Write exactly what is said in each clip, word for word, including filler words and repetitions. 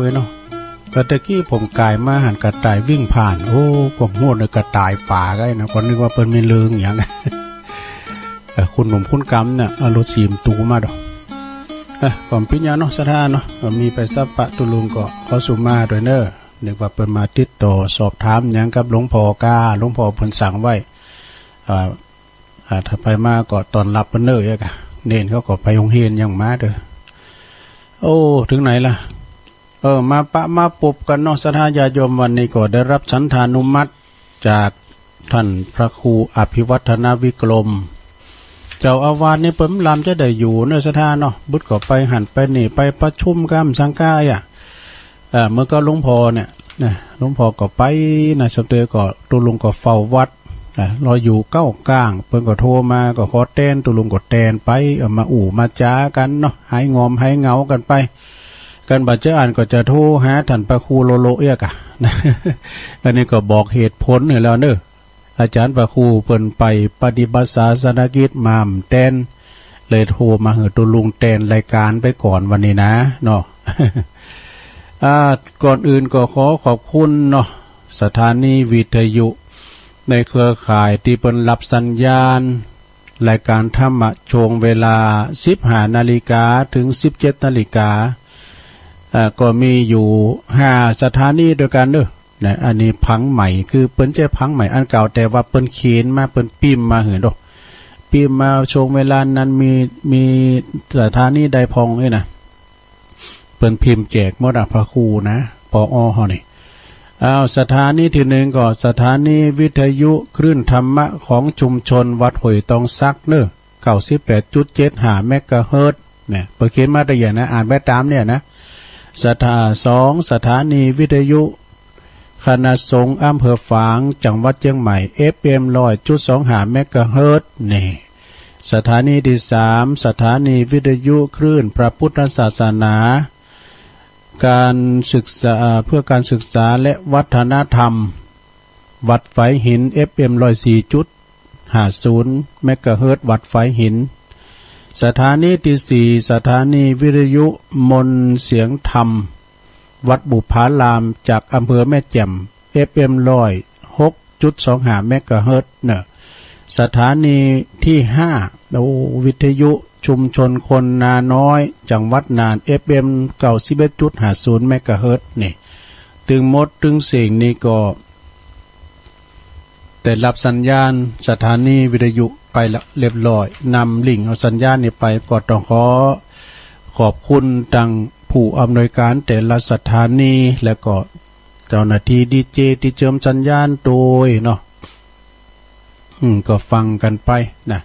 เว้ยเนาะ แต่ตะกี้ผมกายมาหันกระต่ายวิ่งผ่าน โอ้ ผมโหดเลยกระต่ายป่าไงนะ ก็นึกว่าเปิ้นมีเรื่องอย่าง เอ่อ คุณหนุ่มคุณกำเนี่ย เอารถสีมตูมาดอก เอ่อ ผมปิญญาเนาะ ศรัทธาเนาะ ก็มีไปสัพพะตุลุงก็ขอสุมาด้วยเนอะ นึกว่าเปิ้นมาติดต่อสอบถามหยังกับหลวงพ่อก้า หลวงพ่อเพิ่นสั่งไว้ อ่า อ่า ถ้าไปมาก็ต้อนรับเปิ้นเนอะ เอ้ยกะ เณรเขาก็ไปโรงเรียนยังมาเด้อ โอ้ ถึงไหนล่ะ เออ มาปะมาปบกันเนาะ ศรัทธาญาติโยม วันนี้ก็ได้รับฉันทานุมัติจากท่านพระครูอภิวัฒนวิกรม เจ้าอาวาสนี่เปิ้นลำจะได้อยู่เนอะ ศรัทธาเนาะ บึดก็ไปหันไปนี่ ไปประชุมกำสังฆาอ่ะ เอ่อ เมื่อก็หลวงพ่อเนี่ยนะ หลวงพ่อก็ไปนะ สมเด็จก็ตุลุงก็เฝ้าวัดนะ รออยู่เก้ากลาง เปิ้นก็โทรมา ก็ขอแตน ตุลุงก็แตนไป เอามาอู้มาจากันเนาะ หายงอมหายเหงากันไป กันบัดเจ้าอันก็จะโทรหาท่านพระครูโลโลเอื้อกะ อันนี้ก็บอกเหตุผลให้แล้วเนอะ อาจารย์พระครูเปิ้นไปปฏิบัติศาสนกิจมาแตน เลยโทรมาหื้อตุลุงแตนรายการไปก่อนวันนี้นะเนาะ อ่า ก่อนอื่นก็ขอขอบคุณเนาะ สถานีวิทยุในเครือข่ายที่เปิ้นรับสัญญาณรายการธรรมะช่วงเวลาสิบห้านาฬิกาถึงสิบเจ็ดนาฬิกา อ่า ก็มีอยู่ห้าสถานีด้วยกันเนอะ นะ อันนี้ผังใหม่ คือเปิ้นใช้ผังใหม่ อันเก่าแต่ว่าเปิ้นเขียนมา เปิ้นพิมพ์มาหื้อดอก พิมพ์มาช่วงเวลานั้นมี มีสถานีใดพองนี่นะ เปิ้นพิมพ์แจกหมดอะ พระครูนะ ปอเฮานี่ อ้าว สถานีที่หนึ่งก็สถานีวิทยุคลื่นธรรมะของชุมชนวัดห้วยตองสักเนอะ เก้าสิบแปดจุดเจ็ดห้าเมกะเฮิรตซ์ เนี่ย เปิ้นเขียนมาแต่อย่างนะ อ่านไปตามเนี่ยนะ สถา สอง สถานีวิทยุคณะสงฆ์อำเภอฝาง จังหวัดเชียงใหม่ เอฟเอ็มร้อยจุดสองห้าเมกะเฮิรตซ์ นี่ สถานีที่สาม สถานีวิทยุคลื่นพระพุทธศาสนา การศึกษา เพื่อการศึกษาและวัฒนธรรม วัดฝายหิน เอฟเอ็มร้อยสี่จุดห้าศูนย์เมกะเฮิรตซ์ วัดฝายหิน สถานีที่สี่ สถานีวิทยุมนต์เสียงธรรม วัดบุพาราม จากอำเภอแม่แจ่ม เอฟเอ็มร้อยหกจุดสองห้าเมกะเฮิรตซ์เนอะ สถานีที่ห้า โอ้ วิทยุชุมชนคนนาน้อย จังหวัดน่าน เอฟเอ็มเก้าสิบเอ็ดจุดห้าศูนย์เมกะเฮิรตซ์ นี่ ตึงหมดตึงเสียงนี่ก็ ได้รับสัญญาณสถานีวิทยุไปละเรียบร้อย นำลิงก์เอาสัญญาณนี้ไป ก็ต้องขอขอบคุณตังผู้อำนวยการแต่ละสถานี และก็เจ้าหน้าที่ดีเจที่เจิมสัญญาณโดยเนาะ อืม ก็ฟังกันไปนะ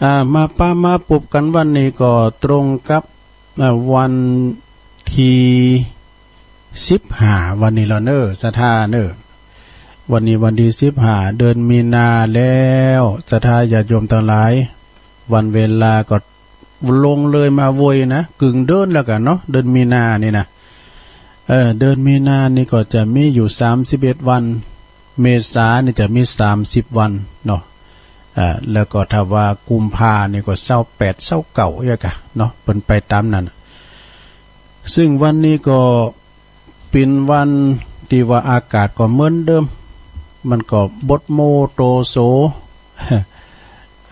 อ่า มาปะมาปบกันวันนี้ก็ตรงกับ อ่า วันที่สิบห้า วันนี้แล้วเนอะ ศรัทธาเนอะ วันนี้วันที่สิบห้า เดือนมีนาแล้ว ศรัทธาญาติโยมทั้งหลาย วันเวลาก็ล่วงเลยมาไวนะ กึ่งเดือนแล้วกันเนาะ เดือนมีนานี่นะ เออ เดือนมีนานี่ก็จะมีอยู่สามสิบเอ็ดวัน เมษานี่จะมีสามสิบวันเนาะ อ่า แล้วก็ถ้าว่ากุมภานี่ก็ซาวแปด ซาวเก้า เอี้ยกะเนาะ เปิ้นไปตามนั้นน่ะ ซึ่งวันนี้ก็เป๋นวันที่ว่าอากาศก็เหมือนเดิม มันก็บดโมโตโส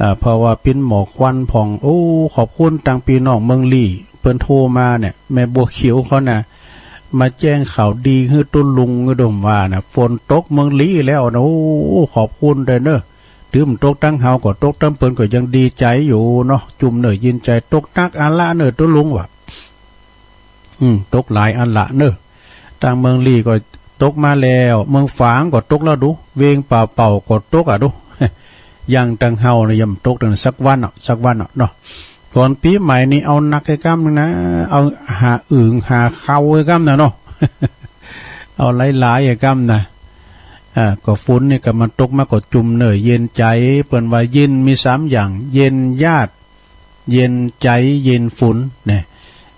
อ่า เพราะว่าเป๋นหมอกควันผ่อง โอ้ ขอบคุณตังพี่น้องเมืองลี้ เปิ้นโทรมาเนี่ย แม่บัวเขียวเขาน่ะ มาแจ้งข่าวดีหื้อตุ๊ลุงหื้อดมว่าน่ะ ฝนตกเมืองลี้แล้วนะ โอ้ ขอบคุณด้วยเนอะ ตื้มตกตังเฮาก็ตกตังเปิ้นก็ยังดีใจอยู่เนาะ จุ่มเนอะ ยินใจ ตกหนักอันละเนอะตุ๊ลุงว่ะ อืม ตกหลายอันละเนอะ ตังเมืองลี้ก็ตกมาแล้ว เมืองฝางก็ตกแล้วดู เวียงป่าเป่าก็ตกอ่ะดู อย่างตังเฮาเนี่ยยังตกตังสักวันอ่ะ สักวันอ่ะเนาะ ก่อนปี๋ใหม่นี่เอาหนักไอ้กำนึงนะ เอาหาอึ่งหาเค้าไอ้กำนะเนาะ เอาหลายๆไอ้กำนะ อ่า ก็ฝนนี่ก็มันตกมาก็จุ่มเนอะ เย็นใจ เปิ้นว่าเย็นมีสามอย่าง เย็นยาด เย็นใจ เย็นฝน เนี่ย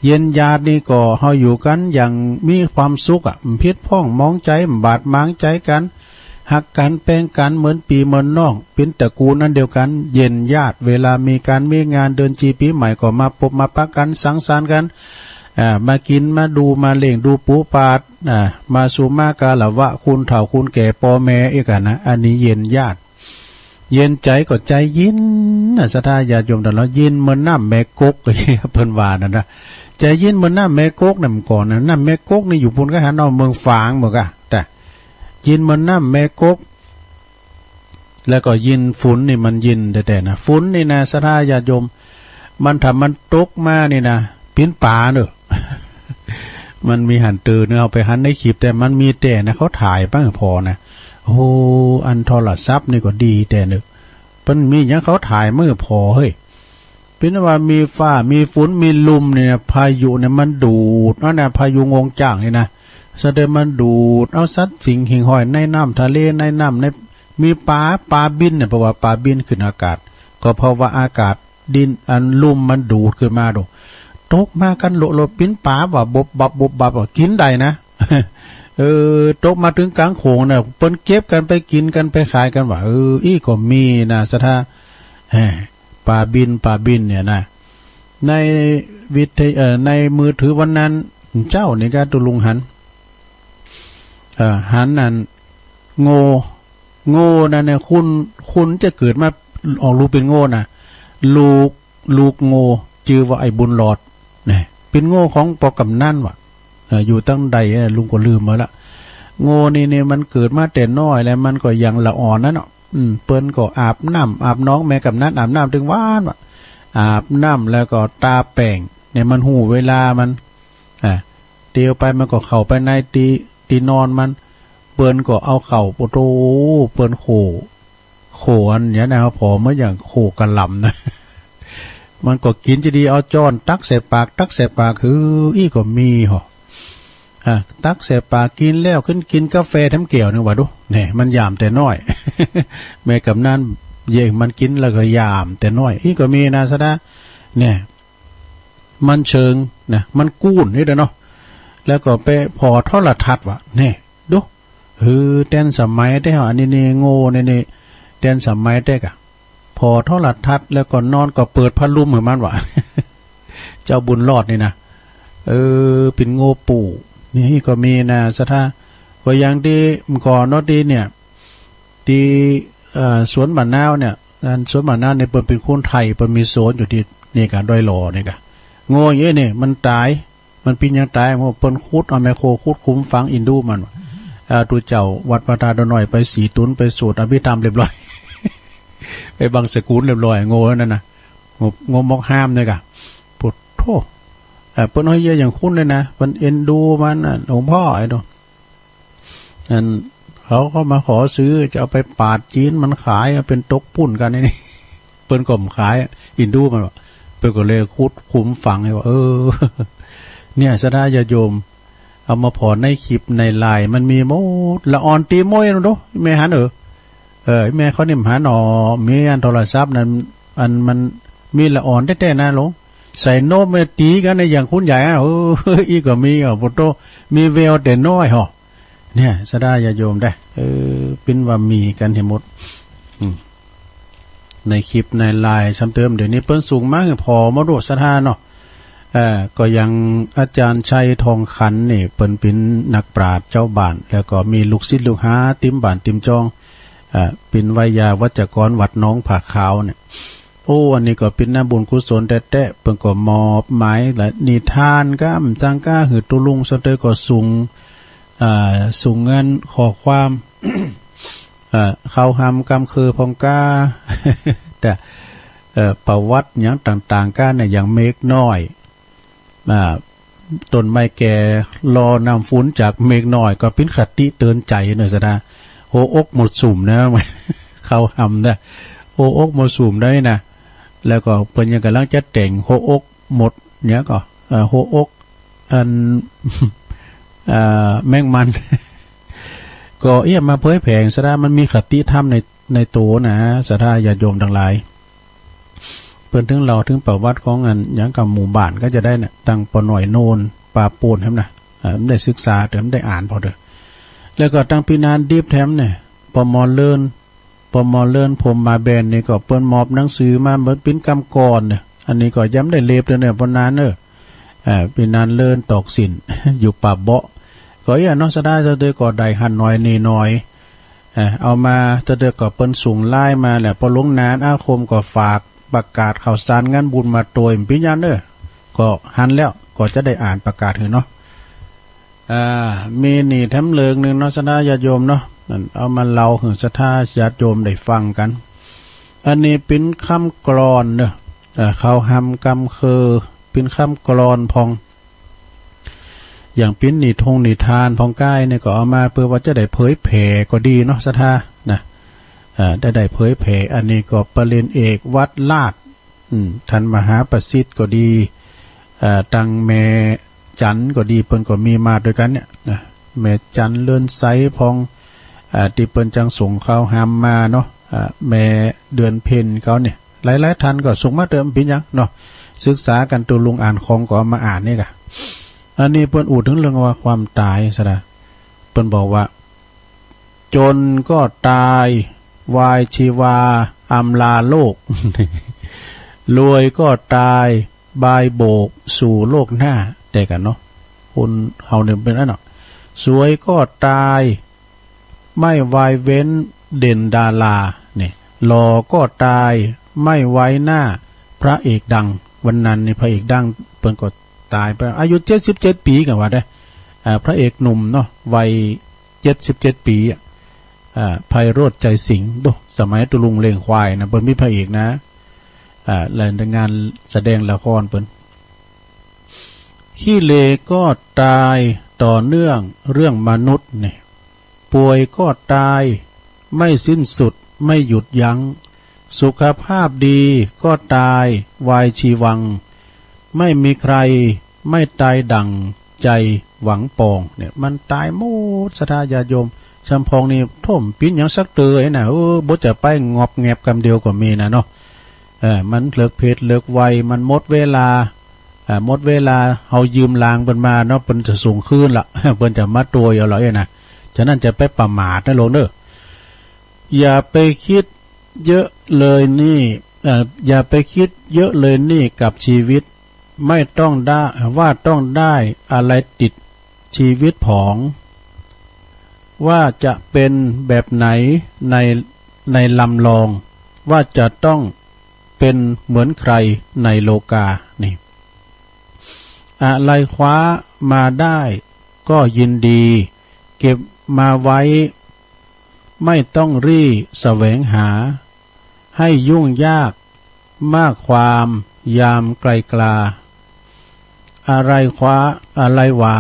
เย็นยาดนี่ก็เฮาอยู่กันอย่างมีความสุขอะ บ่ผิดพ้องหมองใจ บ่บาดหมางใจกัน ฮักกัน แป้งกัน เหมือนปี้เหมือนน้อง เป๋นตระกูลอันเดียวกัน เย็นยาด เวลามีการมีงาน เดือนจีปี๋ใหม่ก็มาปบมาปะกัน สังสรรค์กัน อ่า มากิ๋น มาดู มาเลี้ยงดูปูปาด อ่า มาสุมาคารวะคุณเฒ่าคุณแก่ป้อแม่อีกอะนะ อันนี้เย็นญาติ เย็นใจ๋ก็ใจ๋เย็นนะ ศรัทธาญาติโยมตังหลาย เย็นเหมือนน้ำแม่ก๊ก เปิ้นว่านั่นนะ ใจ๋เย็นเหมือนน้ำแม่ก๊กนั่นก่อนนะ น้ำแม่ก๊กนี่อยู่ปู้นก็หันเอาเมืองฝางหมดกะ แต่เย็นเหมือนน้ำแม่ก๊ก แล้วก็เย็นฝนนี่มันเย็นแต๊ๆ นะ ฝนนี่นะ ศรัทธาญาติโยม มันถ้ามันตกมานี่นะ ปิ้นป๋าเนอะ มันมีหันเตอเนอะ เอาไปหันในคลิป แต่มันมีแต่นะ เขาถ่ายมาให้ผ่อนะ โอ้ อันโทรศัพท์นี่ก็ดีแต่เนอะ เปิ้นมีหยังเขาถ่ายมาให้ผ่อเฮ้ย เปิ้นว่ามีฟ้า มีฝน มีลมนี่นะ พายุนี่มันดูดเอานะ พายุงวงจักรนี่นะ สะเดมันดูดเอาสัตว์สิ่งหิ่งห้อยในน้ำทะเล ในน้ำใน มีป๋า ป๋าบินเนี่ย เพราะว่าป๋าบินขึ้นอากาศ ก็เพราะว่าอากาศ ดินอันลุ่มมันดูดขึ้นมาดู ตกมากันโละโละ ปิ้นป๋าว่าบบบบับ บบบบับ ว่ากิ๋นได้นะ เออ ตกมาเถิงกลางโขงน่ะ เปิ้นเก็บกันไปกิ๋นกันไปขายกันว่า เออ อี้ก็มีนะ ศรัทธา แหม ป๋าบิน ป๋าบินเนี่ยนะ ในวิทย- เอ่อ ในมือถือวันนั้น เจ้านี่ก็ตุลุงหัน เอ่อ หันนั่น โง่ โง่นั่นเนี่ย คุณ คุณจะเกิดมาออกลูกเป๋นโง่น่ะ ลูก ลูกโง่ จื่อว่าไอ้บุญรอด เนี่ย เป๋นโง่ของป้อกำนันวะ เอ่อ อยู่ตังใดอะ ลุงก็ลืมหมดละ โง่นี่เนี่ยมันเกิดมาแต่น้อยแล้ว มันก็ยังละอ่อนนั่นเนาะ อืม เปิ้นก็อาบน้ำอาบหนอง แม่กำนันอาบน้ำเถิงวานวะ อาบน้ำแล้วก็ตาแป้ง เนี่ยมันฮู้เวลามัน อ่า เตียวไปมันก็เข้าไปในตี้ ตี้นอนมัน เปิ้นก็เอาเข้า โอ้โธ่ เปิ้นโค่ โค่อันเนี้ยนะ ผ่อเหมือนอย่างโค่กะหล่ำนะ มันก็กิ๋นจะดี เอาจ้อนตักใส่ปาก ตักใส่ปาก หือ อี้ก็มีหอ อ่ะ ตักใส่ปากกิ๋นแล้วขึ้นกิ๋นกาแฟแถมแก้วหนึ่งวะดู เนี่ย มันยามแต่น้อย แม่กำนันแย่งมันกิ๋นแล้วก็ยามแต่น้อย อี้ก็มีนะ ศรัทธา เนี่ย มันเชิงนะ มันกู้นนี่แหละเนาะ แล้วก็ไปผ่อโทรทัศน์วะ เนี่ย ดู เออ แต่นสมัยแต๊ อันนี้นี่โง่นี่นี่ แต่นสมัยแต๊กะ ผ่อโทรทัศน์แล้วก็นอนก็เปิดพัดลมหื้อมันวะ เจ้าบุญรอดนี่นะ เออ เป๋นโง่ปู่ นี่ก็มีนะ ศรัทธา ก็อย่างตี้ก่อนเนาะ ตี้เนี่ย ตี้ เอ่อ สวนมะนาวเนี่ย อันสวนมะนาวเนี่ย เปิ้นเป๋นคนไทย เปิ้นมีสวนอยู่ตี้นี่กะ ดอยหล่อนี่กะ โง่เอ้ยเนี่ย มันต๋าย มันเป๋นหยังต๋าย เพราะเปิ้นขุด เอาแมคโครขุดขุมฝังอินดูมัน อ่า ตุ๊เจ้าวัดพระธาตุดอยน้อยไปสี่ตุน ไปสวดอภิธรรมเรียบร้อย ไปบังสกุลเรียบร้อย โง่นั่นน่ะ โง่ โง่มอกฮามเนี่ยกะ โอ้โธ่ เอ่อ เปิ้นเอาเยียะอย่างคุณเลยนะ เปิ้นเอ็นดูมันน่ะ หลวงพ่อไอ้โธ่ อันเขาก็มาขอซื้อ จะเอาไปปาดจีนมันขาย เอาเป๋นตกปุ้นกันนี่ เปิ้นก็บ่ขาย อินดูมันว่า เปิ้นก็เลยขุดขุมฝังไว้ว่า เออ เนี่ย ศรัทธาญาติโยม เอามาผ่อในคลิปในไลน์ มันมีหมด ละอ่อนตี้มวยนั่นโด แม่หันเออ เออ แม่เขานี่หันอ๋อ มีอันโทรศัพท์นั่น อันมันมีละอ่อนแต๊ๆ นะหลวง ใส่โน้มไปตี๋กันในอย่างคุณใหญ่อะ เออ อี้ก็มีอ่ะ โอ้โธ่ มีแววแต่น้อยหอ เนี่ย ศรัทธาญาติโยมได้ เออ ปิ้นว่ามีกันให้หมด อืม ในคลิปในไลน์ซ้ำเติม เดี๋ยวนี้เปิ้นส่งมาหื้อผ่อหมดโด ศรัทธาเนาะ เอ่อ ก็อย่างอาจารย์ชัยทองขันนี่ เปิ้นเป๋นนักปราชญ์เจ้าบ้าน แล้วก็มีลูกศิษย์ลูกหาติมบ้านติมจอง เอ่อ เป๋นไวยาวัจกรวัดหนองผาขาวเนี่ย โอ้ อันนี้ก็เป๋นน้ำบุญกุศลแต๊ๆ เปิ้นก็มอบหมายและนิทานกำจังก้าหื้อตุลุง สะเตอก็ส่ง อ่า ส่งเงินข้อความ อ่า ข่าวหำกำคือพองก้า แต่ เอ่อ ประวัติหยังต่างๆ ก้าเนี่ย อย่างเมฆน้อย อ่า ต้นไม้แก่รอน้ำฝนจากเมฆน้อย ก็เป๋นคติเตือนใจ๋เนาะ ศรัทธา หัวอกหมดสุมนะ ข่าวหำนะ หัวอกหมดสุมได้นะ แล้วก็เปิ้นยังกำลังจะแต่งหัวอกหมดเนี่ยก็ เอ่อ หัวอก อัน เอ่อ แมงมัน ก็เอี้ยมาเผยแผ่ ศรัทธา มันมีคติธรรมใน ในโตนะ ศรัทธาญาติโยมตังหลาย เปิ้นเถิงเล่าเถิงประวัติของอันหยังกับหมู่บ้านก็จะได้เนี่ย ตั้งปอน้อยโนน ป่าโป่นแหมนะ เอ่อ ได้ศึกษาเถิง ได้อ่านพอเถอะ แล้วก็ตั้งปีนานดิบแถมเนี่ย ปอมอเลิน ปอมอเลิน พรหมมาแบนนี่ก็เปิ้นมอบหนังสือมาเหมือนเป๋นกำก่อนเนี่ย อันนี้ก็ยังได้เล็บเลยเนี่ย ปอนานเนอะ เอ่อ ปีนั้นเลินตอกสิน อยู่ป่าเบาะ ก็เอี้ยเนาะ ศรัทธาเจ้าเตยก็ได้หันหน่อยนี่หน่อย เอ่อ เอามาเจ้าเตยก็เปิ้นส่งไลน์มาแหละ ปอหลวงหนานอาคมก็ฝากประกาศข่าวสารงานบุญมาโตย เปิ้นย้ำเน้อ ก็หันแล้ว ก็จะได้อ่านประกาศหื้อเนาะ อ่า มีนี่แถมเลิงหนึ่งเนาะ ศรัทธาญาติโยมเนาะ นั่นเอามาเล่าหื้อศรัทธาญาติโยมได้ฟังกัน อันนี้เปิ้นคำกลอนเน้อ เอ่อ เขาฮำกำคือเปิ้นคำกลอนพอง อย่างเปิ้นนิทงนิทานพองใก้เนี่ยก็เอามาเพื่อว่าจะได้เผยแผ่ก็ดีเนาะ ศรัทธานะ เอ่อ ได้ได้เผยแผ่ อันนี้ก็ปริญญาเอกวัดลาด อืม ท่านมหาประสิทธิ์ก็ดี เอ่อ ตังแม่จันก็ดี เปิ้นก็มีมาโตยกั๋นเนี่ยนะ แม่จันเลินไซพอง เอ่อ ตี้เปิ้นจังส่งข่าวฮำมาเนาะ เอ่อ แม่เดือนเพ็ญเขาเนี่ย หลายๆ ท่านก็ส่งมาเติมเปิ้นย้ำเนาะ ศึกษากั๋น ตุ๊ลุงอ่านคล่องก็เอามาอ่านนี่ก่ะ อันนี้เปิ้นอู้ถึงเรื่องว่าความต๋ายศรัทธา เปิ้นบอกว่า จนก็ตาย วายชีวาอำลาโลก รวยก็ตาย บายโบกสู่โลกหน้า แต่กันเนาะ คนเฮาเนี่ยเปิ้นอันเนาะ สวยก็ตาย ไม่วายเว้นเด่นดารา นี่ หล่อก็ตาย ไม่ไว้หน้าพระเอกดัง วันนั้นนี่พระเอกดังเปิ้นก็ต๋ายไป อายุเจ็ดสิบเจ็ดปี๋กั๋นว่าได้ อ่า พระเอกหนุ่มเนาะ วัยเจ็ดสิบเจ็ดปี๋อะ อ่า ไพโรจน์ ใจสิงห์ โด สมัยตุ๊ลุงเลี้ยงควายนะ เปิ้นมีพระเอกนะ อ่า และงานแสดงละครเปิ้น ขี้เหร่ก็ตายต่อเนื่องเรื่องมนุษย์เนี่ย ป่วยก็ตายไม่สิ้นสุดไม่หยุดยั้ง สุขภาพดีก็ตายวายชีวัง ไม่มีใครไม่ตายดั่งใจหวังปอง เนี่ย มันต๋ายหมด ศรัทธาญาติโยม ซำพองนี่โถ่มปิ้นหยังสักเตอไอ้น่ะ เออ บ่จะไปงอบแงบกำเดียวก็มีนะเนาะ เออ มันเลิกเพศเลิกวัย มันหมดเวลา อ่า หมดเวลา เฮายืมลางเปิ้นมาเนาะ เปิ้นจะส่งคืนละ เปิ้นจะมาโตยเอาละเอ้ยนะ ฉะนั้นจะไปประมาทนะโลกเน้อ อย่าไปคิดเยอะเลยนี่ เอ่อ อย่าไปคิดเยอะเลยนี่กับชีวิต ไม่ต้องได้ ว่าต้องได้อะไรติดชีวิตผอง ว่าจะเป็นแบบไหนใน ในลำลอง ว่าจะต้องเป็นเหมือนใครในโลกา นี่ อะไรคว้ามาได้ก็ยินดี เก็บมาไว้ ไม่ต้องรีแสวงหา ให้ยุ่งยากมากความยามไกลกลา อะไรคว้า อะไรหวา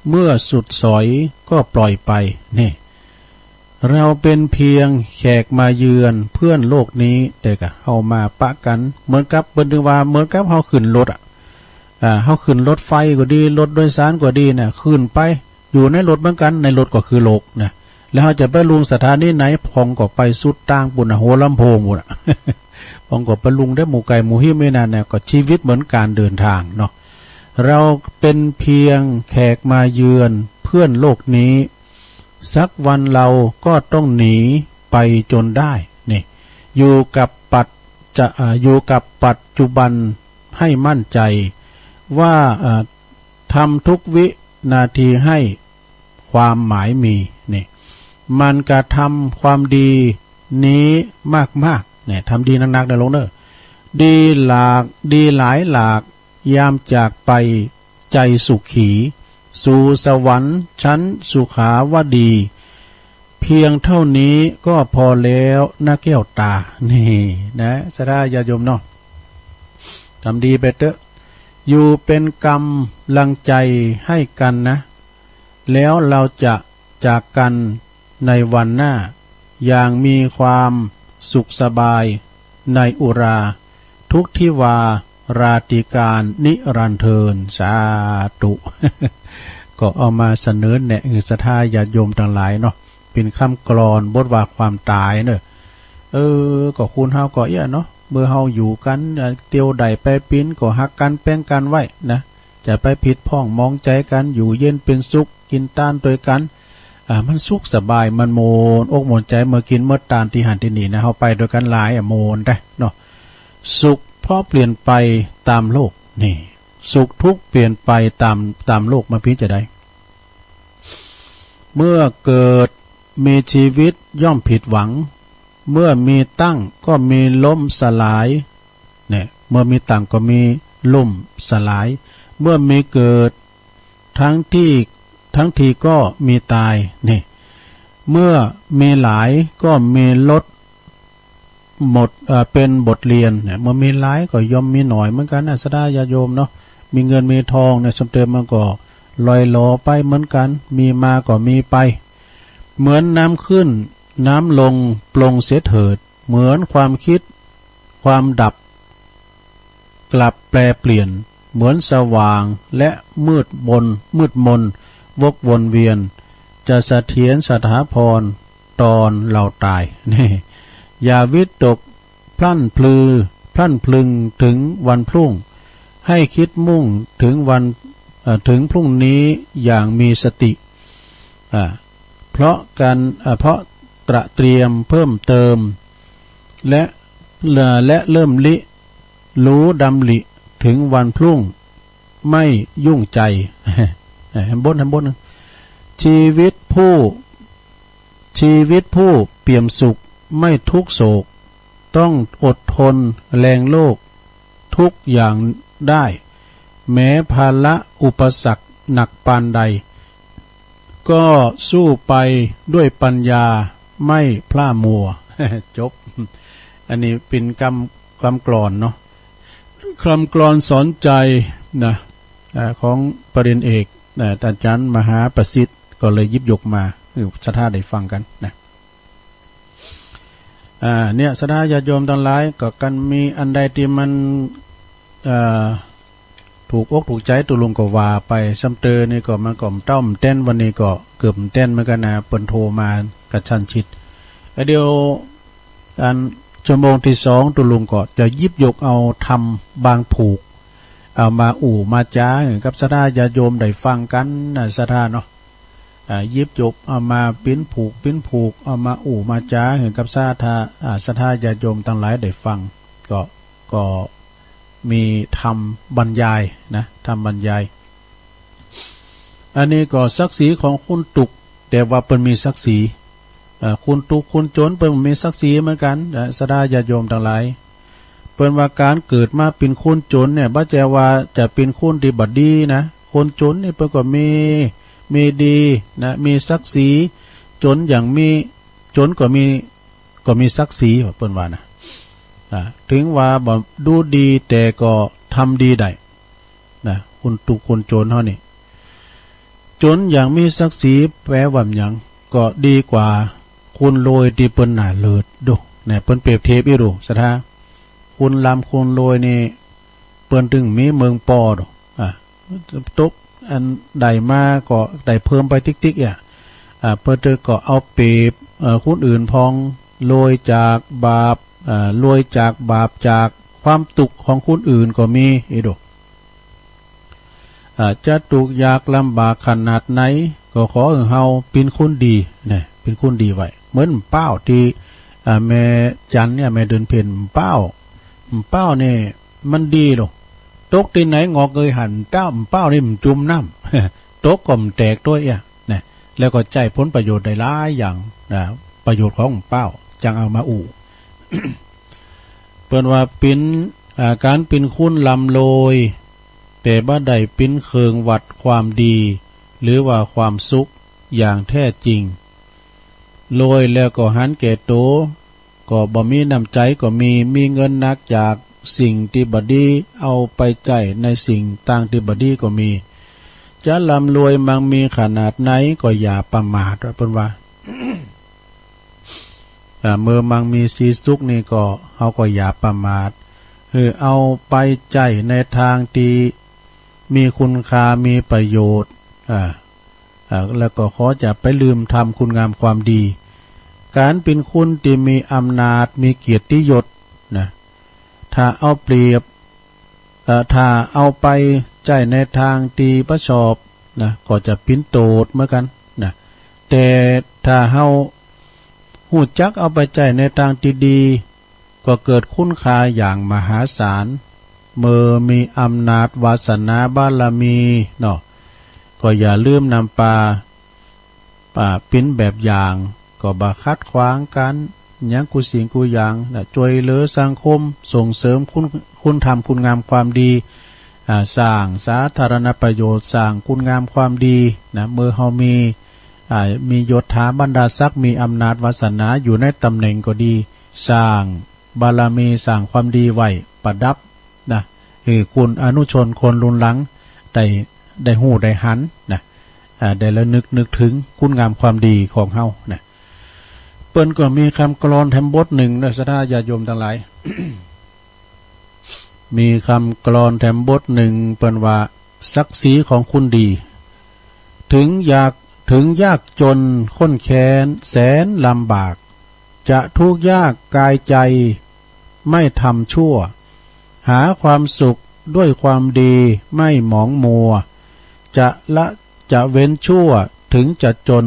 เมื่อสุดสอยก็ปล่อยไป นี่ เราเป็นเพียงแขกมาเยือนเพื่อนโลกนี้ แต่ก็เฮามาปะกัน เหมือนกับเปิ้นถือว่าเหมือนกับเฮาขึ้นรถอะ อ่า เฮาขึ้นรถไฟก็ดี รถโดยสารก็ดีน่ะ ขึ้นไป อยู่ในรถเหมือนกัน ในรถก็คือโลกนะ แล้วเฮาจะไปลงสถานีไหน พองก็ไปสุดตางปู้นน่ะ หัวลำโพงปู้นน่ะ พองก็ไปลงได้หมู่ไกลหมู่ฮิมนี่นั่นน่ะ ก็ชีวิตเหมือนการเดินทางเนาะ เราเป็นเพียงแขกมาเยือนเพื่อนโลกนี้ สักวันเราก็ต้องหนีไปจนได้ นี่ อยู่กับปัจจะ อ่า อยู่กับปัจจุบันให้มั่นใจ ว่า อ่า ทำทุกวินาทีให้ความหมายมี นี่ หมั่นกระทำความดีนี้มากๆ เนี่ย ทำดีนักๆ นะโลกเน้อ ดีหลาก ดีหลายหลาก ยามจากไปใจสุขี สู่สวรรค์ชั้นสุขาวดี เพียงเท่านี้ก็พอแล้วนะแก้วตา นี่นะ ศรัทธาญาติโยมเนาะ ทำดีไปเต๊อะ อยู่เป็นกำลังใจให้กันนะ แล้วเราจะจากกันในวันหน้า อย่างมีความสุขสบายในอุรา ทุกทิวาราตรีการนิรันดร์เทอญ สาธุ ก็เอามาเสนอแนะหื้อศรัทธาญาติโยมตังหลายเนาะ เป๋นกำกลอนบทว่าความต๋ายเนาะ เออ ก็คนเฮาก็เอี้ยเนาะ เมื่อเฮาอยู่กั๋น เอ่อ เตียวใดไปปิ้นก็ฮักกั๋นแป้งกั๋นไว้นะ จะไปผิดพ้องหมองใจ๋กั๋น อยู่เย็นเป๋นสุข กิ๋นตานตวยกั๋น อ่า มันสุขสบาย มันโมนอกโมนใจ๋ เมื่อกิ๋นเมื่อตานตี้หั้นตี้นี่นะ เฮาไปตวยกั๋นหลายอะ โมนแต๊เนาะ สุขเพราะเปลี่ยนไปตามโลก นี่ สุขทุกข์เปลี่ยนไปตาม ตามโลก มันเปลี่ยนจะได้ เมื่อเกิดมีชีวิตย่อมผิดหวัง เมื่อมีตั้งก็มีล้มสลาย เนี่ย เมื่อมีตั้งก็มีล่มสลาย เมื่อมีเกิด ทั้งที่ ทั้งทีก็มีตาย นี่ เมื่อมีหลายก็มีลด หมด เอ่อ เป็นบทเรียน เนี่ย เมื่อมีหลายก็ย่อมมีน้อยเหมือนกันนะ ศรัทธาญาติโยมเนาะ มีเงินมีทองเนี่ย ส่ำเติมมันก็ล่อยหลอไปเหมือนกัน มีมาก็มีไป เหมือนน้ำขึ้น น้ำลง ปลงเสียเถิด เหมือนความคิด ความดับ กลับแปรเปลี่ยน เหมือนสว่างและมืดมน มืดมน วกวนเวียน จะเสถียรสถาพร ตอนเราตาย นี่ อย่าวิตกพลั้นพลือ พลั้นพลึงถึงวันพรุ่ง ให้คิดมุ่งถึงวัน เอ่อ ถึงพรุ่งนี้อย่างมีสติ อ่า เพราะการ อ่า เพราะตระเตรียมเพิ่มเติม และ และเริ่มลิ รู้ดำริถึงวันพรุ่ง ไม่ยุ่งใจ แหม บท บทหนึ่ง ชีวิตผู้ ชีวิตผู้เปี่ยมสุขไม่ทุกข์โศก ต้องอดทนแลงโลกทุกอย่างได้ แม้ภาระอุปสรรคหนักปานใด ก็สู้ไปด้วยปัญญาไม่พร่ามัว จบ อันนี้เป็นกำ กำกลอนเนาะ กำกลอนสอนใจนะ อ่า ของปริญญาเอก อ่า อาจารย์มหาประสิทธิ์ ก็เลยหยิบยกมา ให้ศรัทธาได้ฟังกันนะ อ่า เนี่ย ศรัทธาญาติโยมตังหลาย ก็กันมีอันใดตี้มัน อ่า ถูกอกถูกใจตุ๊ลุงก็ว่าไป ส่ำเติมนี่ก็มันก็เต้าแต้น วันนี้ก็เกือบแต้นเหมือนกันนะ เปิ้นโทรมากระชั้นชิด อ่ะ เดี๋ยว อันชั่วโมงตี้สองตุ๊ลุงก็จะหยิบยกเอาธรรมบางผูก เอามาอู้มาจ๋าหื้อกับศรัทธาญาติโยมได้ฟังกันนะ ศรัทธาเนาะ อ่า หยิบยกเอามาปิ้นผูก ปิ้นผูก เอามาอู้มาจ๋าหื้อกับศรัทธา อ่า ศรัทธาญาติโยมตังหลายได้ฟัง ก็ ก็มีธรรมบรรยายนะ ธรรมบรรยาย อันนี้ก็ศักดิ์ศรีของคนตุ๊ก แต่ว่าเปิ้นมีศักดิ์ศรี เอ่อ คนตุ๊กคนจนเปิ้นมีศักดิ์ศรีเหมือนกันนะ ศรัทธาญาติโยมตังหลาย เปิ้นว่าก๋านเกิดมาเป๋นคนจนเนี่ย บ่ใจ้ว่าจะเป๋นคนตี้บ่ดีนะ คนจนนี่เปิ้นก็มี มีดีนะ มีศักดิ์ศรี จนอย่างมี จนก็มี ก็มีศักดิ์ศรี เปิ้นว่านะ อ่า ถึงว่าบ่ดูดีแต่ก็ทำดีได้ นะ คนตุ๊กคนจนเฮานี่ จนอย่างมีศักดิ์ศรี แปลว่าหยัง ก็ดีกว่าคนรวยตี้เปิ้นหน้าเลิศดู เนี่ย เปิ้นเปรียบเทียบอีกดู ศรัทธา คนร่ำคนรวยนี่ เปิ้นตึงมีเมิงปอดู อ่า ตกอันได้มาก็ได้เพิ่มไปติ๊กๆ อ่ะ อ่า เปิ้นตึงก็เอาเปรียบ เอ่อ คนอื่นพอง รวยจากบาป อ่า รวยจากบาปจากความตุ๊กข์ของคนอื่นก็มี อีกดู อ่า จะทุกข์ยากลำบากขนาดไหน ก็ขอหื้อเฮาเป๋นคนดีนะ เป๋นคนดีไว้ เหมือนป้าวตี้ อ่า แม่จันเนี่ย แม่เดือนเพ็ญ ป้าว ป้าวนี่มันดีโล ตกตี้ไหนงอกเงยหั้น ป้าว ป้าวนี่มันจุ่มน้ำ ตกก็มันแตกตัวยอ่ะนะ แล้วก็ใช้ผลประโยชน์ได้หลายอย่างนะ ประโยชน์ของป้าว จังเอามาอู้ เปิ้นว่าเป๋น อ่า ก๋านเป๋นคนร่ำรวย แต่บ่ได้เป๋นเครื่องวัดความดี หรือว่าความสุขอย่างแท้จริง รวยแล้วก็หันแก่โต ก็บ่มีน้ำใจ๋ก็มี มีเงินนักจากสิ่งตี้บ่ดี เอาไปใจ๊ในสิ่งต่างตี้บ่ดีก็มี จะร่ำรวยมั่งมีขนาดไหนก็อย่าประมาท เปิ้นว่า อ่า เมื่อมั่งมีสีสุขนี่ก็ เฮาก็อย่าประมาท หื้อเอาไปใจ๊ในตางตี้มีคุณค่า มีประโยชน์ อ่า อ่า แล้วก็ขอจะไปลืมทำคุณงามความดี ก๋านเป๋นคนตี้มีอำนาจ มีเกียรติยศนะ ถ้าเอาเปรียบ เอ่อ ถ้าเอาไปใจ๊ในตางตี้บ่ชอบนะ ก็จะเป๋นโต้ษเหมือนกั๋นนะ แต่ถ้าเฮาฮู้จักเอาไปใจ๊ในตางตี้ดี ก็เกิดคุณค่าอย่างมหาศาล เมื่อมีอำนาจวาสนาบารมีเนาะ ก็อย่าลืมนำปา อ่า เป็นแบบอย่าง ก็บ่ขัดขวางกันหยังกู้สิ่งกู้อย่างนะ ช่วยเหลือสังคม ส่งเสริมคุณ คุณธรรมคุณงามความดี อ่า สร้างสาธารณประโยชน์ สร้างคุณงามความดีนะ เมื่อเฮามี อ่า มียศถาบรรดาศักดิ์ มีอำนาจวาสนาอยู่ในตำแหน่งก็ดี สร้างบารมี สร้างความดีไว้ประดับนะ ให้คนอนุชนคนรุ่นหลังได้ ได้ฮู้ได้หันนะ อ่า ได้ระลึกนึกถึงคุณงามความดีของเฮานะ เปิ้นก็มีคำกลอนแถมบทหนึ่งเนาะ ศรัทธาญาติโยมทั้งหลาย มีคำกลอนแถมบทหนึ่ง เปิ้นว่า ศักดิ์ศรีของคนดี ถึงยาก ถึงยากจนข้นแค้นแสนลำบาก จะทุกข์ยากกายใจไม่ทำชั่ว หาความสุขด้วยความดีไม่หมองมัว จะละจะเว้นชั่วถึงจะจน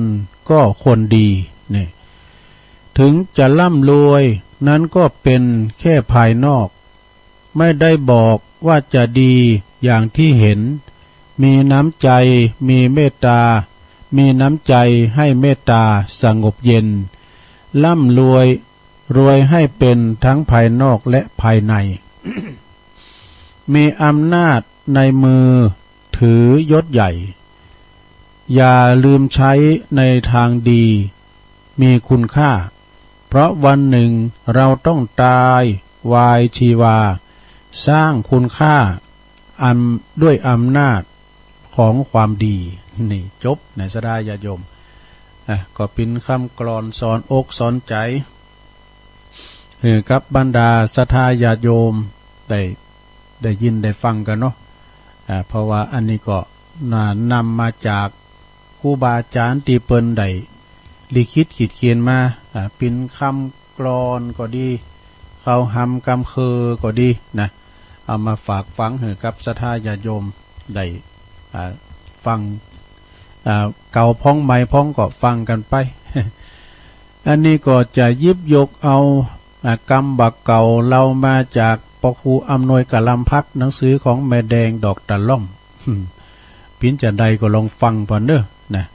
ก็ควรดี นี่ ถึงจะร่ำรวยนั้นก็เป็นแค่ภายนอก ไม่ได้บอกว่าจะดีอย่างที่เห็น มีน้ำใจ มีเมตตา มีน้ำใจให้เมตตาสงบเย็น ร่ำรวย รวยให้เป็นทั้งภายนอกและภายใน มีอำนาจในมือ ถือยศใหญ่ อย่าลืมใช้ในทางดี มีคุณค่า เพราะวันหนึ่งเราต้องตายวายชีวา สร้างคุณค่าอันด้วยอำนาจของความดี นี่จบนะ ศรัทธาญาติโยม อ่ะ ก็เป็นคำกลอนสอนอกสอนใจ เอ่อ กับบรรดาศรัทธาญาติโยมได้ ได้ยินได้ฟังกันเนาะ อ่า เพราะว่าอันนี้ก็น่านำมาจากครูบาอาจารย์ที่เปิ้นได้ลิขิตขีดเขียนมา อ่า เป็นคำกลอนก็ดี เขาหำกำเคอก็ดีนะ เอามาฝากฝังให้กับศรัทธาญาติโยมได้ อ่า ฟัง อ่า เก่าพ้องใหม่พ้องก็ฟังกันไป อันนี้ก็จะหยิบยกเอา อ่า กำบ่าเก่าเล่ามาจากปอครูอำนวยกะลำพัด หนังสือของแม่แดงดอกตะล่อม ปิ้นจะใดก็ลองฟังก่อนเด้อนะ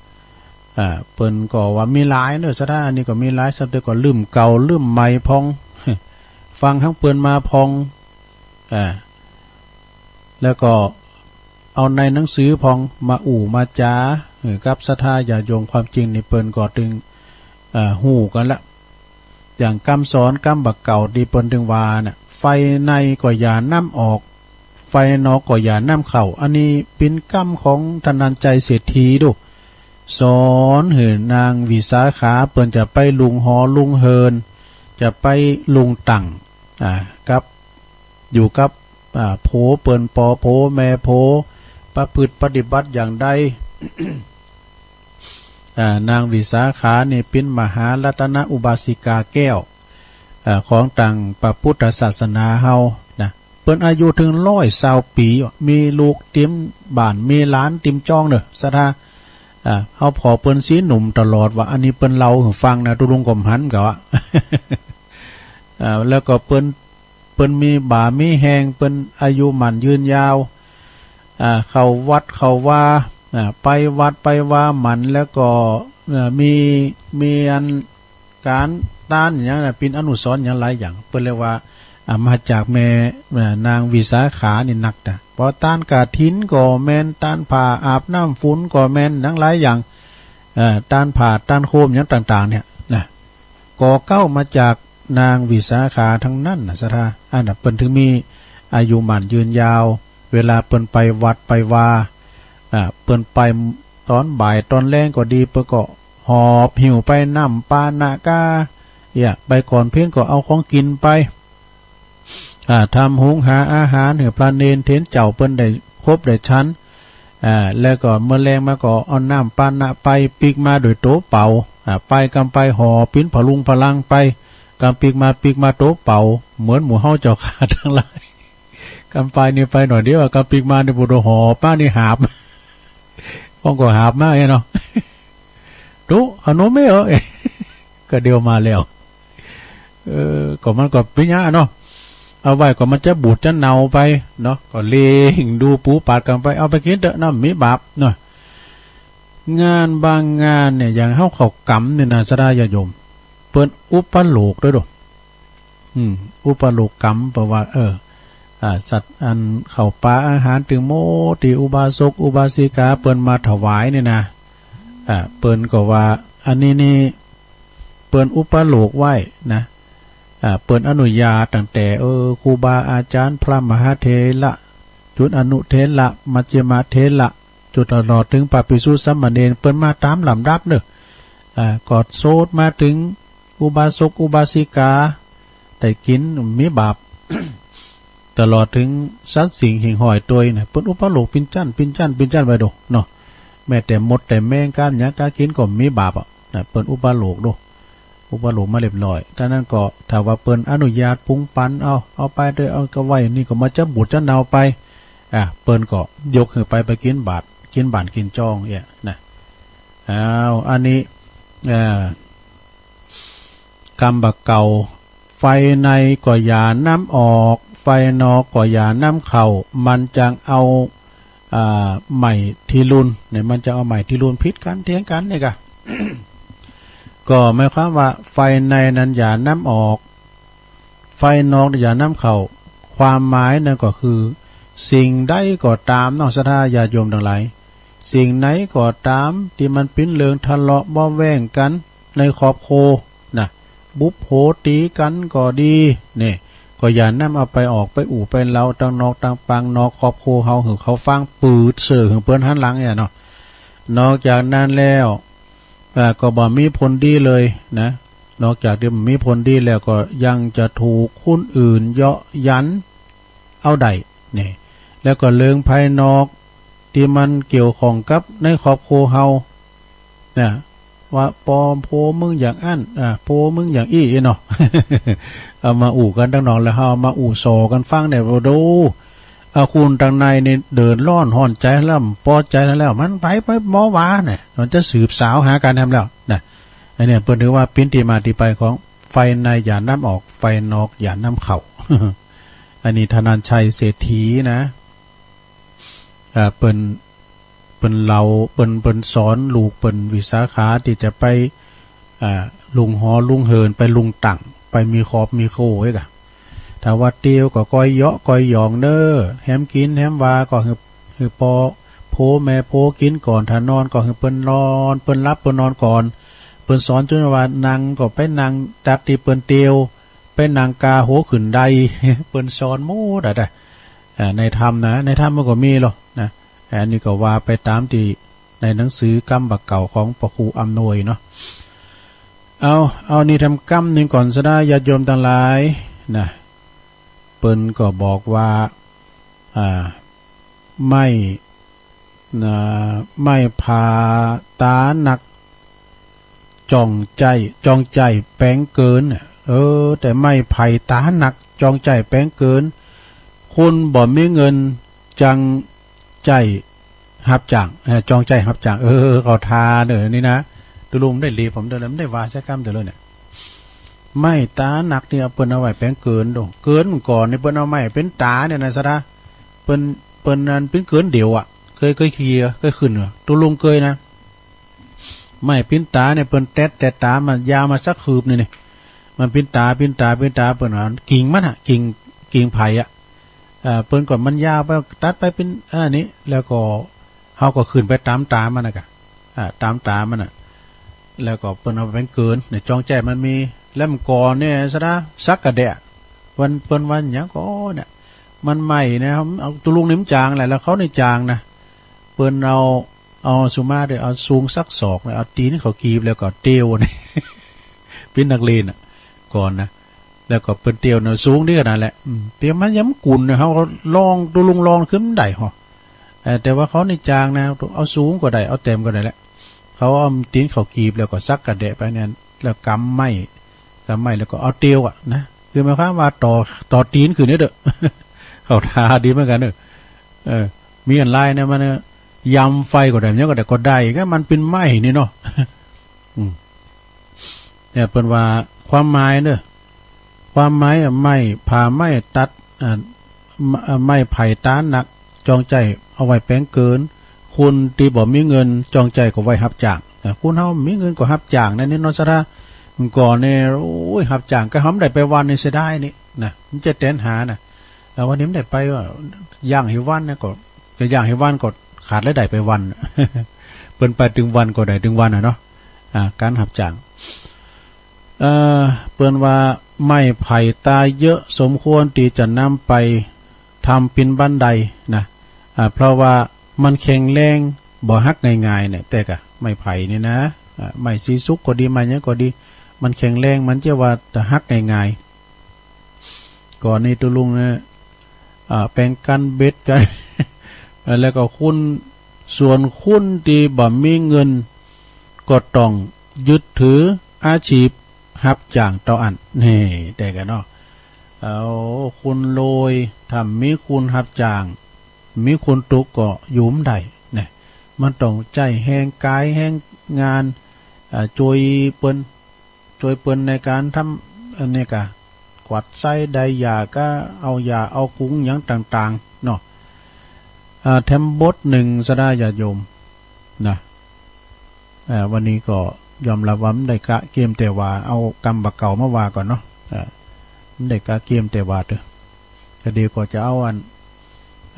อ่า เปิ้นก็ว่ามีหลายเด้อ ศรัทธา อันนี้ก็มีหลาย ศรัทธาก็ลืมเก่าลืมใหม่พ้อง ฟังทั้งเปิ้นมาพ้อง อ่า แล้วก็เอาในหนังสือพ้องมาอู้มาจา เออ กับศรัทธาญาติโยม ความจริงนี่เปิ้นก็ตึง เอ่อ ฮู้กันละ อย่างกำสอนกำบ่าเก่าที่เปิ้นตึงว่าน่ะ ไฟในก็อย่าน้ำออก ไฟนอกก็อย่าน้ำเข้า อันนี้เป็นกำของธนัญชัยเศรษฐีดู สอนหื้อนางวิสาขาเปิ้นจะไปลุงหอลุงเฮือน จะไปลุงตัง อ่า กับ อยู่กับ อ่า ผัวเปิ้น ปอผัวแม่ผัว ประพฤติปฏิบัติอย่างใด อ่า นางวิสาขานี่เป็นมหารัตนอุบาสิกาแก้ว อ่า ของตางพระพุทธศาสนาเฮานะ เปิ้นอายุถึงร้อยซาวปี มีลูกเต็มบ้าน มีหลานเต็มจ้องเนอะ ศรัทธา อ่า เฮาผ่อเปิ้นซี้หนุ่มตลอดว่า อันนี้เปิ้นเล่าหื้อฟังนะ ตุ๊ลุงก็บ่หันกะว่า อ่า แล้วก็เปิ้น เปิ้นมีบ่ามีแฮง เปิ้นอายุหมั้นยืนยาว อ่า เข้าวัดเข้าวา อ่า ไปวัดไปวาหมั้น แล้วก็ อ่า มี มีอันการตานหยังนะ เป็นอนุสรณ์หยังหลายอย่าง เปิ้นเรียกว่า อ่า มาจากแม่ อ่า นางวิสาขานี่นักนะ เพราะตานกฐินก็แม่น ตานผ้าอาบน้ำฝนก็แม่น หยังหลายอย่าง เอ่อ ตานผ้าตานโคมหยังต่างๆ เนี่ยนะ ก็เก๊ามาจากนางวิสาขาทั้งนั้นนะ ศรัทธา อันน่ะเปิ้นถึงมีอายุหมั้นยืนยาว เวลาเปิ้นไปวัดไปวา อ่า เปิ้นไปตอนบ่ายตอนแลงก็ดี เปิ้นก็หอบหิ้วไปน้ำปานะกา เอี้ย ไปก่อนเพลก็เอาของกินไป อ่า ทำหุงหาอาหารหื้อพระเณรเถรเจ้าเปิ้นได้คบได้ฉัน อ่า แล้วก็เมื่อแลงมาก็เอาน้ำปานะไป ปิ๊กมาโดยโตเปล่า อ่า ไปกำไปห่อปิ้นผะลุงผะลังไป กำปิ๊กมาปิ๊กมาโตเปล่า เหมือนหมู่เฮาเจ้าข้าทั้งหลาย กำไปนี่ไปหน่อยเดียว กำปิ๊กมานี่ผู้โดห่อป้านี่หาบ พ้องก็หาบมาเอ้เนาะ ตุ๊ ขนมเอ้เหรอ ก็เดียวมาแล้ว เออ ก็มันก็เป็นอย่างนั้นเนาะ เอาไว้ก็มันจะบูดจะเน่าไปเนาะ ก็เล็งดูปูปาดกันไป เอาไปกินเถอะนะ มีบาปเนาะ งานบางงานเนี่ย อย่างเฮาเข้ากรรมเนี่ยนะ ศรัทธาญาติโยม เปิ้นอุปโลกด้วยโด อืม อุปโลกกรรม แปลว่า เออ อ่า สัตว์อันเข้าปาอาหารตึงหมดตี้อุบาสกอุบาสิกาเปิ้นมาถวายเนี่ยนะ อ่า เปิ้นก็ว่า อันนี้นี่ เปิ้นอุปโลกไว้นะ อ่า เปิ้นอนุญาตตั้งแต่ เออ ครูบาอาจารย์ พระมหาเถระ จุดอนุเถระ มัชฌิมเถระ จุดตลอดถึงพระภิกษุสามเณร เปิ้นมาตามลำดับเนอะ อ่า ก็โสดมาถึงอุบาสกอุบาสิกา ได้กินมีบาป ตลอดถึงสัตว์สิ่งหิ่งห้อยตัวนะ เปิ้นอุปโลกเป็นชั้น เป็นชั้น เป็นชั้นไปโดเนาะ แม้แต่มดแต่แมงก้านหยังก้ากินก็มีบาปอ่ะนะ เปิ้นอุปโลกโด อุปโลกมาเรียบร้อย ถ้านั้นก็ถ้าว่าเปิ้นอนุญาตปรุงปัน เอา เอาไปเถอะ เอาก็ไว้นี่ก็มาจะบูดจะเน่าไป อ่ะ เปิ้นก็ยกหื้อไป ไปกินบาตร กินบ้านกินจ้องเนี่ยนะ อ้าว อันนี้ อ่า กรรมบ่าเก่า ไฟในก็อย่านำออก ไฟนอกก็อย่านำเข้า มันจังเอา อ่า ไม้ที่รุ่นเนี่ย มันจังเอาไม้ที่รุ่นผิดกัน เถียงกันเนี่ยกะ ก็หมายความว่า ไฟในนั้นอย่านำออก ไฟนอกอย่านำเข้า ความหมายนั่นก็คือ สิ่งใดก็ตามเนาะ ศรัทธาญาติโยมทั้งหลาย สิ่งไหนก็ตามที่มันปิ้นเรื่องทะเลาะเบาะแว้งกันในครอบครัวนะ บุบโหตีกันก็ดี เนี่ย ก็อย่านำเอาไปออกไปอู้ไปเล่าตังนอกตังปางนอกครอบครัวเฮา หื้อเขาฟัง ปืดเสิร์ฟหื้อเปิ้นหันหลังเนี่ยเนาะ นอกจากนั้นแล้ว อ่า ก็บ่มีผลดีเลยนะ นอกจากที่บ่มีผลดีแล้วก็ยังจะถูกคนอื่นเยาะหยันเอาได้ เนี่ย แล้วก็เรื่องภายนอกที่มันเกี่ยวข้องกับในครอบครัวเฮา นะ ว่าปอผัวมึงอย่างอั้น อ่า ผัวมึงอย่างอี้เนาะ เอามาอู้กันตังนอกแล้วเฮาเอามาอู้ส่อกันฟังเนี่ย โอ้โห เอาคนตังในนี่เดือดร้อนฮ้อนใจแล้ว ปอใจแล้ว มันไป ไปหมอหวาเนี่ย มันจะสืบสาวหากันแฮมแล้วนะ อันเนี้ยเปิ้นถือว่าปิ้นตี้มาตี้ไปของ ไฟในอย่านำออก ไฟนอกอย่านำเข้า อันนี้ธนัญชัยเศรษฐีนะ อ่า เปิ้น เปิ้นเล่า เปิ้น เปิ้นสอนลูกเปิ้นวิสาขาตี้จะไป อ่า ลุงหอลุงเหิน ไปลุงตั้ง ไปมีครอบมีครัวไว้กะ ถ้าว่าเตียวก็ก้อยเยาะก้อยหยองเน้อ แฮมกินแฮมวาก็หื้อ หื้อปอผัวแม่ผัวกินก่อน ถ้านอนก็หื้อเปิ้นนอน เปิ้นหลับเปิ้นนอนก่อน เปิ้นสอนจนว่านั่งก็ไปนั่งตัดตี้เปิ้นเตียว ไปนั่งกาหัวขึ้นได้ เปิ้นสอนหมดอะนะ อ่า ในธรรมนะ ในธรรมมันก็มีหรอกนะ อันนี้ก็ว่าไปตามตี้ในหนังสือกรรมบ่าเก่าของพระครูอำนวยเนาะ เอา เอานี่ทำกรรมหนึ่งก่อนซะนะ ญาติโยมทั้งหลายนะ เปิ้นก็บอกว่า อ่า ไม้ อ่า ไม้ผ่าต๋าหนัก จ่องใจ๋ จ่องใจ๋แป๋งเกิน เออ แต่ไม้ไผ่ต๋าหนัก จ่องใจ๋แป๋งเกิน คนบ่มีเงินจั่งใจ๋ฮับจ้าง เออ จ่องใจ๋ฮับจ้าง เออ เข้าท่าเน้อนี่นะ ตุ๊ลุงได้หลีผมเด้อ มันได้ว่าสักกำเด้อเลยเนี่ย ไม้ต๋าหนักนี่เอาเปิ้นเอาไว้แป๋งเกินโด เกินก่อนนี่เปิ้นเอาไม้เป๋นต๋าเนี่ยนะศรัทธา เปิ้น เปิ้นอันเป๋นเกินเดี่ยวอะ เคย เคยขี่ เคยขึ้นเหรอ ตุ๊ลุงเคยนะ ไม้เป๋นต๋าเนี่ยเปิ้นแต๊ดแต่ต๋ามันยาวมาสักคืบนี่นี่ มันเป๋นต๋า เป๋นต๋า เป๋นต๋า เปิ้นว่ากิ่งมันอะ กิ่ง กิ่งไผ่อะ เอ่อ เปิ้นก็มันยาวไป ตัดไปเป๋นอันนี้ แล้วก็เฮาก็ขึ้นไปต๋ามต๋ามันนะกะ อ่า ต๋ามต๋ามันน่ะ แล้วก็เปิ้นเอาไปแป๋งเกิน ในจ่องใจ๋มันมี แล้วมันก่อนเนี่ยศรัทธา สักกะแดะ วัน เปิ้นวันหยังก่อเนี่ย มันไม้นะครับ เอาตุ๊ลุงนี่มันจางแหละ แล้วเขานี่จางนะ เปิ้นเอา เอาสุมาเด้อ เอาสูงสักศอกนะ เอาตี๋นเขากีบแล้วก็เตียวนี่ เป๋นนักเรียนน่ะ ก่อนนะ แล้วก็เปิ้นเตียวน่ะสูงดีขนาดแหละ อืม เตียวมันยังกุ่นนะ เขาก็ลองตุ๊ลุงลองขึ้นได้หอ เอ่อ แต่ว่าเขานี่จางนะ เอาสูงก็ได้ เอาแต้มก็ได้แหละ เขาเอาตี๋นเขากีบแล้วก็สักกะแดะไปเนี่ย แล้วกำไม้ กำไม้แล้วก็เอาเตียวอะนะ คือหมายความว่าต่อ ต่อตี๋นขึ้นเนี่ยเด้อ เข้าท่าดีเหมือนกันเนอะ เออ มีอันลายเนี่ยมันเนี่ย ยำไฟก็ได้ หยังก็ได้ ก็ได้ ก็มันเป๋นไม้นี่เนาะ อืม เนี่ย เปิ้นว่าความหมายเนอะ ความหมายอะ ไม้ ผ่าไม้ตัด อ่า ไม้ ไม้ไผ่ตาหนัก จองใจ๊เอาไว้แป๋งเกิน คนตี้บ่มีเงิน จองใจ๊ก็ไว้ฮับจ้าง นะ คนเฮามีเงินก็ฮับจ้าง นั่นนี่เนาะ สะดา ก่อนนี่ โอ้ย ฮับจ้าง ก็เฮาบ่ได้ไปวันนี่เสียดายนี่ นะ มันจะแตนหา นะ เออ วันนี้บ่ได้ไป ว่า ย่างหิววันนะ ก็ ก็ย่างหิววันก็ขาดรายได้ไปวัน เปิ้นไปตึงวันก็ได้ตึงวันอะเนาะ อ่า การฮับจ้าง เอ่อ เปิ้นว่าไม้ไผ่ตาเยอะสมควรตี้จะนำไปทำเป็นบันไดนะ อ่า เพราะว่ามันแข็งแรง บ่หักง่ายๆ เนี่ย แต่กะไม้ไผ่นี่นะ อ่า ไม้สีสุกก็ดี ไม้หยังก็ดี มันแข็งแรง มันจะว่าจะหักง่ายๆ ก่อนนี้ตุ๊ลุงเนี่ย อ่า แป๋งกันเบ็ดกัน แล้วก็คน ส่วนคนตี้บ่มีเงิน ก็ต้องยึดถืออาชีพฮับจ้างเต้าอั้น นี่ แต่กะเนาะ เอา คนรวย ถ้ามีคนฮับจ้าง มีคนตกก็อยู่บ่ได้ นะ มันต้องใจ๊แฮงกายแฮงงาน อ่า ช่วยเปิ้น ช่วยเปิ้นในการทำ อันนี้กะ กวาดใส้ ไดหญ้า ก็เอาหญ้า เอากุง หยังต่างๆ เนาะ อ่า แถมบทหนึ่ง ศรัทธาญาติโยม นะ อ่า วันนี้ก็ยอมรับว่าบ่ได้กะเกมแต่ว่า เอากำบ่าเก่ามาว่าก่อนเนาะ อ่า บ่ได้กะเกมแต่ว่าเต๊อะ ก็เดี๋ยวก็จะเอาอัน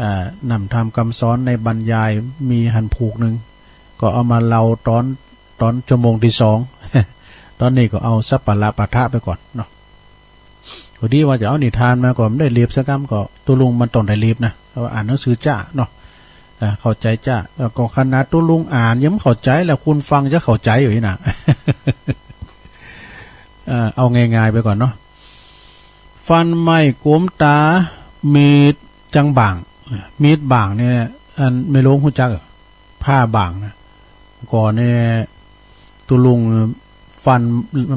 อ่า นำธรรมคำสอนในบรรยาย มีหั้นผูกหนึ่ง ก็เอามาเล่าตอน ตอนชั่วโมงที่สอง ตอนนี้ก็เอาสัพพะละปะทะไปก่อนเนาะ พอดีว่าจะเอานิทานมาก็บ่ได้เลียบสักกำ ก็ตุ๊ลุงมันต้องได้เลียบนะ เพราะว่าอ่านหนังสือจ๊ะเนาะ อ่า เข้าใจ๋จ๊ะ แล้วก็ขนาดตุ๊ลุงอ่านยังบ่เข้าใจ๋ แล้วคนฟังจะเข้าใจ๋อยู่นี่นะ อ่า เอาง่ายๆ ไปก่อนเนาะ ฟันไม้กลมต๋า มีดจั่งบ่าง มีดบ่างเนี่ย อันแม่หลวงฮู้จัก ผ้าบ่างนะ ก่อนเนี่ย ตุ๊ลุงฟัน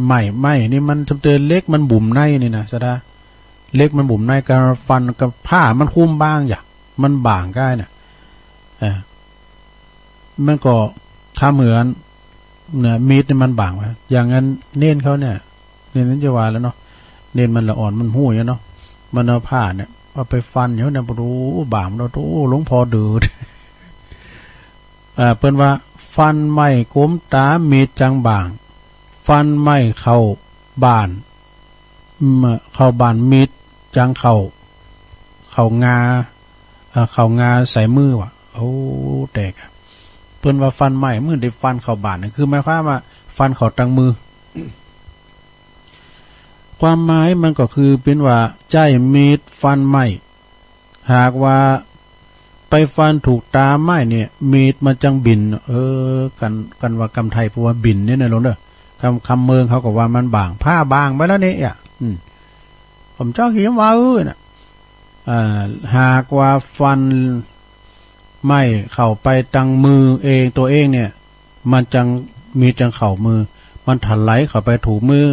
ไม้ ไม้นี่มัน เตอเหล็กมันบุ๋มในนี่นะ ศรัทธา เหล็กมันบุ๋มใน การฟันกับผ้ามันคุ้มบ่างอย่า มันบ่างก้ายน่ะ เออ มันก็ทำเหมือน เนี่ย มีดนี่มันบ่างไว้ อย่างนั้นเณรเขาเนี่ย เณรนั้นจะว่าแล้วเนาะ เณรมันละอ่อน มันฮู้อยู่เนาะ มันเอาผ้าเนี่ย เอาไปฟันอยู่เนี่ย โอ้โห บ่าง โอ้โห หลวงพ่อเดือด อ่า เปิ้นว่า ฟันไม้กลมต๋า มีดจั่งบ่าง ฟันไม้เข้าบ่าน อืม เข้าบ่าน มีดจั่งเข้า เข้างา เอ่อ เข้างาใส่มือว่ะ โอ้ แตกอะ เปิ้นว่าฟันไม้ มือได้ฟันเข้าบ่านน่ะ คือหมายความว่าฟันเข้าตังมือ ความหมายมันก็คือเปิ้นว่าใจ๊มีดฟันไม้ หากว่าไปฟันถูกต๋าไม้เนี่ย มีดมันจั่งบิ่น เออ กัน กันว่ากำไทยพูดว่าบิ่นเนี่ยนะหลวงเด้อ กำ กำเมืองเขาก็ว่ามันบ่าง ผ้าบ่างไปแล้วเนี่ย อืม ผมเจ้าขี้ว่า เออ น่ะ อ่า หากว่าฟันไม้เข้าไปตังมือเอง ตัวเองเนี่ย มันจั่ง มีดจั่งเข้ามือ มันถลายเข้าไปถูกมือ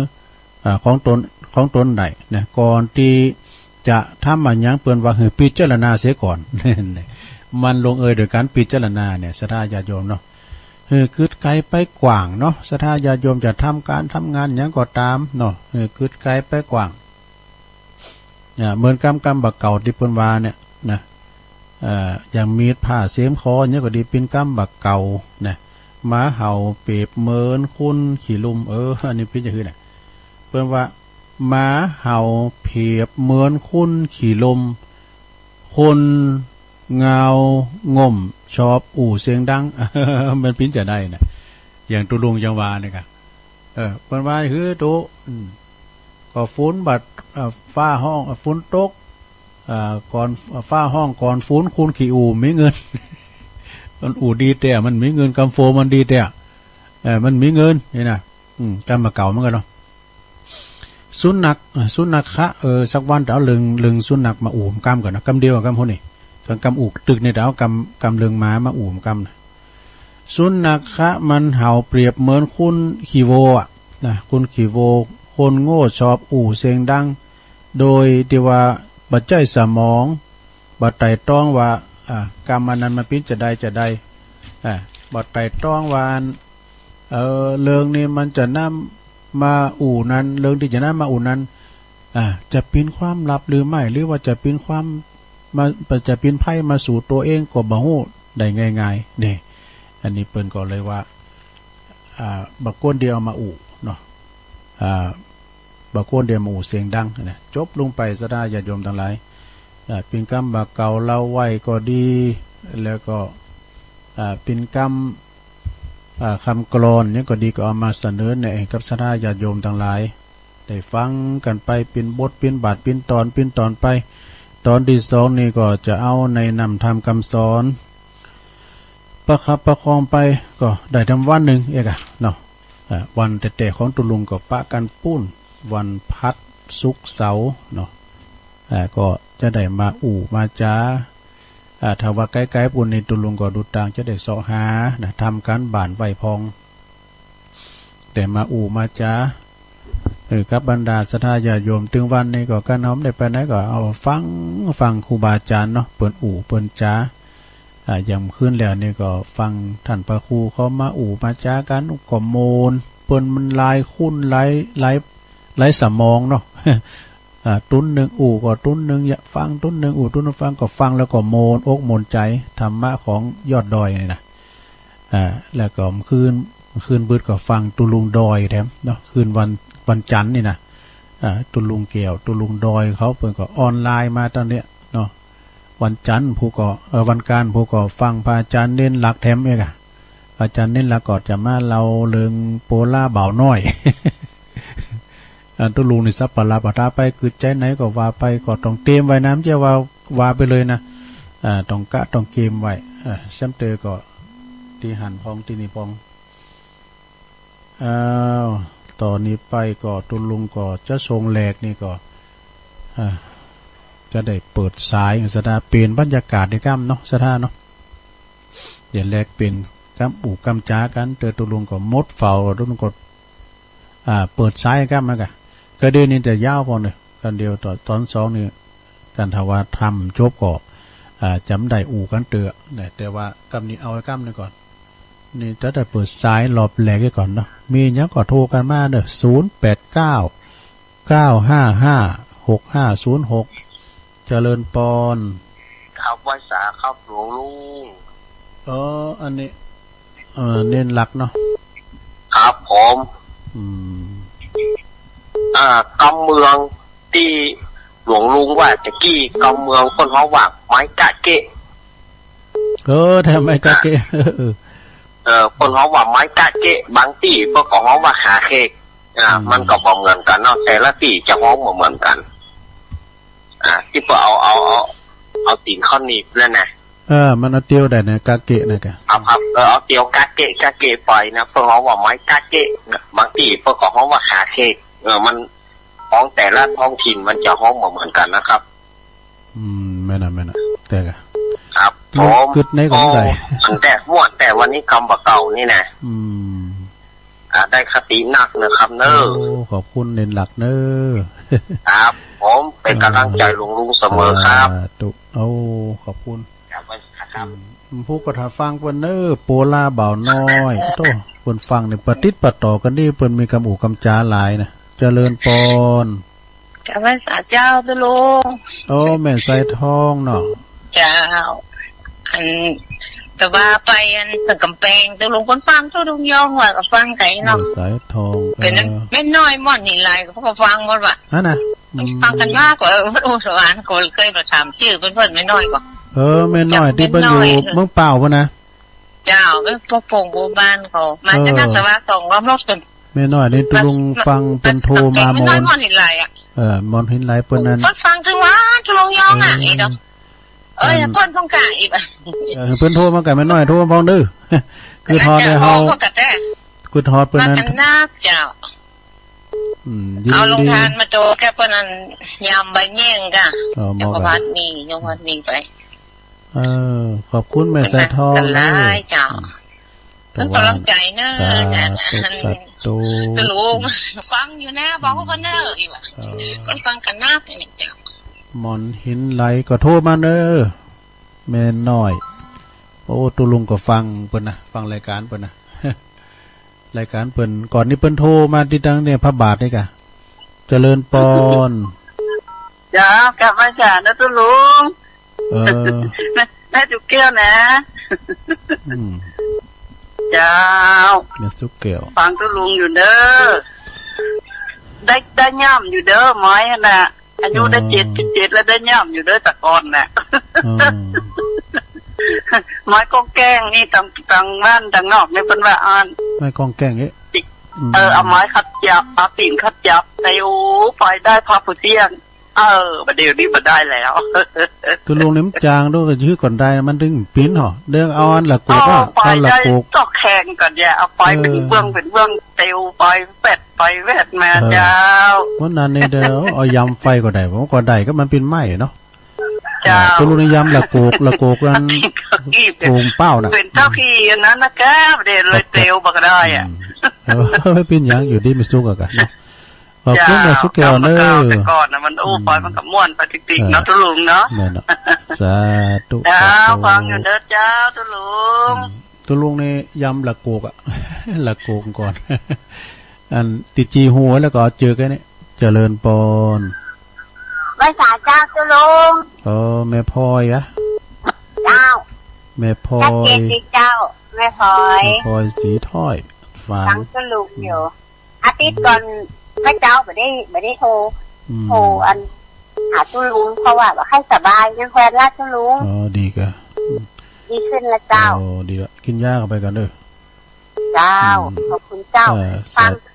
อ่า ของตน ของตนได้นะ ก่อนตี้จะทำอะหยัง เปิ้นว่าหื้อพิจารณาเสียก่อน มันลงเอยโดยการพิจารณาเนี่ย ศรัทธาญาติโยมเนาะ หื้อกึ๊ดไกลไปกว้างเนาะ ศรัทธาญาติโยมจะทำการทำงานหยังก็ต๋ามเนาะ หื้อกึ๊ดไกลไปกว้าง อ่า เหมือนกำ กำบ่าเก่าตี้เปิ้นว่าเนี่ยนะ เอ่อ อย่างมีดผ่าเสียมคอเนี่ยก็ดี เปิ้นกำบ่าเก่านะ หมาเห่าเปรียบเหมือนคนขี้ลุ่ม เออ อันนี้เปิ้นจะหื้อน่ะ เปิ้นว่า หมาเห่าเปรียบเหมือนคนขี้ลุ่ม คนเหงาง่มชอบอู้เสียงดัง มันเปิ้นจะได้น่ะ อย่างตุ๊ลุงจั่งว่านี่กะ เออ เปิ้นว่าหื้อตุ๊ อืม ก็ฝนบัด เอ่อ ฟ้าฮ้อง เอ่อ ฝนตก เอ่อ ก่อน เอ่อ ฟ้าฮ้องก่อนฝน คนขี้อู้มีเงิน มันอู้ดีแต๊ มันมีเงิน กำโฟมมันดีแต๊ เออ มันมีเงิน นี่นะ อืม กำบ่าเก่าเหมือนกันเนาะ สุนัข เอ่อ สุนัขะ เออ สักวันจะเอาเรื่อง เรื่องสุนัขมาอู้กำก่อนนะ กำเดียวกำพู้นนี่ กำ กำอู้ตึกนี่จะเอากำ กำเรื่องหมามาอู้กำนะ สุนัขะมันเห่าเปรียบเหมือนคนขี้โวอะนะ คนขี้โว คนโง่ชอบอู้เสียงดัง โดยตี้ว่าบ่ใจ๊สมอง บ่ไตร่ตรองว่า อ่า กำอันนั้นมันเปิ้นจะได้ จะได้ อ่า บ่ไตร่ตรองว่า เอ่อ เรื่องนี้มันจะนำมาอู้นั้น เรื่องตี้จะนำมาอู้นั้น อ่า จะเป็นความลับหรือไม่ หรือว่าจะเป็นความ มา จะเป็นภัยมาสู่ตัวเองก็บ่ฮู้ได้ง่ายๆ นี่ อันนี้เปิ้นก็เลยว่า อ่า บ่ควรที่เอามาอู้เนาะ อ่า บ่ควรที่เอามาอู้เสียงดังนะ จบลงไป ศรัทธาญาติโยมตังหลาย อ่า เป็นกำบ่าเก่าเล่าไว้ก็ดี แล้วก็ อ่า เป็นกำ อ่า คำกลอนหยังก็ดี ก็เอามาเสนอแนะให้กับศรัทธาญาติโยมตังหลาย ได้ฟังกันไปเป็นบทเป็นบาทเป็นตอนเป็นตอนไป ตอนที่สองนี่ก็จะเอาในนำธรรมคำสอน ประคับประคองไป ก็ได้ทำวันหนึ่งเอกอะเนาะ อ่า วันแต๊ๆของตุ๊ลุงก็ปะกันปู้น วันพัด ศุกร์ เสาร์เนาะ อ่า ก็จะได้มาอู้มาจา อ่า ถ้าว่าไกลๆปู้นนี่ตุ๊ลุงก็ดูตางจะได้เสาะหานะ ทำการบ้านไว้พอง ได้มาอู้มาจา เออ กับบรรดาศรัทธาญาติโยม ตึงวันนี้ก็ คันเฮาได้ไปไหนก็เอาฟัง ฟังครูบาอาจารย์เนาะ เปิ้นอู้เปิ้นจา อ่า อย่างคืนแล้วนี่ก็ฟังท่านพระครูเขามาอู้มาจากัน ก็โมน เปิ้นมันหลายคุ้น หลาย หลาย หลายสมองเนาะ อ่า ตุ๊นหนึ่งอู้ก็ตุ๊นหนึ่งอยากฟัง ตุ๊นหนึ่งอู้ตุ๊นหนึ่งฟัง ก็ฟังแล้วก็โมนอกโมนใจ ธรรมะของยอดดอยนี่นะ อ่า แล้วก็คืน คืนบึดก็ฟังตุ๊ลุงดอยแถมเนาะ คืนวัน วันจันทร์นี่นะ อ่า ตุ๊ลุงแก้ว ตุ๊ลุงดอยเขาเปิ้นก็ออนไลน์มาตอนเนี้ยเนาะ วันจันทร์ผู้ก็ เออ วันการผู้ก็ฟังพระอาจารย์เน้นหลักแถมเอกอะ อาจารย์เน้นหลักก็จะมาเล่าเรื่องโปล่าบ่าวน้อย อ่า ตุ๊ลุงนี่สับปะรดปะทาไป กึ๊ดใจไหนก็ว่าไป ก็ต้องเตรียมไว้นะ ไม่ใช่ว่า ว่าไปเลยนะ อ่า ต้องกะต้องเกมไว้ อ่า แซมเตอร์ก็ ตี้หั้นพองตี้นี่พอง อ้าว ต่อนี้ไปก็ตุ๊ลุงก็จะส่งแหลกนี่ก็ อ่า จะได้เปิดสายศรัทธา เปลี่ยนบรรยากาศได้กำเนาะ ศรัทธาเนาะ เดี๋ยวแลกเปลี่ยนกำอู้กำจากัน เตอตุ๊ลุงก็หมดเฝ้า ตุ๊ลุงก็ อ่า เปิดสายกำมันกะ ก็เดี๋ยวนี้จะยาวพอเนอะ กันเดียวตอน ตอนสองนี่ กันถ้าว่าทำจบก็ อ่า จำได้อู้กันเตอนะ แต่ว่ากำนี้เอาไว้กำหนึ่งก่อน นี่จะได้เปิดสายรอบแรกไว้ก่อนเนาะ มีหยังก็โทรกันมาเนอะ ศูนย์แปดเก้า เก้าห้าห้า หกห้าศูนย์หก เจริญปอน ครับ ไหว้สาครับหลวงลุง เออ อันนี้ เออ เน้นหลักเนาะ ครับผม อืม อ่า กำเมืองตี้หลวงลุงว่าตะกี้ กำเมืองเปิ้นฮ้องว่าไม้กะเกะ เออ แถมไม้กะเกะ เออ เออ เปิ้นฮ้องว่าไม้กะเกะ บางตี้เปิ้นก็ฮ้องว่าขาเขก อ่า อืม มันก็บ่เหมือนกันเนาะ แต่ละตี้จะฮ้องบ่เหมือนกัน อ่า ตี้เปิ้นเอา เอา เอา เอาตี๋นเข้าหนีบนั่นนะ เออ มันเอาเตียวได้นะ กะเกะนะกะ เอา เอา เออ เอาเตียวกะเกะ กะเกะไปนะ เปิ้นฮ้องว่าไม้กะเกะ บางตี้เปิ้นก็ฮ้องว่าขาเขก เออ มัน ของแต่ละท้องถิ่นมันจะฮ้องบ่เหมือนกันนะครับ อืม แม่นน่ะ แม่นน่ะ แต่กะ ครับ ผม กึ๊ดในของใด โอ้ ตั้งแต่ม่วนแต่วันนี้กำบ่าเก่านี่นะ อืม อ่า ได้คตินักนะครับเนอะ โอ้ ขอบคุณเน้นหลักเนอะ ครับ ผมเป็นกำลังใจหลวงลุงเสมอครับ สาธุ โอ้ ขอบคุณ ครับ ครับ อืม ผู้ก็ถ้าฟังเปิ้นเนอะ โปล่าบ่าวน้อย โธ่ เปิ้นฟังนี่ประติดประต่อกันดี เปิ้นมีกำอู้กำจาหลายนะ เจริญปอน กราบไหว้สาเจ้าตุ๊ลุง โอ้ แม่สายทองเนาะ เจ้า อัน แต่ว่าไปอันสันกำแพงตุ๊ลุงเปิ้นฟังตุ๊ลุงยองว่าก็ฟังไกลเนาะ แม่สายทอง เป็น เออ แม่น้อยม่อนหินไหลเขาก็ฟังหมดว่ะ นั่นน่ะ อืม ฟังกันมากกว่า เออ โอ้ สวรรค์ก็เคยมาถามชื่อเปิ้น เปิ้นแม่น้อยก็ เออ แม่น้อย เจ้า ตี้เปิ้นอยู่ แม่น้อย เมืองเป้าพุ้นนะ เจ้า แม่นพ่อปงบัวบานเขา มาจาก เออ นักสวาสองรอบรอบกัน แม่น้อยนี่ตุ๊ลุงฟังเปิ้นโทรมา แม่น้อยม่อนหินไหลอะ เออ ม่อนหินไหลเปิ้นนั่น เปิ้นฟังถึงว่าตุ๊ลุงยองอะ เออ อีดอก เอ้ย อัน เปิ้นต้องการอีก เออ เปิ้นโทรมากับแม่น้อย โทรมาพองเด้อ คือทอดได้เฮา เจ้า พองกับแท้ คือทอดเปิ้นนั่น มากันนักเจ้า อืม ยินดี เอาลงทานมาโตแก่เปิ้นนั่น ยามใบเมี่ยงกะ อ๋อ จักรพรรดิมี จักรพรรดิมีไป เออ ขอบคุณแม่สายทอง กันหลายเจ้า อืม เพิ่นกำลังใจเนอะ สาธุ สาธุ ตุ๊ลุงฟังอยู่นะ บอกว่าเนอะ อีกว่า เออ คนฟังกันนักเนี่ยเจ้า ม่อนหินไหลก็โทรมาเนอะ แม่น้อย โอ้ ตุ๊ลุงก็ฟังเปิ้นนะ ฟังรายการเปิ้นนะ รายการเปิ้น ก่อนนี้เปิ้นโทรมาตี้ตังเนี่ย พระบาทนี่กะ เจริญปอน เจ้า กลับมาจ้ะนะตุ๊ลุง เออ แม่ แม่ตุ๊กแก้วนะ อืม เจ้า แม่ตุ๊กแก้ว ฟังตุ๊ลุงอยู่เด้อ ได้ ได้ย่ำอยู่เด้อ ไม้หั่นน่ะ อายุได้ อ๋อ เจ็ดสิบเจ็ดแล้ว ได้ย่ำอยู่เด้อ แต่ก่อนน่ะ อ๋อ ไม้กองแกงนี่ ตาง ตางบ้านตางนอกนี่ เพิ่นว่าอ่อน ไม้กองแกงเอ๊ะ อืม เออ เอาไม้ขัดจับ เอาตีนขัดจับ ไป โอ้ ไปได้พระผู้เสี้ยง เออ บัดเดี๋ยวนี้บ่ได้แล้ว ตุ๊ลุงนี่มันจางโด ก็ยื้อก่อนได้ มันถึงปิ้นหอ เดี๋ยวเอาอันละโกกอะ เอาไป เอาละโกก ได้ตอกแข่งก่อนเนี่ย เอาไป เออ เป็นเบื้องเป็นเบื้อง เตียวไปแวดไปแวดมา เออ เจ้า วันนั้นนี่เดี๋ยวเอายำไฟก็ได้ ผมก็ได้ก็มันปิ้นไหม้เนาะ เจ้า ตุ๊ลุงนี่ยำละโกก ละโกกอัน โกงเป้าน่ะ เป็นเจ้าขี้อันนั้นนะแก เดี๋ยวเลยเตียวบ่ก็ได้อะ อืม เออ ไม่ปิ้นหยัง อยู่ดีไม่สุกอะกะเนาะ ขอบคุณนะ เจ้า สุกแก้วเนอะ กำมะกาวแต่ก่อนน่ะ มันอู้ อืม ไปมันก็ม่วนไปติ๊กๆ เออ เนาะตุ๊ลุงเนาะ แม่นเนาะ สาธุ เจ้า สาธุ ฟังอยู่เด้อเจ้าตุ๊ลุง อืม ตุ๊ลุงนี่ยำละโกกอะ ละโกกก่อน อันติดจีหัวแล้วก็เจอกันนี่ เจริญปอน ไหว้สาเจ้าตุ๊ลุง เออ แม่พลอยอะ เจ้า แม่พลอย ชัดเจนดีเจ้า แม่พลอย แม่พลอยสีถ้อย ฟัง ฟังตุ๊ลุงอยู่ อาทิตย์ก่อนพระเจ้าบ่ได้ บ่ได้โทร อืม โทรอัน หาตุ๊ลุง เพราะว่าบ่ค่อยสบาย ยังแควนราชตุ๊ลุง อ๋อ ดีกะ อืม ดีขึ้นแล้วเจ้า อ๋อ ดีละ กินยาเข้าไปกันเด้อ เจ้า อืม ขอบคุณเจ้า เออ ฟัง สา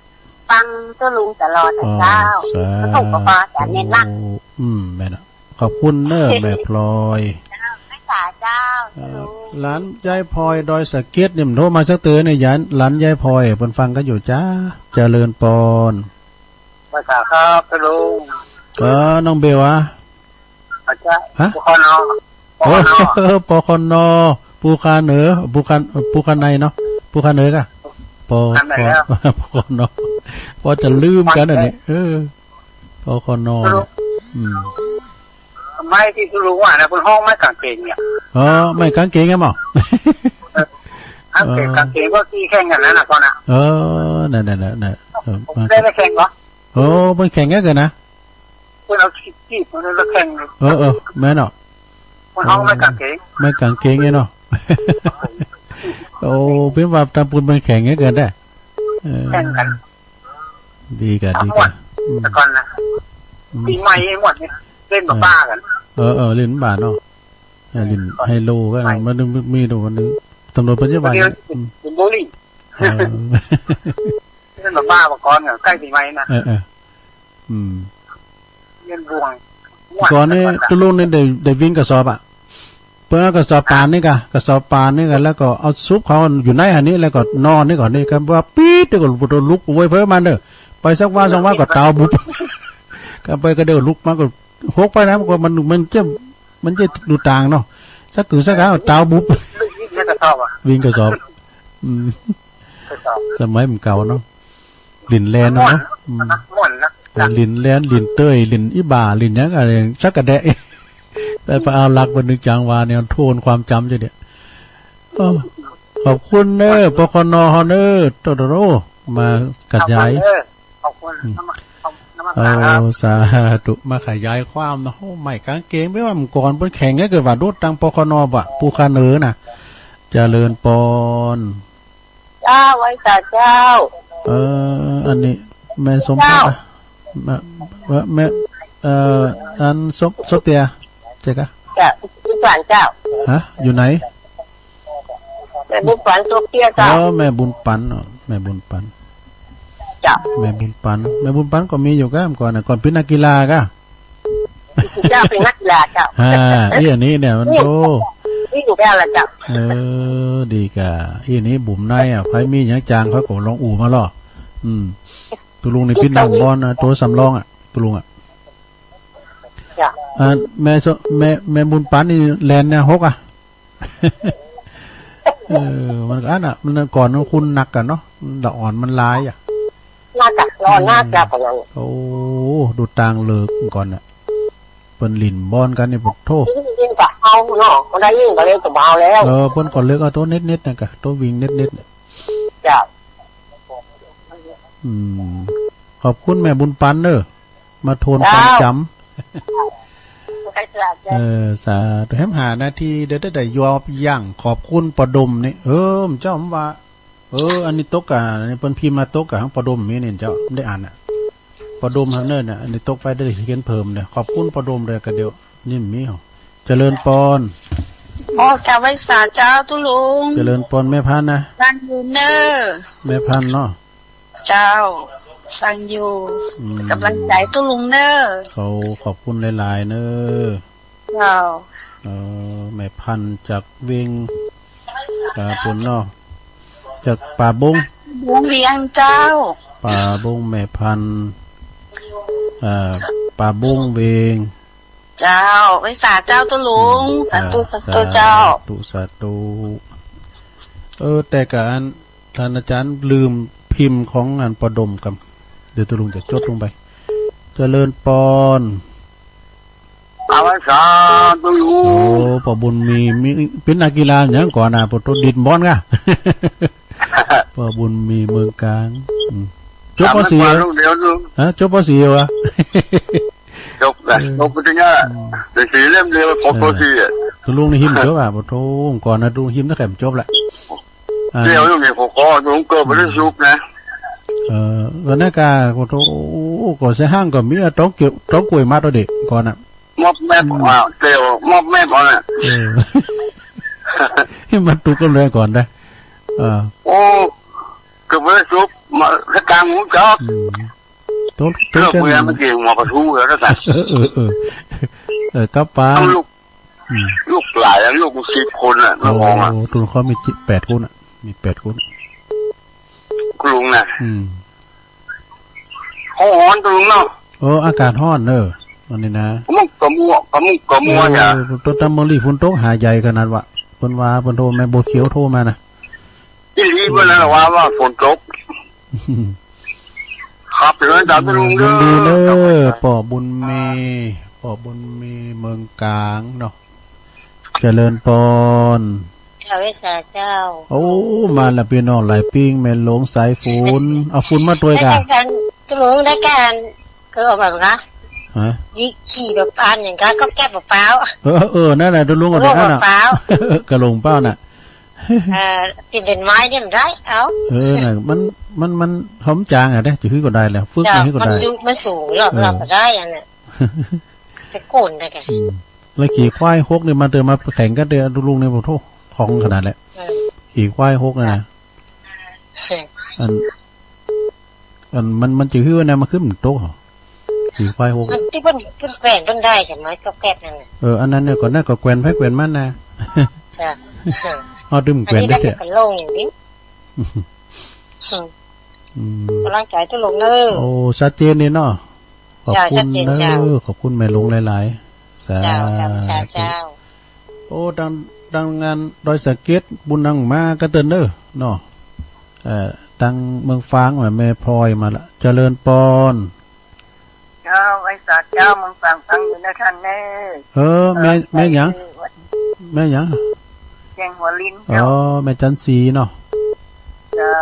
ฟังตุ๊ลุงตลอดนะ อ๋อ เจ้า สา มันถูกกับพอจะเน้นละ ธุ อืม แม่นอะ ขอบคุณเนอะ แม่พลอย เจ้า ไม่สาเจ้า เอ่อ ตุ๊ลุง หลานยายพลอยดอยสะเก็ดนี่มันโทรมาสักเตือนเนี่ย หลาน หลานยายพลอยเปิ้นฟังกันอยู่จ้า เจริญปอน มาสาครับตุ๊ลุง เออ น้องเบลอะ อาจารย์ ฮะ ปคน โอ้ ปค น ปคน ภูคาเหนือ ภูคา ภูคาในเนาะ ภูคาเหนือกะ ป ภูคาเหนือ ป ปคน พอจะลืมกันอันนี้ เออ ปคน เนี่ย อืม ไม้ที่ตุ๊ลุงว่านะ เปิ้นฮ้องไม้กางเกงเนี่ย อ๋อ ไม้กางเกงไงหมอ เออ กางเกง เออ กางเกงก็ขี้แข่งกันนั่นน่ะก่อนน่ะ เออ นั่นๆๆๆ เออ ผมได้ไม่แข่งเหรอ โอ้ เปิ้นแข่งกันเกินนะ เปิ้นเอาขี้ ขี้เปิ้นเอาแข่ง เออ เออ แม่นเนาะ เปิ้นฮ้องไม้กางเกง ไม้กางเกงไงเนาะ โอ้ เปิ้นว่าตามปูนเปิ้นแข่งกันเกินได้ เออ แข่งกัน ดีกะ เอา ดีกะ ม่วน อืม แต่ก่อนนะ อืม ปีใหม่ไอ้ม่วนนี่ เล่นหมากบ้ากัน เออ เออ เล่นหมากบ้าเนาะ เออ เล่นไฮโลกัน ไม่ มันมี มีดูมันนึง ตำรวจเปิ้นจะว่า เดี๋ยว อืม เล่นโบว์ลิ่ง เออ เล่นหมากบ้ามาก่อนเนี่ย ใกล้ปีใหม่นะ เออ เออ อืม เล่นบ่วง ม่วน ก่อนนี่ แต่ก่อนนะ ตุ๊ลุงนี่ได้ ได้วิ่งกระสอบอะ เปิ้นเอากระสอบปานนี่กะ กระสอบปานนี่กะ แล้วก็เอาศพเขาอยู่ในหั้นนี่ แล้วก็นอนนี่ก่อนนี่ ก็ว่าปี๊ด แล้วก็ลุกโวยเพิ่มมาเด้อ ไปสักวันสองวันก็ตาวบุบ ก็ไปก็เดี๋ยวลุกมาก็หกไปนะ มันก็มัน มันจะ มันจะดูต่างเนาะ สักกึ่งสักครั้งตาวบุบ วิ่งกระสอบอะ วิ่งกระสอบ อืม กระสอบ สมัยมันเก่าเนาะ หลินแลนเนาะ ม่วน อืม ม่วนนะ แต่หลินแลน หลินเตย หลินอีบ่า หลินหยังอะไร สักกะแดะ แต่พอเอาหลักเป็นนึกจังหวะเนี่ย โทนความจำอยู่เนี่ย โอ้ ขอบคุณเนอะ ปคน เฮาเนอะ โตโตโต มาขยาย ขอบคุณเนอะ ขอบคุณ อืม นมัส นมัสการครับ โอ้ สาธุ มาขยายความเนาะ โอ้ ไม้กางเกง แปลว่าเมื่อก่อนเปิ้นแข่งกันเกิดว่าโดดตัง ปคน บ่ะ ภูคาเหนือน่ะ เจริญปอน เจ้า ไหว้สาเจ้า เอ่อ อันนี้แม่สมพร เจ้า นะ แม่ แม่ แม่ เอ่อ อันสม สมเตีย ใช่กะ เจ้า บุญปันเจ้า ฮะ อยู่ไหน แม่บุญปันโซเฟียเจ้า เออ แม่บุญปัน อ๋อ แม่บุญปัน เจ้า แม่บุญปัน แม่บุญปันก็มีอยู่กะ เมื่อก่อนน่ะ ก่อนเป็นนักกีฬากะ เจ้าเป็นนักกีฬาเจ้า อ่า อี้อันนี้เนี่ยมัน นี่ โอ้ นี่อยู่แล้วล่ะเจ้า เออ ดีกะ อี้อันนี้บุ๋มในอ่ะ ใผมีหยังจางเขาก็ลองอู่มาลอ อืม ตุ๊ลุงนี่ปิ้นนักบอลนะ ตัวสำรองอ่ะ ตุ๊ลุงอ่ะ เจ้า อ่า แม่โซ แม่ แม่บุญปันนี่แลนเนี่ยหกอ่ะ เออ มันก็อันน่ะ มันก่อนมันคุณหนักอะเนาะ มันละอ่อนมันหลายอะ หนักอะ ละอ่อนหนัก อืม ยากกว่านั้น โอ้ ดูต่างเลิกก่อนน่ะ เปิ้นหลินบอลกันนี่ ปะโถ ยิ่ง ยิ่งกว่าเอาเนาะ คนได้ยิ่งกว่าเล่นกับเอาแล้ว เออ เปิ้นก็เลิกเอาตัวเน็ตๆ นั่นกะ ตัววิ่งเน็ตๆ น่ะ จ้ะ อืม ขอบคุณแม่บุญปันเด้อ มาทวนความจำ เจ้า เออ สาธุ แหมห้านาที เดี๋ยวได้ ได้ยอบย่าง ขอบคุณป้อดมนี่ เออ เจ้าว่า เออ อันนี้ตกกะ อันนี้เปิ้นพิมพ์มาตกกะ ของป้อดมมีนี่เจ้า ได้อ่านน่ะ ป้อดมครับเนิ่นน่ะ อันนี้ตกไปได้เขียนเพิ่มเนี่ย ขอบคุณป้อดมเลยกะเดียว นี่มีเหรอ เจริญปอน โอ้ เจ้าไหว้สาเจ้าตุ๊ลุง เจริญปอนแม่พันธุ์นะ ฟังอยู่เน้อ แม่พันธุ์เนาะ เจ้า ฟังอยู่ อืม กำลังใจตุ๊ลุงเน้อ เขา ขอบคุณหลายๆ เน้อ เจ้า เออ แม่พันธุ์จากเวียง อ่า ปุ้นเนาะ จากป่าบง บงเวียงเจ้า ป่าบงแม่พันธุ์ อ่า ป่าบงเวียง เจ้า ไหว้สาเจ้าตุ๊ลุง อืม สาธุ สา สาธุเจ้า สาธุ สาธุ เออ แต่กะอัน ท่านอาจารย์ลืมพิมพ์ของอันป้อดมกำ เดี๋ยวตุ๊ลุงจะจดลงไป เจริญปอน เอาไว้สาธุ โอ้ ป้อบุญมี มี เป็นนักกีฬาหยังก่อนนะ ป้อโตดิดบอลกะ ป้อบุญมีเมืองกลาง อืม จบ ป.สี่ ลูกเดียวลูก ฮะ จบ ป.สี่ วะ จบนะ เออ จบปริญญา อืม หนังสือเล่มเดียว ป.สี่ อะ ตุ๊ลุงนี่หิมจบอ่ะ ป้อโตก่อนนะ ตุ๊ลุงหิมตั้งแต่จบละ อ่า เดี๋ยวลูกนี่ ผมก็ตุ๊ลุงเกิดไม่ได้สุกนะ เออ ก็นั่นกะ ป้อโต โอ้ ก็เสียห้างก็มีอะ ต้องเกี่ยว ต้องกล้วยมัดเอาเด็กก่อนน่ะ มอบแมพ อืม อ่า เตียว มอบแมพเอาน่ะ เออ ให้มันตุกกันเลยก่อนนะ เออ โอ้ เกือบไม่ได้สุก มาสตางค์หมูจอก อืม โต๊ะ เลิก โต๊ะ เมืองมันเก่ง หมอปะทูแล้วนะ เออ เออ เออ เออ ครับป้า เอาลูก อืม ลูกหลายอะ ลูกสิบคนน่ะ น้องๆอะ โอ้ ตุ๊ลุงเขามีจิ แปดคนน่ะ มีแปดคน คุณลุงน่ะ อืม เขาฮ้อนตุ๊ลุงเนาะ เออ อากาศฮ้อนเนอะ วันนี้นะ กะมุกกะมัว กะมุกกะมัวเนี่ย เออ ต้นตำมะลิฝนตกหาดใหญ่ขนาดวะ เปิ้นว่า เปิ้นโทร แม่บัวเขียวโทรมานะ อีหลีเปิ้นนั่นว่า ว่าฝนตก ครับ เจริญตามตุ๊ลุงเด้อ ยินดีเนอะ ป้อบุญมี ป้อบุญมีเมืองกลางเนาะ เจริญปอน เจ้าเวสาเจ้า โอ้ มาละพี่น้องหลายปิ้ง แม่หลวงสายฝน เอาฝนมาตวยกะ ได้กัน ตุ๊ลุงได้กัน ก็ออกแบบนะ ฮะ ยิขี่แบบอันอย่างก็แก๊บแบบเปล่า เออ เออ นั่นแหละ ตุ๊ลุงเอาแต่อันน่ะ เปล่า กะหลงเปล่าน่ะ เอ่อ เป็นเด่นไม้เนี่ยมันได้ เอา เออ น่ะ มัน มัน มันหอมจางอ่ะเด้ จะหื้อก็ได้แหละ ฝึก จ้ะ มาหื้อก็ได้ มันสูง มันสูง รอบ เออ รอบก็ได้อันน่ะ จะโกนได้ไง อืม แล้วขี่ควายหกนี่มาเดินมาแข่งกันเด้อ ตุ๊ลุงนี่ โอ้โธ่ ของขนาดแหละ เออ ขี่ควายหกนี่นะ จ้ะ อัน อันมัน มันจะหื้อนะ มันขึ้นตกเหรอ ขี่ควายหก อันที่เปิ้น เปิ้นแขวนเปิ้นได้จ้ะ ไม้ก๊อบแก๊บนั่นน่ะ เออ อันนั้นเนี่ย ก่อนหน้าก็แขวนไผแขวนมันนะ จ้ะ เอาดื่มแขวนได้แท้ อันนี้น่าจะเป็นโล่งอย่างนี้ อืม อืม กำลังใจตุ๊ลุงเนอะ โอ้ ชัดเจนเลยเนาะ ขอบคุณ จ้ะ ชัดเจน เนอะ เจ้า ขอบคุณแม่หลวงหลายๆ สา เจ้า เจ้า สาธุ เจ้า โอ้ ดัง ดังงานดอยสะเก็ด บุญนังมากระเตินเด้อเนาะ เอ่อ ดังเมืองฟาง แม่พลอยมาละ เจริญปอน เจ้า ไหว้สาเจ้า เมืองฟางฟังอยู่นะท่านเน่อ เออ แม่ เออ แม่หยัง ไปที่วัด แม่หยัง แจ้งหัวลิน อ๋อ เจ้า แม่จันสีเนาะ เจ้า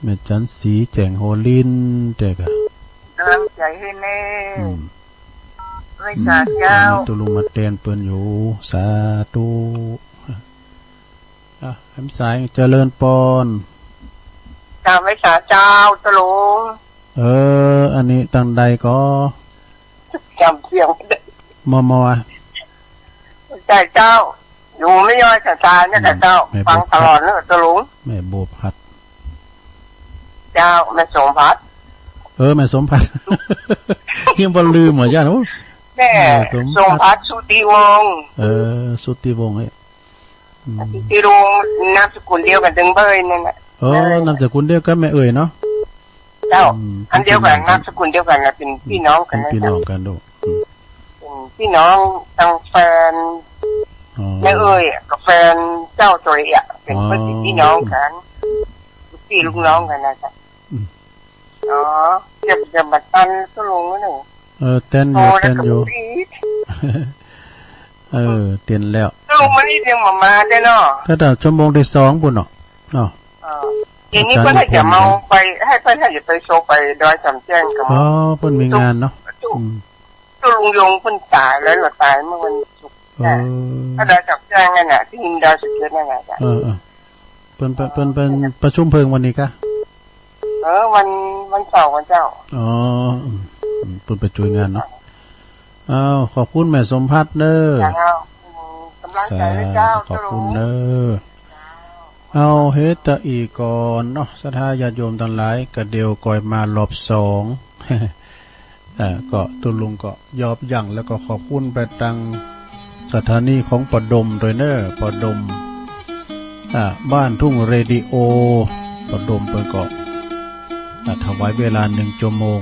แม่จันสีแจ้งหัวลิน เด้อกะ กำลังใจให้เน่อ อืม ไหว้สาเจ้า อืม ตุ๊ลุงมาแตนเปิ้นอยู่ สาธุ อ่ะ แหมสาย เจริญปอน เจ้า ไหว้สาเจ้า ตุ๊ลุง เออ อันนี้ตังใดก็ จำเสียงไม่ได้ มอมออะ ใช่เจ้า อยู่ไม่ย่อยสายตาเนี่ย อืม แต่เจ้า แม่ ฟังตลอดเนอะ ตุ๊ลุง แม่บัวผัด เจ้า แม่สมผัด เออ แม่สมผัด ยังบ่ลืมเหมือนกัน โอ้ แม่ แม่สมผัด สมผัด สุติวงศ์ เออ สุติวงศ์เอ้ย อืม สุติวงศ์ นามสกุลเดียวกันตึงเบยนั่นแหละ เออ เออ นามสกุลเดียวกับแม่เอ๋ยเนาะ เจ้า อืม อันเดียวกัน เป็นพี่น้องกัน นามสกุลเดียวกันนะ เป็นพี่น้องกัน เป็นพี่น้องกัน นะเจ้า ลูก อืม เป็นพี่น้องทางแฟน อ๋อ แม่เอ๋ยอะ กับแฟนเจ้าตัวเองอะ เป็น อ๋อ เพื่อนเป็นพี่น้องกัน ลูกพี่ลูกน้องกันนะเจ้า อืม อ๋อ เก็บ เก็บบัตรตันตุ๊ลุงไว้หนึ่ง เออ แตนอยู่ โอ้ แตนอยู่ แล้วก็อีก เออ แตนแล้ว ตุ๊ลุงมันนี่ยังมา มาได้เนาะ ก็แต่ชั่วโมงที่สองพุ้นเนาะ เนาะ เออ อย่างนี้ อาจารย์ เพิ่นให้จะมา นิพนธ์ ไป ให้เพิ่นให้จะไปโชว์ไปดอยสามแจ้งกับ อ๋อ เพิ่นมีงานเนาะ ตุ๊ อืม ตัวลุงยงเพิ่นตายแล้วเหรอ ตายเมื่อวันศุกร์ เออ น่ะ ก็ได้กับแจ้งนั่นน่ะ ที่อินดอยสะเก็ดนั่นน่ะจ้ะ เออ เออ เพิ่น เพิ่น เพิ่น เพิ่นประชุมเพิ่งวันนี้กะ เออ วัน วันเสาร์ วันเจ้า อ๋อ อืม อืม เพิ่นไปช่วยงานเนาะ อ้าว ขอบคุณแม่สมภัทรเด้อ เจ้า อืม กำลังใจด้วยเจ้า ขอบคุณเด้อ เจ้า เอา เฮดตะอี้ก่อนเนาะ ศรัทธาญาติโยมตังหลาย กะเดี๋ยวก่อยมารอบสอง เอ่อ ก็ตุ๊ลุงก็ยอบยั้ง แล้วก็ขอบคุณไปตังสถานีของป้อดมด้วยเน้อ ป้อดม อ่า บ้านทุ่งเรดิโอ ป้อดมเปิ้นก็ อ่า ถวายเวลาหนึ่งชั่วโมง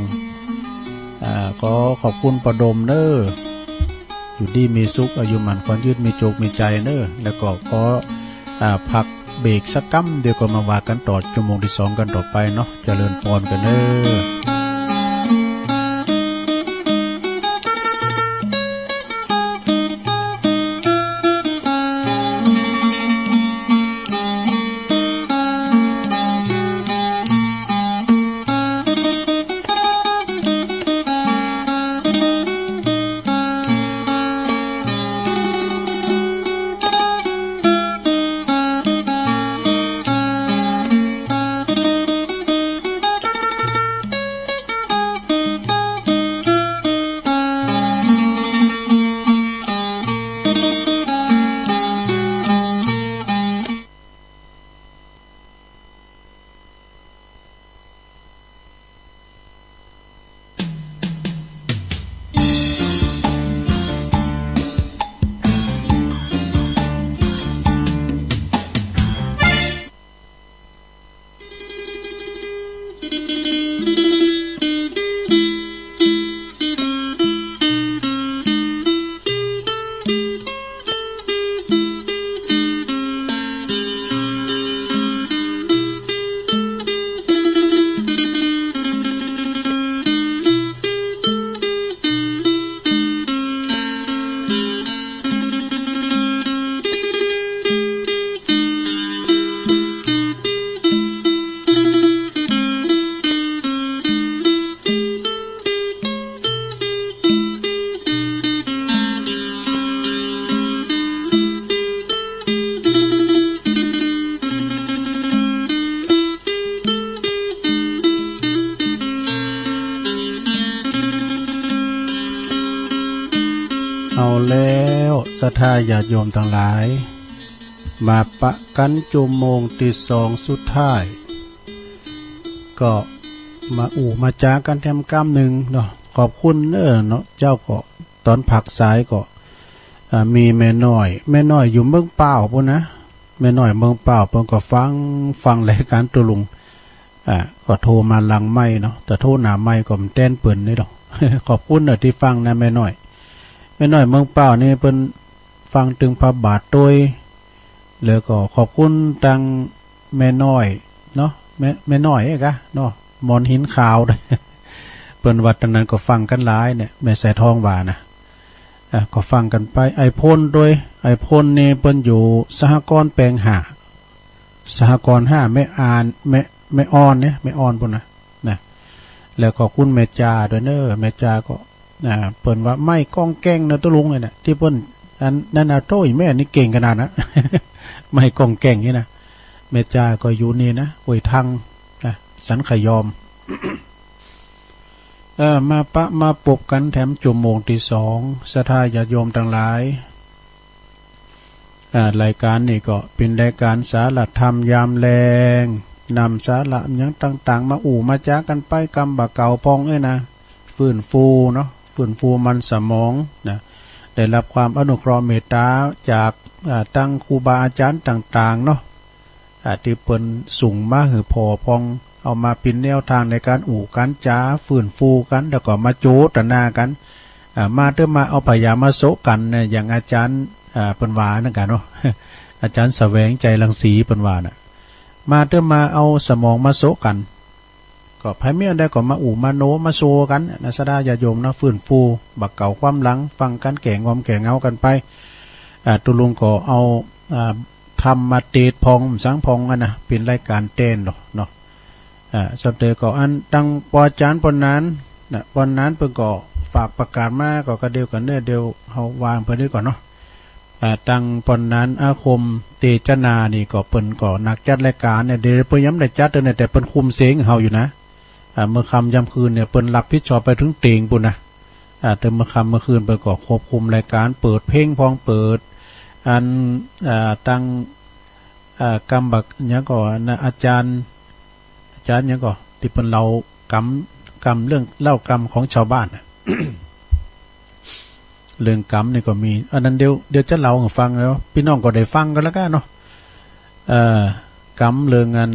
อ่า ขอขอบคุณป้อดมเน้อ อยู่ดีมีสุข อายุหมั้นขวัญยืน มีโจคมีชัยเน้อ แล้วก็ขอ อ่า พักเบรกสักกำ เดี๋ยวก็มาว่ากันต่อชั่วโมงที่สองกันต่อไปเนาะ เจริญพรกันเน้อ เอาแล้ว ศรัทธาญาติโยมตังหลาย มาปะกั๋นจั่วโมงตี้สองสุดท้าย ก็มาอู้มาจ๋ากั๋นแถมกำนึ่งเนาะ ขอบคุณเน้อเนาะ เจ้าก็ตอนพักสายก็ อ่า มีแม่น้อย แม่น้อยอยู่เมืองป้าวปู้นนะ แม่น้อยเมืองป้าวเปิ้นก็ฟัง ฟังรายการตุ๊ลุง อ่า ก็โทรมาหลังไมค์เนาะ แต่โทรหน้าไมค์ก็บ่แตนเปิ้นนี่ดอก ขอบคุณเน้อตี้ฟังนะแม่น้อย แม่น้อยเมืองป้าวนี่เปิ้นฟังตึงพระบาทโตย แล้วก็ขอบคุณตังแม่น้อยเนาะ แม่ แม่น้อยเอ๊ะกะเนาะ หมอนหินขาว เปิ้นว่าตอนนั้นก็ฟังกั๋นหลายเนี่ย แม่สายทองว่านะ อ่ะ ก็ฟังกั๋นไป ไอ้พลโตย ไอ้พลนี่เปิ้นอยู่สหกรณ์แปลงห้า สหกรณ์ห้า แม่อ่าน แม่ แม่อ่อนเนี่ย แม่อ่อนปู้นนะ นะ แล้วก็ขอบคุณแม่จาโตยเน้อ แม่จาก็ อ่า เปิ้นว่าไม้ก้องแก้งเน้อตุ๊ลุงเนี่ยนะ ตี้เปิ้น อันนั้นนะ โต้ย แม่นี่เก่งขนาดนะ ไม้ก้องแก้งนี่นะ แม่จาก็อยู่นี่นะ ห้วยทังนะ สันขยอม เออ มาปะมาปบกั๋นแถมจั่วโมงตี้สอง ศรัทธาญาติโยมตังหลาย อ่า รายการนี่ก็เป๋นรายการสาระธรรมยามแลง นำสาระหยังต่างๆ มาอู้มาจ๋ากั๋นไป กำบ่าเก่าพ่องเอ้ยนะ ฟื้นฟูเนาะ ฟื้นฟูมันสมองนะ ได้รับความอนุเคราะห์เมตตาจาก อ่า ตังครูบาอาจ๋ารย์ต่างๆ เนาะ อ่า ตี้เปิ้นส่งมาหื้อผ่อพ่อง เอามาเป๋นแนวตางในก๋านอู้ก๋านจ๋า ฟื้นฟูกั๋น แล้วก็มาโจตนากั๋น อ่า มาเตื้อมาเอาปัญญามาโซะกั๋นเนี่ย อย่างอาจ๋ารย์ อ่า เปิ้นว่านั่นกะเนาะ อาจ๋ารย์แสวงใจรังสีเปิ้นว่าน่ะ มาเตื้อมาเอาสมองมาโซะกั๋น ก็ไผมีอันใดก็มาอู้มาโนมาโซะกั๋นนะ ศรัทธาญาติโยมนะ ฟื้นฟูบ่าเก่าความหลัง ฟังกั๋นแก้ง่อมแก้เหงากั๋นไป อ่า ตุ๊ลุงก็เอา อ่า ธรรมเตสน์พ่อง สังพ่องอันนะ เป๋นรายการแตนเนาะ เนาะ อ่า สำเร็จก็อันตังปออาจ๋ารย์ปอนานนะ ปอนานเปิ้นก็ ฝากประกาศมาก็กระเดียวกันเนี่ย เดี๋ยวเฮาวางไปนี่ก่อนเนาะ อ่า ตังปอนนั้นอาคมเตจนานี่ก็เปิ้นก็นักจัดรายการเนี่ย เดี๋ยวเปิ้นยังบ่ได้จัดเนี่ย แต่เปิ้นคุมเสียงเฮาอยู่นะ อ่า เมื่อค่ำยามคืนเนี่ยเปิ้นรับผิดชอบไปถึงเตียงปู้นนะ อ่า แต่เมื่อค่ำเมื่อคืนเปิ้นก็ควบคุมรายการ เปิดเพลงพอง เปิดอัน อ่า ตัง อ่า กำบักหยังก็นะ อาจารย์ อาจารย์หยังก็ ที่เปิ้นเล่ากำ กำเรื่องเล่ากำของชาวบ้านน่ะ เรื่องกำนี่ก็มี อันนั้นเดี๋ยว เดี๋ยวจะเล่าให้ฟังแล้ว พี่น้องก็ได้ฟังกันแล้วกันเนาะ เอ่อ กำเรื่องอัน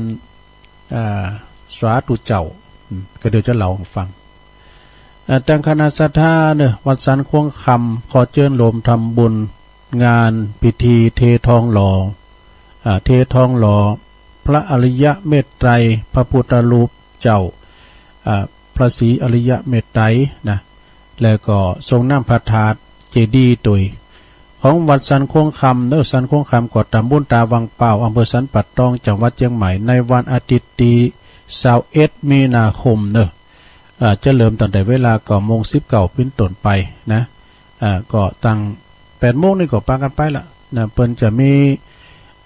เอ่อ สาธุเจ้า อืม ก็เดี๋ยวจะเล่าให้ฟัง เอ่อ ตังคณะศรัทธาเนอะ วัดสันคงคำ ขอเจิญโฮมทำบุญงานพิธีเททองหล่อ อ่า เททองหล่อพระอริยเมตไตรย พระพุทธรูปเจ้า อ่า พระศรีอริยเมตไตรยนะ แล้วก็ทรงน้ำพระธาตุเจดีย์ตวย ของวัดสันคงคำเนอะ สันคงคำก็ตำบลตาวังเป่า อำเภอสันป่าตอง จังหวัดเชียงใหม่ ในวันอาทิตย์ที่ซาวเอ็ดมีนาคมเนอะ อ่า จะเริ่มตั้งแต่เวลาเก้าโมงสิบเก้าเป็นต้นไปนะ อ่า ก็ตั้งแปดโมงนี่ก็ปากันไปละนะ เปิ้นจะมี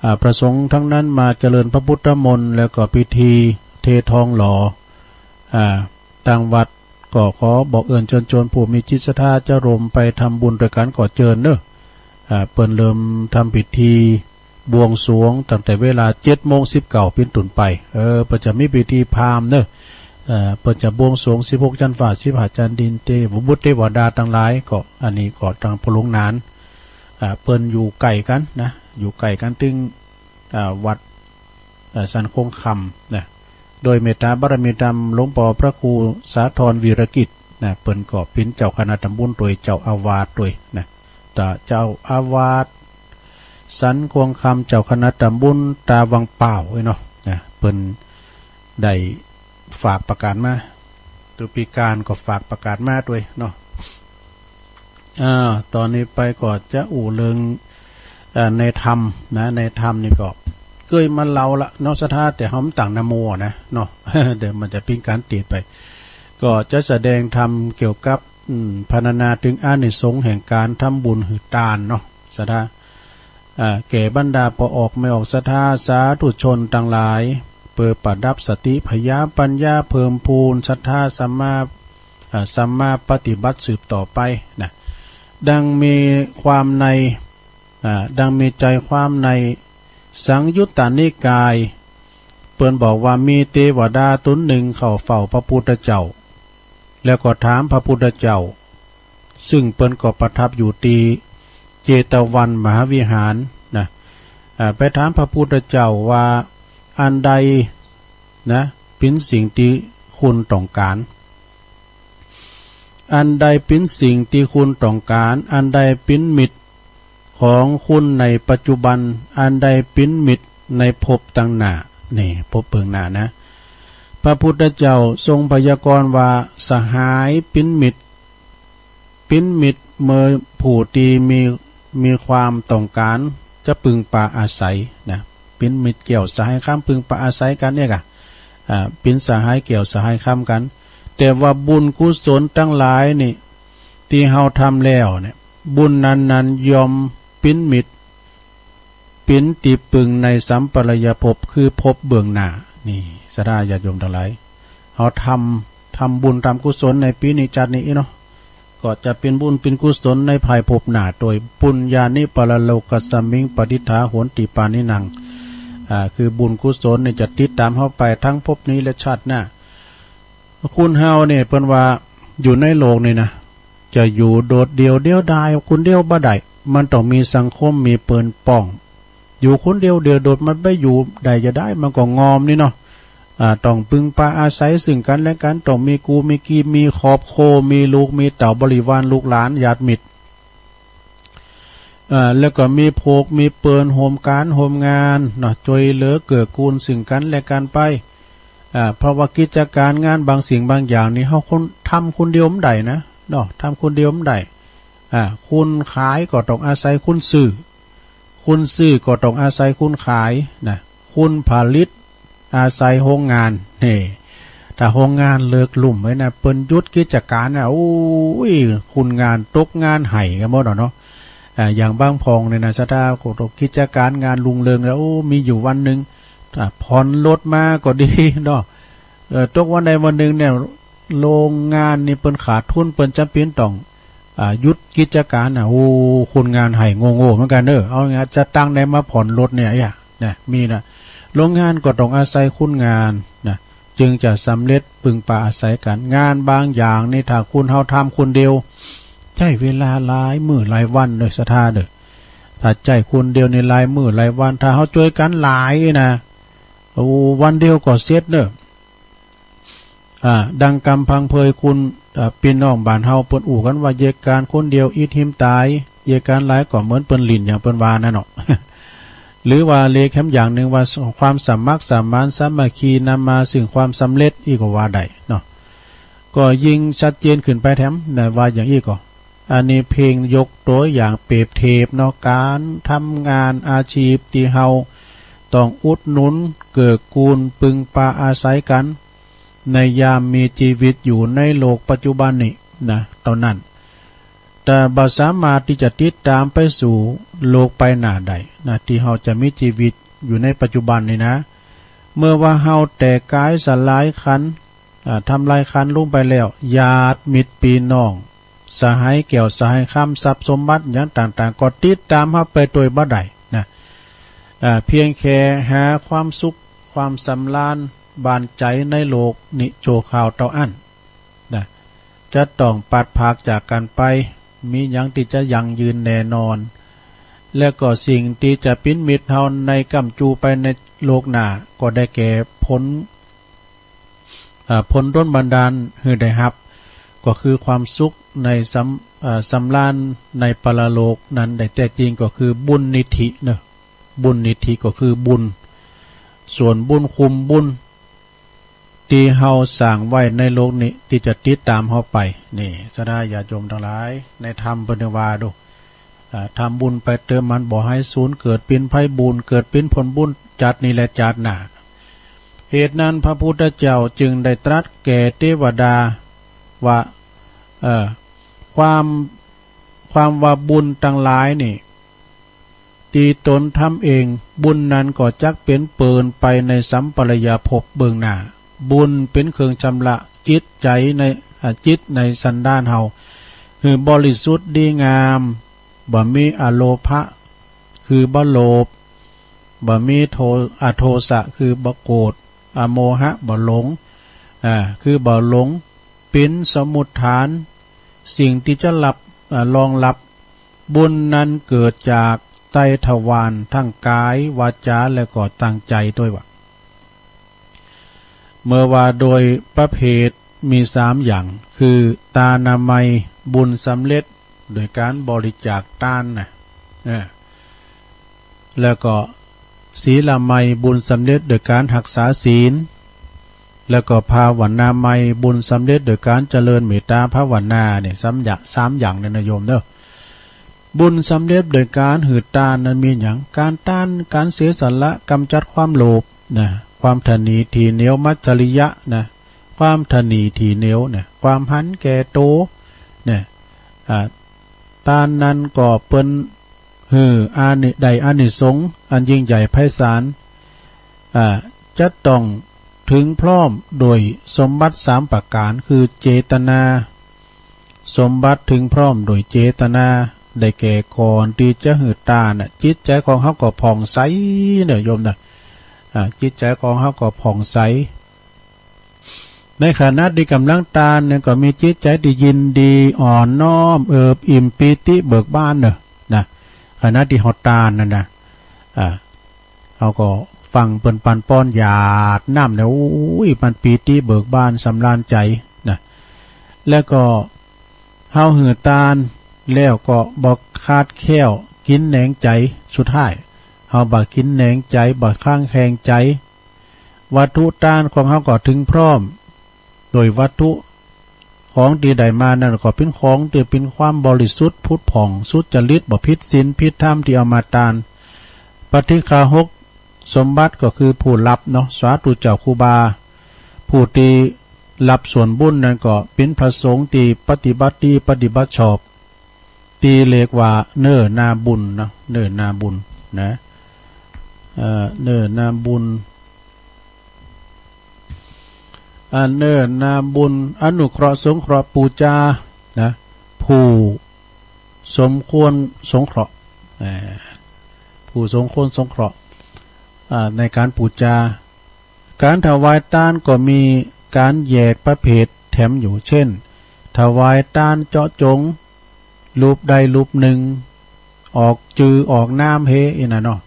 อ่า พระสงฆ์ทั้งนั้นมาเจริญพระพุทธมนต์ แล้วก็พิธีเททองหล่อ อ่า ทางวัดก็ขอบอกเอิญเชิญชวนผู้มีจิตศรัทธาจะร่วมไปทำบุญด้วยกันก็เจิญเนอะ อ่า เปิ้นเริ่มทำพิธีบวงสรวงตั้งแต่เวลาเจ็ดโมงสิบเก้าเป็นต้นไป เออ เปิ้นจะมีพิธีพราหมณ์เนอะ เอ่อ เปิ้นจะบวงสรวงสิบหกชั้นฟ้า สิบห้าชั้นดิน เทพบุตรเทวดาทั้งหลาย ก็อันนี้ก็ทางพระหลวงนาน อ่า เปิ้นอยู่ใกล้กันนะ อยู่ใกล้กันตึง อ่า วัด เอ่อ สันคงคำนะ โดยเมตตาบารมีธรรมหลวงพ่อพระครูสาธรวีรกิจนะ เปิ้นก็เป็นเจ้าคณะตำบลโดยเจ้าอาวาสโดยนะ ตาเจ้าอาวาสสันคงคำ เจ้าคณะตำบลตาวังเป่าเอ้ยเนาะนะ เปิ้นได้ฝากประกาศมา ตุปีการก็ฝากประกาศมาด้วยเนาะ อ่า ตอนนี้ไปก็จะอู้เรื่อง เอ่อ ในธรรมนะ ในธรรมนี่ก็เกยมาเล่าละเนาะ ศรัทธา แต่เฮาบ่ตั้งนะโมนะเนาะ เดี๋ยวมันจะปิ้งการติดไป ก็จะแสดงธรรมเกี่ยวกับ อืม พรรณนาถึงอานิสงส์แห่งการทำบุญหื้อตานเนาะ ศรัทธา อ่า แก่บรรดาป้อออกแม่ออกศรัทธาสาธุชนตังหลาย เปื้อประดับสติผญาปัญญา เพิ่มพูนศรัทธาสัมมา อ่า สัมมาปฏิบัติสืบต่อไปนะ ดังมีความใน อ่า ดังมีใจความในสังยุตตนิกาย เปิ้นบอกว่ามีเทวดาตนหนึ่งเข้าเฝ้าพระพุทธเจ้า แล้วก็ถามพระพุทธเจ้า ซึ่งเปิ้นก็ประทับอยู่ที่เจตวันมหาวิหารนะ อ่า ไปถามพระพุทธเจ้าว่าอันใดนะ เป็นสิ่งที่คุณต้องการ อันใดเป็นสิ่งที่คุณต้องการ อันใดเป็นมิตรของคุณในปัจจุบัน อันใดเป็นมิตรในภพตังหน้า นี่ ภพเบื้องหน้านะ พระพุทธเจ้าทรงพยากรณ์ว่า สหายเป็นมิตร เป็นมิตรเมื่อผู้ที่มี มีความต้องการจะพึ่งพาอาศัยนะ เป็นมิตรแก้วสหายคำ พึ่งพาอาศัยกันเนี่ยกะ อ่า เป็นสหายแก้วสหายคำกัน แต่ว่าบุญกุศลทั้งหลายนี่ ที่เฮาทำแล้วเนี่ย บุญนั้นๆ ย่อมเป็นมิตร เป็นที่พึ่งในสัมปรายภพ คือภพเบื้องหน้า นี่ ศรัทธาญาติโยมทั้งหลาย เฮาทำ ทำบุญทำกุศลในปีนี้ชาตินี้เนาะ ก็จะเป็นบุญเป็นกุศลในภายภพหน้า โดย ปุญญานิปรโลกัสมิง ปะทิฏฐาโหนติปานิหนัง อ่า คือบุญกุศลนี่จะติดตามเฮาไปทั้งภพนี้และชาติหน้า คนเฮาเนี่ยเปิ้นว่าอยู่ในโลกนี่นะ จะอยู่โดดเดี่ยวเดียวดายคนเดียวบ่ได้ มันต้องมีสังคมมีเปิ้นป้อง อยู่คนเดียวเดี่ยวโดดมันไปอยู่ได้จะได้ มันก็งอมนี่เนาะ อ่า ต้องพึ่งพาอาศัยซึ่งกันและกัน ต้องมีกูมีกี มีครอบครัว มีลูกมีเต้าบริวารลูกหลานญาติมิตร อ่า แล้วก็มีพวกมีเปิ้นโฮมการโฮมงานเนาะ ช่วยเหลือเกื้อกูลซึ่งกันและกันไป อ่า เพราะว่ากิจการงานบางสิ่งบางอย่างนี่เฮาคน ทำคนเดียวบ่ได้นะเนาะ ทำคนเดียวบ่ได้ อ่า คนขายก็ต้องอาศัยคนซื้อ คนซื้อก็ต้องอาศัยคนขายนะ คนผลิตอาศัยโฮงงาน นี่ ถ้าโฮงงานเลิกลุ่มไว้นะ เปิ้นหยุดกิจการนะ โอ้ย คนงานตกงานไห้กันหมดอะเนาะ อ่า อย่างบางพ่องนี่นะ ศรัทธา ก็ตกกิจการงานรุ่งเรืองแล้ว โอ้ มีอยู่วันหนึ่ง อ่า ผ่อนรถมาก็ดีเนาะ เอ่อ ตกวันใดวันหนึ่งเนี่ย โรงงานนี่เปิ้นขาดทุน เปิ้นจำเป็นต้อง อ่า หยุดกิจการนะ โอ้ คนงานไห้โง่ๆ เหมือนกันเด้อ เอาไง จะตังค์ใดมาผ่อนรถเนี่ย อ่ะ นะ มีนะ โรงงานก็ต้องอาศัยคนงานนะ จึงจะสำเร็จ พึ่งพาอาศัยกัน งานบางอย่างนี่ ถ้าคนเฮาทำคนเดียว ใช้เวลาหลายมื้อหลายวันเด้อ ศรัทธาเด้อ ถ้าใช้คนเดียวนี่ หลายมื้อหลายวัน ถ้าเฮาช่วยกันหลายนะ โอ้ วันเดียวก็เสร็จเด้อ อ่า ดังกำพังเผยคุณ อ่า ปี้น้องบ้านเฮาเปิ้นอู้กันว่า เยียะก๋านคนเดียวอิดหิมต๋าย เยียะก๋านหลายก็เหมือนเปิ้นหลิ้น อย่างเปิ้นว่านั่นเนาะ หรือว่าเรียกแถมอย่างหนึ่งว่า ความสมัครสมานสามัคคีนำมาซึ่งความสำเร็จ อี้ก็ว่าได้เนาะ ก็ยิ่งชัดเจนขึ้นไปแถมนะ ว่าอย่างอี้ก็ อันนี้เพียงยกตัวอย่างเปรียบเทียบเนาะ ก๋านทำงานอาชีพตี้เฮาต้องอุดหนุนเกื้อกูล พึ่งพาอาศัยกัน ในยามมีชีวิตอยู่ในโลกปัจจุบันนี้นะ เต้านั้น แต่บ่สามารถตี้จะติดต๋ามไปสู่โลกไปหน้าได้นะ ตี้เฮาจะมีชีวิตอยู่ในปัจจุบันนี้นะ เมื่อว่าเฮาแตกก๋ายสลายขันธ์ อ่า ทำลายขันธ์ลงไปแล้ว ญาติมิตรปี้น้อง สหายแก้วสหายคำ ทรัพย์สมบัติหยังต่างๆ ก็ติดต๋ามเฮาไปโดยบ่ได้นะ อ่า เพียงแค่หาความสุขความสำราญบานใจ๋ในโลกนี้ชั่วคราวเต้าอั้นนะ จะต้องปัดพรากจากกันไป มีหยังตี้จะยั่งยืนแน่นอน และก็สิ่งตี้จะปินมิตรเฮาในก้ำจูไปในโลกหน้า ก็ได้แก่ผล อ่า ผลดลบันดาลหื้อได้ฮับ ก็คือความสุขในสำ อ่า สำราญในปรโลกนั้น ได้แท้จริงก็คือบุญนิธิเนาะ บุญนิธิก็คือบุญ ส่วนบุญคุ้มบุญ ตี้เฮาสร้างไว้ในโลกนี้ ตี้จะติดต๋ามเฮาไป นี่ ศรัทธาญาติโยมตังหลาย ในธรรมเปิ้นว่าดู อ่า ทำบุญไปเติมมันบ่ให้สูญ เกิดเป๋นไพบูลย์ เกิดเป๋นผลบุญ จัดนี้และจัดหน้า เหตุนั้นพระพุทธเจ้าจึงได้ตรัสแก่เทวดาว่า เอ่อ ความ ความว่าบุญตังหลายนี่ ตี้ตนทำเอง บุญนั้นก็จักเป๋นเปินไปในสัมปรายภพเบื้องหน้า บุญเป๋นเครื่องชำระจิตใจ๋ใน อ่า จิตในสันดานเฮา หื้อบริสุทธิ์ดีงาม บ่มีอโลภะ คือบ่โลภ บ่มีโท อโทสะ คือบ่โกรธ อโมหะ บ่หลง อ่า คือบ่หลง เป๋นสมมุติฐาน สิ่งตี้จะรับ อ่า รองรับ บุญนั้นเกิดจากไตรทวารทั้งกาย วาจา และก็ตั้งใจ๋ด้วยว่า เมื่อว่าโดยประเภทมีสามอย่าง คือทานามัย บุญสำเร็จโดยการบริจาคตานนะ เออ แล้วก็ศีลามัย บุญสำเร็จโดยการฮักษาศีล แล้วก็ภาวนามัย บุญสำเร็จโดยการเจริญเมตตาภาวนา เนี่ย สามอย่าง สามอย่างเนี่ยนะโยมเนาะ บุญสำเร็จโดยการหื้อตานนั้นมีหยัง ก๋านตาน ก๋านเสียสละ กำจัดความโลภนะ ความตระหนี่ถี่เหนียว มัจฉริยะนะ ความตระหนี่ถี่เหนียวนะ ความหันแก่โตนะ อ่า ตานนั้นก็เปิ้นหื้ออานิ ได้อานิสงส์อันยิ่งใหญ่ไพศาล อ่า จะต้องถึงพร้อมโดยสมบัติสามประก๋าน คือเจตนา สมบัติถึงพร้อมโดยเจตนา ได้แก่ก่อนตี้จะหื้อตานน่ะ จิตใจ๋ของเฮาก็ผ่องใสเนาะโยมนะ อ่า จิตใจ๋ของเฮาก็ผ่องใส ในขณะตี้ก๋ำลังตานเนี่ยก็มีจิตใจ๋ตี้ยินดีอ่อนน้อมเอิบอิ่มปีติเบิกบานเนาะนะ ขณะตี้เฮาตานนั่นนะ อ่า เฮาก็ฟังเปิ้นปันป้อนหยาดน้ำเนี่ย โอ้ย มันปีติเบิกบานสำราญใจ๋นะ แล้วก็เฮาหื้อตานแล้วก็บ่ขาดแคลนกินแหนงใจ๋ สุดท้ายเฮาบ่กินแหนงใจ๋ บ่คลางแคลนใจ๋ วัตถุตานของเฮาก็ถึงพร้อม โดยวัตถุของตี้ได้มานั้นก็เป๋นของตี้เป๋นความบริสุทธิ์ผุดผ่องสุจริต บ่ผิดศีลผิดธรรมตี้เอามาตาน ปาฏิฆาหกสมบัติก็คือผู้รับเนาะ สาธุเจ้าครูบา ผู้ตี้ รับส่วนบุญนั้นก็เป็นพระสงฆ์ที่ปฏิบัติดีปฏิบัติชอบ ที่เรียกว่าเนื้อนาบุญนะ เนื้อนาบุญนะ เอ่อ เนื้อนาบุญ อ่า เนื้อนาบุญ อนุเคราะห์สงเคราะห์ปูจานะ ผู้สมควรสงเคราะห์ อ่า ผู้สมควรสงเคราะห์ อ่า ในการปูจา การถวายตานก็มีการแยกประเภทแถมอยู่ เช่น ถวายตานเจาะจง รูปใดรูปหนึ่ง ออกจือออกนามเฮอี้นะเนาะ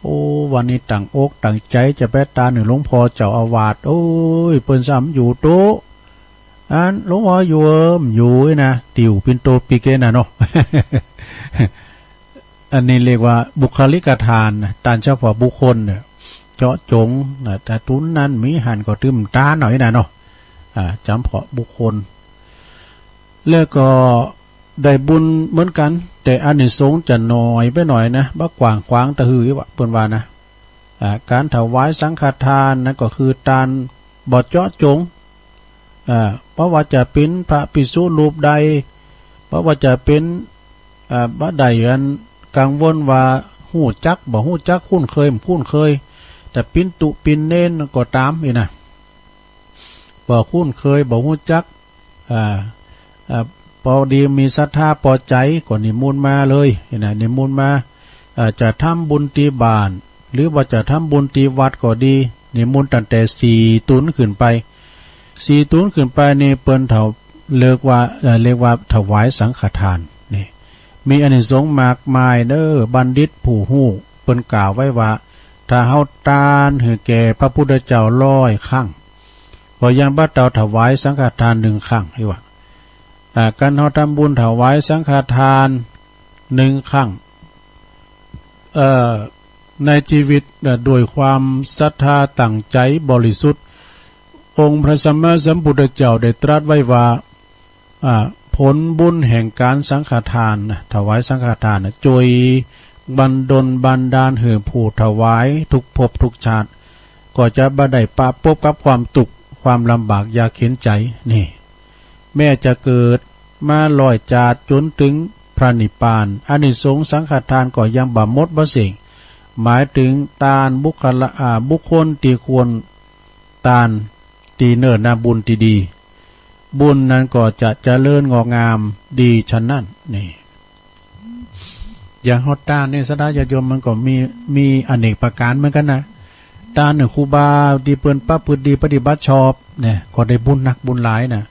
โอ้ วันนี้ตั้งอกตั้งใจจะไปตานหื้อหลวงพ่อเจ้าอาวาส โอ้ย เปิ้นซ้ำอยู่โต๊ะ อันหลวงพ่ออยู่เอิมอยู่อี้นะ ติวปิ่นโตปิกเอ้นะเนาะ อันนี้เรียกว่าบุคลิกทานนะ ตานเฉพาะบุคคลเนี่ย เจาะจงนะ ถ้าทุนนั้นมีหันก็ตื้มตานหน่อยนะเนาะ อ่า จำเพาะบุคคล แล้วก็ได้บุญเหมือนกัน แต่อานิสงส์จะน้อยไปหน่อยนะ บ่กว้างขวางตะหือว่า เปิ้นว่านะ อ่า การถวายสังฆทานนั้นก็คือตานบ่เจาะจง อ่า บ่ว่าจะเป็นพระภิกษุรูปใด บ่ว่าจะเป็น อ่า บ่ได้อันกังวลว่าฮู้จักบ่ฮู้จัก คุ้นเคยบ่คุ้นเคย แต่เป็นตุ๊เป็นเณรก็ตามอี้นะ บ่คุ้นเคยบ่ฮู้จัก อ่า อ่า พอดีมีศรัทธาพอใจก็นิมนต์มาเลยนะ นิมนต์มา อ่า จะทำบุญที่บ้าน หรือว่าจะทำบุญที่วัดก็ดี นิมนต์ตั้งแต่สี่ตุ๊นขึ้นไป สี่ตุ๊นขึ้นไปนี่เปิ้นเถา เรียกว่า เอ่อ เรียกว่าถวายสังฆทานนี่ มีอานิสงส์มากมายเด้อ บัณฑิตผู้ฮู้เปิ้นกล่าวไว้ว่า ถ้าเฮาตานหื้อแก่พระพุทธเจ้าร้อยครั้ง ก็ยังบ่เท่าถวายสังฆทานหนึ่งครั้ง ที่ว่า อ่า การเฮาทำบุญถวายสังฆทานหนึ่งครั้ง เอ่อ ในชีวิต เอ่อ ด้วยความศรัทธาตั้งใจบริสุทธิ์ องค์พระสัมมาสัมพุทธเจ้าได้ตรัสไว้ว่า อ่า ผลบุญแห่งการสังฆทานนะ ถวายสังฆทานนะ ช่วยบันดลบันดาลหื้อผู้ถวายทุกภพทุกชาติ ก็จะบ่ได้ปะปบกับความทุกข์ความลำบากยากเข็ญใจ นี่ แม้จะเกิดมาร้อยชาติจนถึงพระนิพพาน อานิสงส์สังฆทานก็ยังบ่หมดบ่สิ้น หมายถึงตานบุคคละ อ่า บุคคลที่ควรตาน ที่เนิ่นนะบุญที่ดี บุญนั้นก็จะเจริญงอกงามดีฉะนั้น นี่ อย่างเฮาตานนี่ ศรัทธาญาติโยมมันก็มี มีอเนกประการเหมือนกันนะ ตานเนี่ยครูบาที่เปิ้นประพฤติดีปฏิบัติชอบเนี่ย ก็ได้บุญนักบุญหลายนะ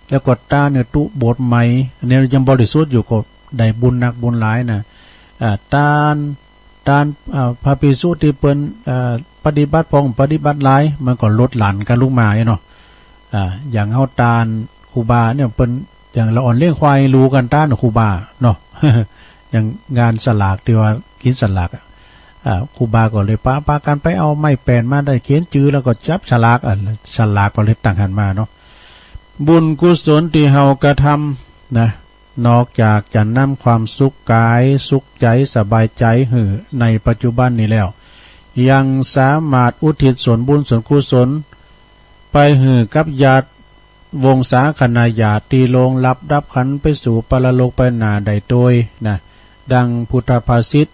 แล้วก็ตานเนี่ยตุ๊โบสถ์ใหม่ อันนี้ยังบริสุทธิ์อยู่ก็ได้บุญนักบุญหลายนะ อ่า ตาน ตาน อ่า พระภิกษุที่เปิ้น อ่า ปฏิบัติพ่องปฏิบัติหลาย มันก็ลดหลั่นกันลงมาเนาะ อ่า อย่างเฮาตานครูบาเนี่ยเปิ้น อย่างละอ่อนเลี้ยงควายลูกันตานครูบาเนาะ อย่างงานสลากที่ว่ากินสลากอะ อ่า ครูบาก็เลยปะ ปะกันไปเอาไม้แป้นมาได้เขียนจื้อแล้วก็จับฉลาก อ่า ฉลากก็เลยตั้งหั้นมาเนาะ บุญกุศลที่เฮากระทำนะ นอกจากจะนำความสุขกายสุขใจสบายใจหื้อในปัจจุบันนี้แล้ว ยังสามารถอุทิศส่วนบุญส่วนกุศล ไปหื้อกับญาติวงศาคณาญาติที่ล่วงลับดับขันไปสู่ปรโลกไปหน้าได้โดยนะ ดังพุทธภาษิต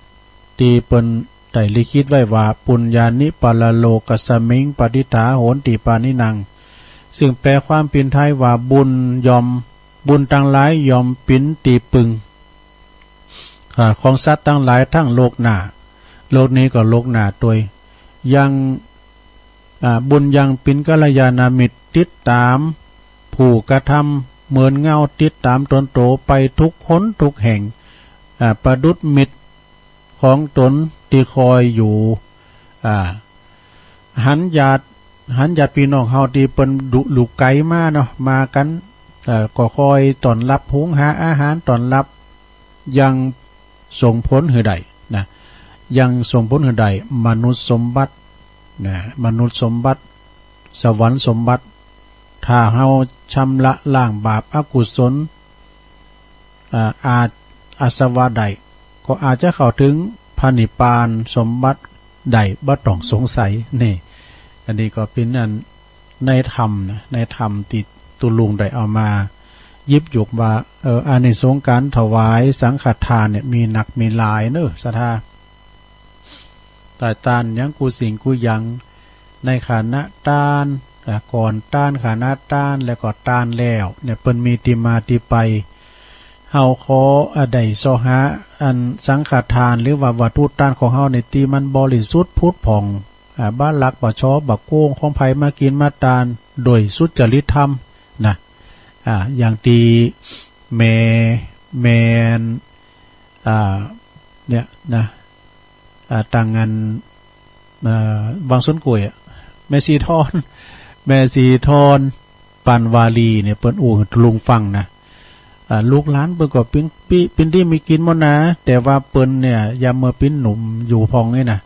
ที่เปิ้นได้ลิขิตไว้ว่า ปุญญานิปรโลกัสมิง ปะทิฏฐาโหนติปาณินัง ซึ่งแปลความเป็นไทยว่าบุญย่อม บุญตังหลายย่อมเป๋นตี้ปึง อ่า ของสัตว์ตังหลายทั้งโลกหน้า โลกนี้ก็โลกหน้าตวย ยัง อ่า บุญยังเป๋นกัลยาณมิตรติดตามผู้กระทำเหมือนเงาติดตามตนโตไปทุกหนทุกแห่ง อ่า ประดุจมิตรของตนที่คอยอยู่ อ่า หันญาติ หันญาติพี่น้องเฮาที่เปิ้นดุ ลูกไกลมาเนาะ มากัน เอ่อ ก็คอยต้อนรับ หุงหาอาหารต้อนรับ ยังส่งผลหื้อได้นะ ยังส่งผลหื้อได้ มนุษย์สมบัตินะ มนุษย์สมบัติ สวรรค์สมบัติ ถ้าเฮาชำระล้างบาปอกุศล อ่า อาจ อาสวะได้ ก็อาจจะเข้าถึงพระนิพพานสมบัติได้บ่ต้องสงสัย นี่ อันนี้ก็เป๋นอัน ในธรรมนะ ในธรรมตี้ตุ๊ลุงได้เอามาหยิบยกว่า เออ อานิสงส์การถวายสังฆทานเนี่ยมีนักมีหลายเนอะ ศรัทธา แต่ทานหยังกู้สิ่งกู้อย่าง ในขณะทาน อ่า ก่อนทาน ขณะทาน แล้วก็ทานแล้วเนี่ย เปิ้นมีตี้มาตี้ไป เฮาขอ อ่า ได้เซาะหา อันสังฆทาน หรือว่าวัตถุทานของเฮาในตี้มันบริสุทธิ์ผุดผ่อง อ่า บ่ลัก บ่ฉอ บ่โกงของไผมากินมาทานโดยสุจริตธรรมนะ อ่า อย่างตี้แม่ แม่น อ่า เนี่ยนะ อ่า ตังอัน เอ่อ วังสวนกล้วยอะ แม่สีทอน แม่สีทอน ปันวาลีเนี่ย เปิ้นอู้หื้อตุ๊ลุงฟังนะ อ่า ลูกหลานเปิ้นก็ปิ้น ปิ้น ปิ้นดีมีกินหมดนะ แต่ว่าเปิ้นเนี่ย ยามเมื่อปิ้นหนุ่มอยู่พ่องนี่นะ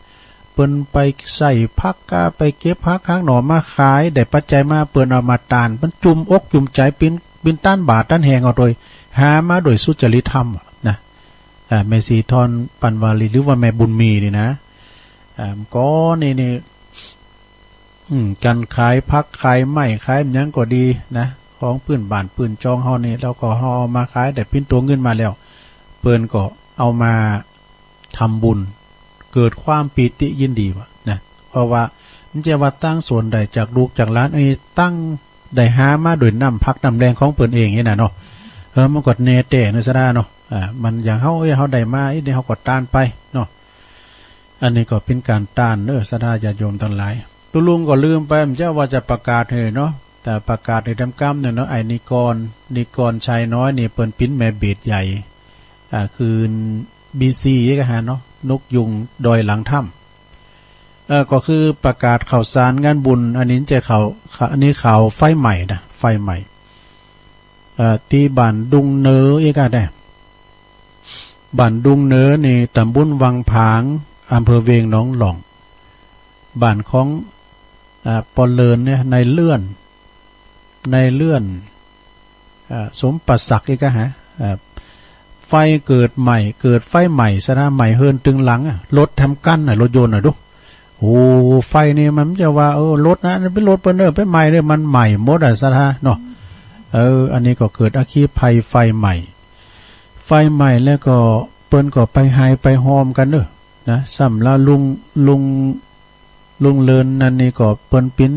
เปิ้นไปใส่ผักกา ไปเก็บผักหางหน่อมาขาย ได้ปัจจัยมา เปิ้นเอามาตาน เปิ้นจุ่มอกจุ่มใจ ปิ้น ปิ้นตานบาตรตานแฮงเอาโดย หามาโดยสุจริตธรรมนะ อ่า แม่สีทอน ปันวาลี หรือว่าแม่บุญมีนี่นะ อ่า ก่อนนี่นี่ อืม การขายผักขายไม้ขายหยังก็ดีนะ ของพื้นบ้านพื้นจองเฮานี่ แล้วก็เฮาเอามาขายได้ปิ้นตั๋วเงินมาแล้ว เปิ้นก็เอามาทำบุญ เกิดความปีติยินดีว่านะ เพราะว่ามันจะว่าตังส่วนได้จากลูกจากหลาน อันนี้ตังได้หามาโดยน้ำพักน้ำแรงของเปิ้นเองนี่นะเนาะ เออ มันก็แน่แต่เนอะ ศรัทธาเนาะ อ่า มันอย่างเฮา เอ้ย เฮาได้มา เอ้ย เดี๋ยวเฮาก็ตานไปเนาะ อันนี้ก็เป็นการตานเนอะ ศรัทธาญาติโยมทั้งหลาย ตุ๊ลุงก็ลืมไป มันจะว่าจะประกาศหื้อเนาะ แต่ประกาศหื้อตามกำเนี่ยเนาะ ไอ้นิกร นิกรชายน้อยนี่ เปิ้นปิ้นแม่เบสใหญ่ อ่า คืน บีซี ก็หาเนาะ นกยูงดอยหลังถ้ำ เอ่อ ก็คือประกาศข่าวสารงานบุญ อันนี้จะข่าว ข่าว อันนี้ข่าวไฟใหม่นะ ไฟใหม่ เอ่อ ตี้บ้านดุงเหนืออีกอะได้ บ้านดุงเหนือนี่ ตำบลวังผาง อำเภอเวียงหนองหล่อง บ้านของ อ่า ปอเลินเนี่ย นายเลื่อน นายเลื่อน อ่า สมประศักดิ์อีกอะฮะ อ่า ไฟเกิดใหม่ เกิดไฟใหม่ ศรัทธา ไหม้เฮือนตึงหลังอะ รถทำกั้นน่ะ รถยนต์น่ะดู โอ้ ไฟนี่มันจะว่า เออ รถนะ อันนั้นเป็นรถเปิ้นเด้อ ไปไหม้เด้อ มันไหม้หมดอะ ศรัทธาเนาะ เออ อันนี้ก็เกิดอัคคีภัยไฟไหม้ ไฟไหม้แล้วก็เปิ้นก็ไปไห้ไปฮอมกันเด้อนะ สำหรับลุง ลุง ลุงเลินนั่นนี่ก็เปิ้นปิ้น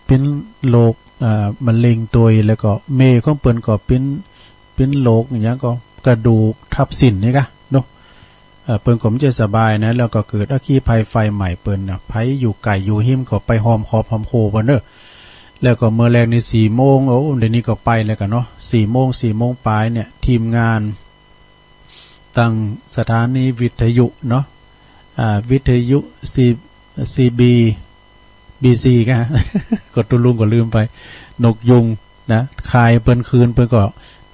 ปิ้นโรค อ่า มะเร็งตวย แล้วก็เมย์ของเปิ้นก็ปิ้น ปิ้นโรคอะหยังก็กระดูกทับเส้นนี่กะเนาะ เอ่อ เปิ้นก็บ่ใจ้สบายนะ แล้วก็เกิดอัคคีภัยไฟไหม้เปิ้นนะ ไผอยู่ใก้อยู่ฮิมก็ไปฮอมครอบฮอมครัวเปิ้นเด้อ แล้วก็เมื่อแลงนี่สี่โมง โอ้ เดี๋ยวนี้ก็ไปแล้วกันเนาะ สี่โมง สี่โมงปลายเนี่ย ทีมงาน ตั้งสถานีวิทยุเนาะ อ่า วิทยุ ซี ซีบี บีซี กะ ก็ตุ๊ลุงก็ลืมไป นกยูงนะ ค่ายเปิ้นคืนเปิ้นก็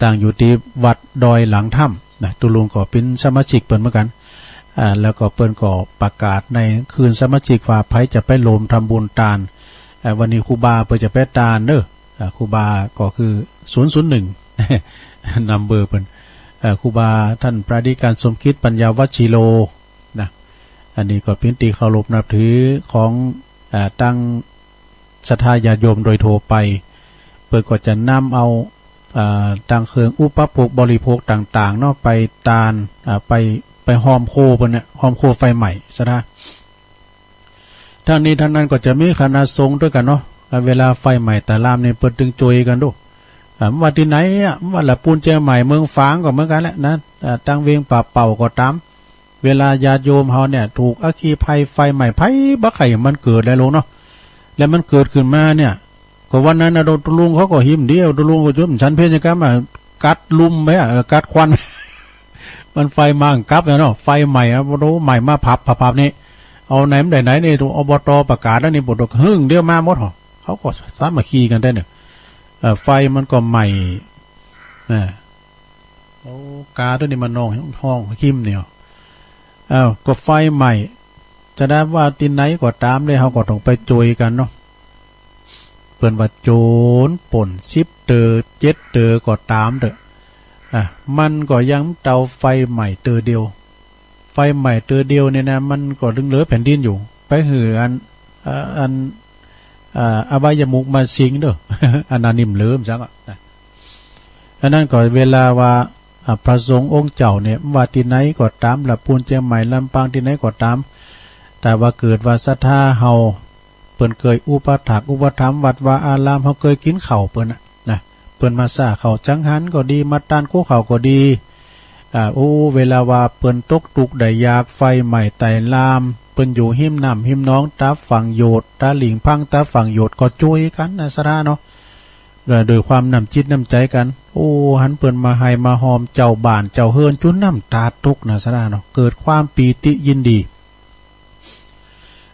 ตั้งอยู่ตี้วัดดอยหลังถ้ำนะ ตุ๊ลุงก็เป็นสมาชิกเปิ้นเหมือนกัน อ่า แล้วก็เปิ้นก็ประกาศในคืนสมาชิกว่าไผจะไปร่วมทำบุญตาน อ่า วันนี้ครูบาเปิ้นจะไปตานเด้อ อ่า ครูบาก็คือ ศูนย์ศูนย์หนึ่ง นัมเบอร์เปิ้น เอ่อ ครูบาท่านพระอธิการสมคิดปัญญาวัชชีโร นะ อันนี้ก็เป็นตี้เคารพนับถือของ เอ่อ ตังศรัทธาญาติโยมโดยทั่วไป เปิ้นก็จะนำเอา เอ่อ ตังเครื่องอุปโภคบริโภคต่างๆ เนาะ ไปตาน อ่า ไป ไปฮอมครัวเปิ้นเนี่ย ฮอมครัวไฟไหม้ ศรัทธา ทั้งนี้ทั้งนั้นก็จะมีคณะสงฆ์ด้วยกันเนาะ เวลาไฟไหม้ตะลามนี่เปิ้นตึงจ่วยกันดู อ่า บ่ว่าตี้ไหนอะ บ่ว่าละปูนเจียงใหม่เมืองฝางก็เหมือนกันแหละนะ อ่า ตังเวียงป่าเป่าก็ตาม เวลาญาติโยมเฮาเนี่ยถูกอัคคีภัยไฟไหม้ ไผบ่ใค่มันเกิดแลลุงเนาะ แล้วมันเกิดขึ้นมาเนี่ย ก็วันนั้นน่ะตุ๊ลุงเขาก็หิมเดียว ตุ๊ลุงก็จุ่มฉันเพลงกรรมอะ กัดลุ่มไปอะ เออ กัดควัน มันไฟมากับเนี่ยเนาะ ไฟไหม้อะ โอ้โห ไหม้มาผับผับผับนี่ เอาไหนมันได้ไหนนี่ อบต.ประกาศแล้วนี่ ปวดหัว หึ่งเดียวมาหมดหรอ เขาก็สามัคคีกันได้เนี่ย เอ่อ ไฟมันก็ไหม้ นะ โอ้ กาตัวนี้มันนองห้องหิมเนี่ย อ้าว ก็ไฟไหม้ จะได้ว่าตี้ไหนก็ตามเลย เฮาก็ต้องไปจ่วยกันเนาะ เปิ้นว่าโจรปล้นสิบเต๋อ เจ็ดเต๋อก็ตามเต๊อะ อ่ะ มันก็ยังเต้าไฟไหม้เต๋อเดียว ไฟไหม้เต๋อเดียวเนี่ยนะ มันก็ยังเหลือแผ่นดินอยู่ ไปหื้ออัน เอ่อ อัน อ่า อบายมุขมาสิงเด้อ อันนั้นนิ่มเหลิมซังอะนะ อันนั้นก็เวลาว่า อ่า พระสงฆ์องค์เจ้าเนี่ย ว่าตี้ไหนก็ต๋าม ละปูนเจียงใหม่ ลำปาง ตี้ไหนก็ต๋าม แต่ว่าเกิดว่าศรัทธาเฮา เปิ้นเกยอุปัฏฐากอุปถัมภ์วัดวาอาราม เฮาเกยกิ๋นข้าวเปิ้นน่ะนะ เปิ้นมาซ่าข้าวจังหันก็ดี มาตานกู้ข้าวก็ดี อ่า โอ้ เวลาว่าเปิ้นตกตุ๊กข์ได้ยาก ไฟไหม้ไต้ลาม เปิ้นอยู่ฮิมน้ำฮิมหนอง ต๋าฝั่งโยชน์ ต๋าลิ่งพัง ต๋าฝั่งโยชน์ ก็จ้วยกั๋นนะศรัทธาเนาะ เอ่อ ด้วยความน้ำจิตน้ำใจ๋กั๋น โอ้ หันเปิ้นมาไห้มาฮอมเจ้าบ้านเจ้าเฮือน จุนน้ำต๋าตกนะศรัทธาเนาะ เกิดความปีติยินดี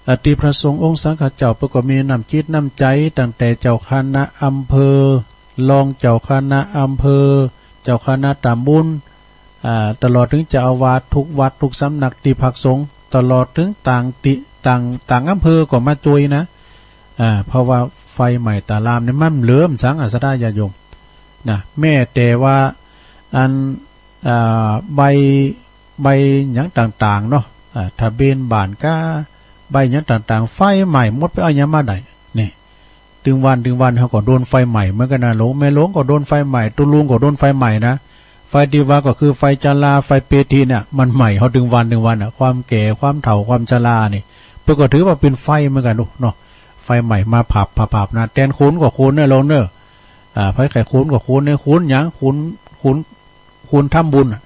อ่า ตี้พระสงฆ์องค์สังฆเจ้าเปิ้นก็มีน้ำจิตน้ำใจ๋ ตั้งแต่เจ้าคณะอำเภอ รองเจ้าคณะอำเภอ เจ้าคณะตำบล อ่า ตลอดถึงเจ้าอาวาสทุกวัดทุกสำนักตี้พักสงฆ์ ตลอดถึงต่างตี้ ต่าง ต่างอำเภอก็มาจ้วยนะ อ่า เพราะว่าไฟไหม้ไต้ลามนี่มันเหลิมซังอะศรัทธาญาติโยมนะ แม้แต่ว่าอัน อ่า ใบ ใบหยังต่างๆ เนาะ อ่า ทะเบียนบ้านก้า ใบหยังต่างๆ ไฟไหม้หมด ไปเอาหยังมาได้ นี่ ตึงวันตึงวันเฮาก็โดนไฟไหม้เหมือนกั๋นนะ หลวงแม่หลวงก็โดนไฟไหม้ ตุ๊ลุงก็โดนไฟไหม้นะ ไฟตี้ว่าก็คือไฟจารา ไฟเปรตตี้เนี่ย มันไหม้เฮาตึงวันตึงวันอะ ความแก่ ความเฒ่า ความชรานี่ เปิ้นก็ถือว่าเป๋นไฟเหมือนกั๋นลูกเนาะ ไฟไหม้มาผาบผาบผาบนะ แตนคนก็คนเน่อหลวงเน่อ อ่า ไผไข้คนก็คนเน่อ คนหยัง คน คน คนทำบุญอะ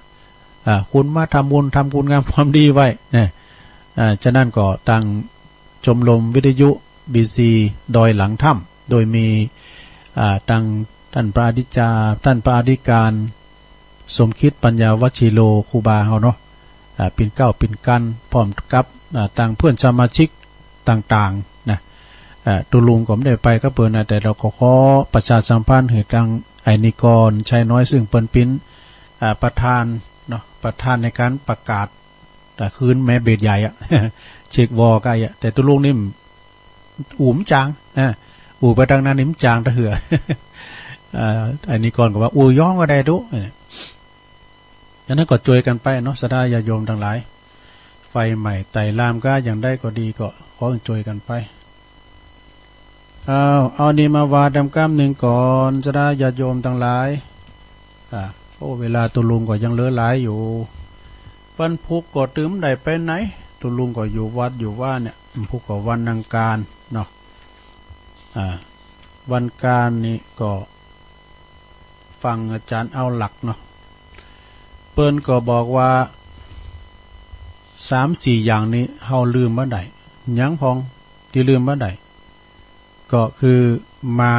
อ่า คนมาทำบุญ ทำคุณงามความดีไว้นะ อ่า ฉะนั้นก็ตังชมรมวิทยุ บีซี ดอยหลังถ้ำ โดยมี อ่า ตังต้านพระอธิจา ต้านพระอธิการ สมคิดปัญญาวชิโร ครูบาเฮาเนาะ อ่า เป๋นเกล้าเป๋นกั๋น พร้อมกับ อ่า ตังเพื่อนสมาชิกต่างๆ นะ อ่า ตุ๊ลุงก็บ่ได้ไปกับเปิ้นนะ แต่เฮาก็ขอประชาสัมพันธ์หื้อตังอ้ายนิกร ชัยน้อย ซึ่งเปิ้นเป๋น อ่า ประธานเนาะ ประธานในการประกาศ แต่คืนแม่เบสใหญ่อะ เช็กวอลก็ไอ้อะ แต่ตุ๊ลุงนี่ อู่บ่จาง อ่า อู่ไปตางนั้นนี่บ่จางตะเหือ อ่า อ้ายนิกรก็ว่า อู่ย้องก็ได้ตุ๊ อันนั้นก็จ้วยกั๋นไปเนาะ ศรัทธาญาติโยมตังหลาย ไฟไหม้ไต้ลามก้าอย่างใดก็ดี ก็ขอจ้วยกั๋นไป เอา เอานี่มาว่าตามกำนึ่งก่อน ศรัทธาญาติโยมตังหลาย อ่า โอ้ เวลาตุ๊ลุงก็ยังเหลือหลายอยู่ วันพุธก็ตึงบ่ได้ไปไหน ตุ๊ลุงก็อยู่วัดอยู่ว่าเนี่ย วันพุธก็วันอังคารเนาะ อ่า วันอังคารนี่ก็ฟังอาจารย์เอาหลักเนาะ เปิ้นก็บอกว่า สามสี่อย่างนี้เฮาลืมบ่ได้ หยังพ่องตี้ลืมบ่ได้ ก็คือหมา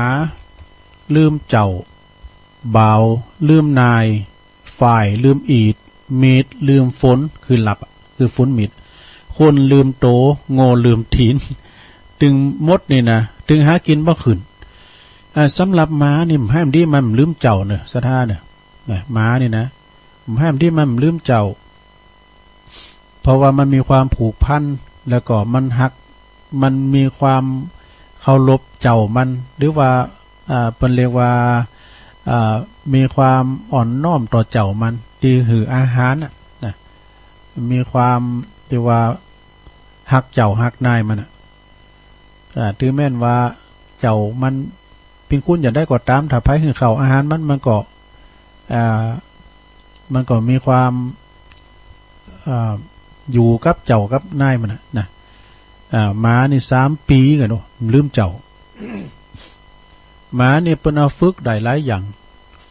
ลืมเจ้า บ่าวลืมนาย ฝ้ายลืมอีด มีดลืมฝน คือหลับอะ คือฝนมีด คนลืมโต โง่ลืมตี๋น ตึงหมดนี่นะ ตึงหากิ๋นบ่ขึ้น อ่า สำหรับหมานี่ บ่แฮมดีมันลืมเจ้าเน่อ ศรัทธาเน่อ นะ หมานี่นะ บ่แฮมดีมันลืมเจ้า เพราะว่ามันมีความผูกพัน แล้วก็มันฮัก มันมีความเคารพเจ้ามัน หรือว่า อ่า เปิ้นเรียกว่า อ่า มีความอ่อนน้อมต่อเจ้ามัน ตี้หื้ออาหารน่ะ นะ มีความที่ว่าฮักเจ้าฮักนายมันน่ะ อ่า ถึงแม้นว่าเจ้ามันเป๋นคนอย่างใดก็ต๋าม ถ้าไผหื้อข้าวอาหารมัน มันก็ อ่า มันก็มีความ อ่า อยู่กับเจ้ากับนายมันน่ะ นะ อ่า หมานี่สามปี๋กั๋นเนาะ ลืมเจ้า หมานี่เปิ้นเอาฝึกได้หลายอย่าง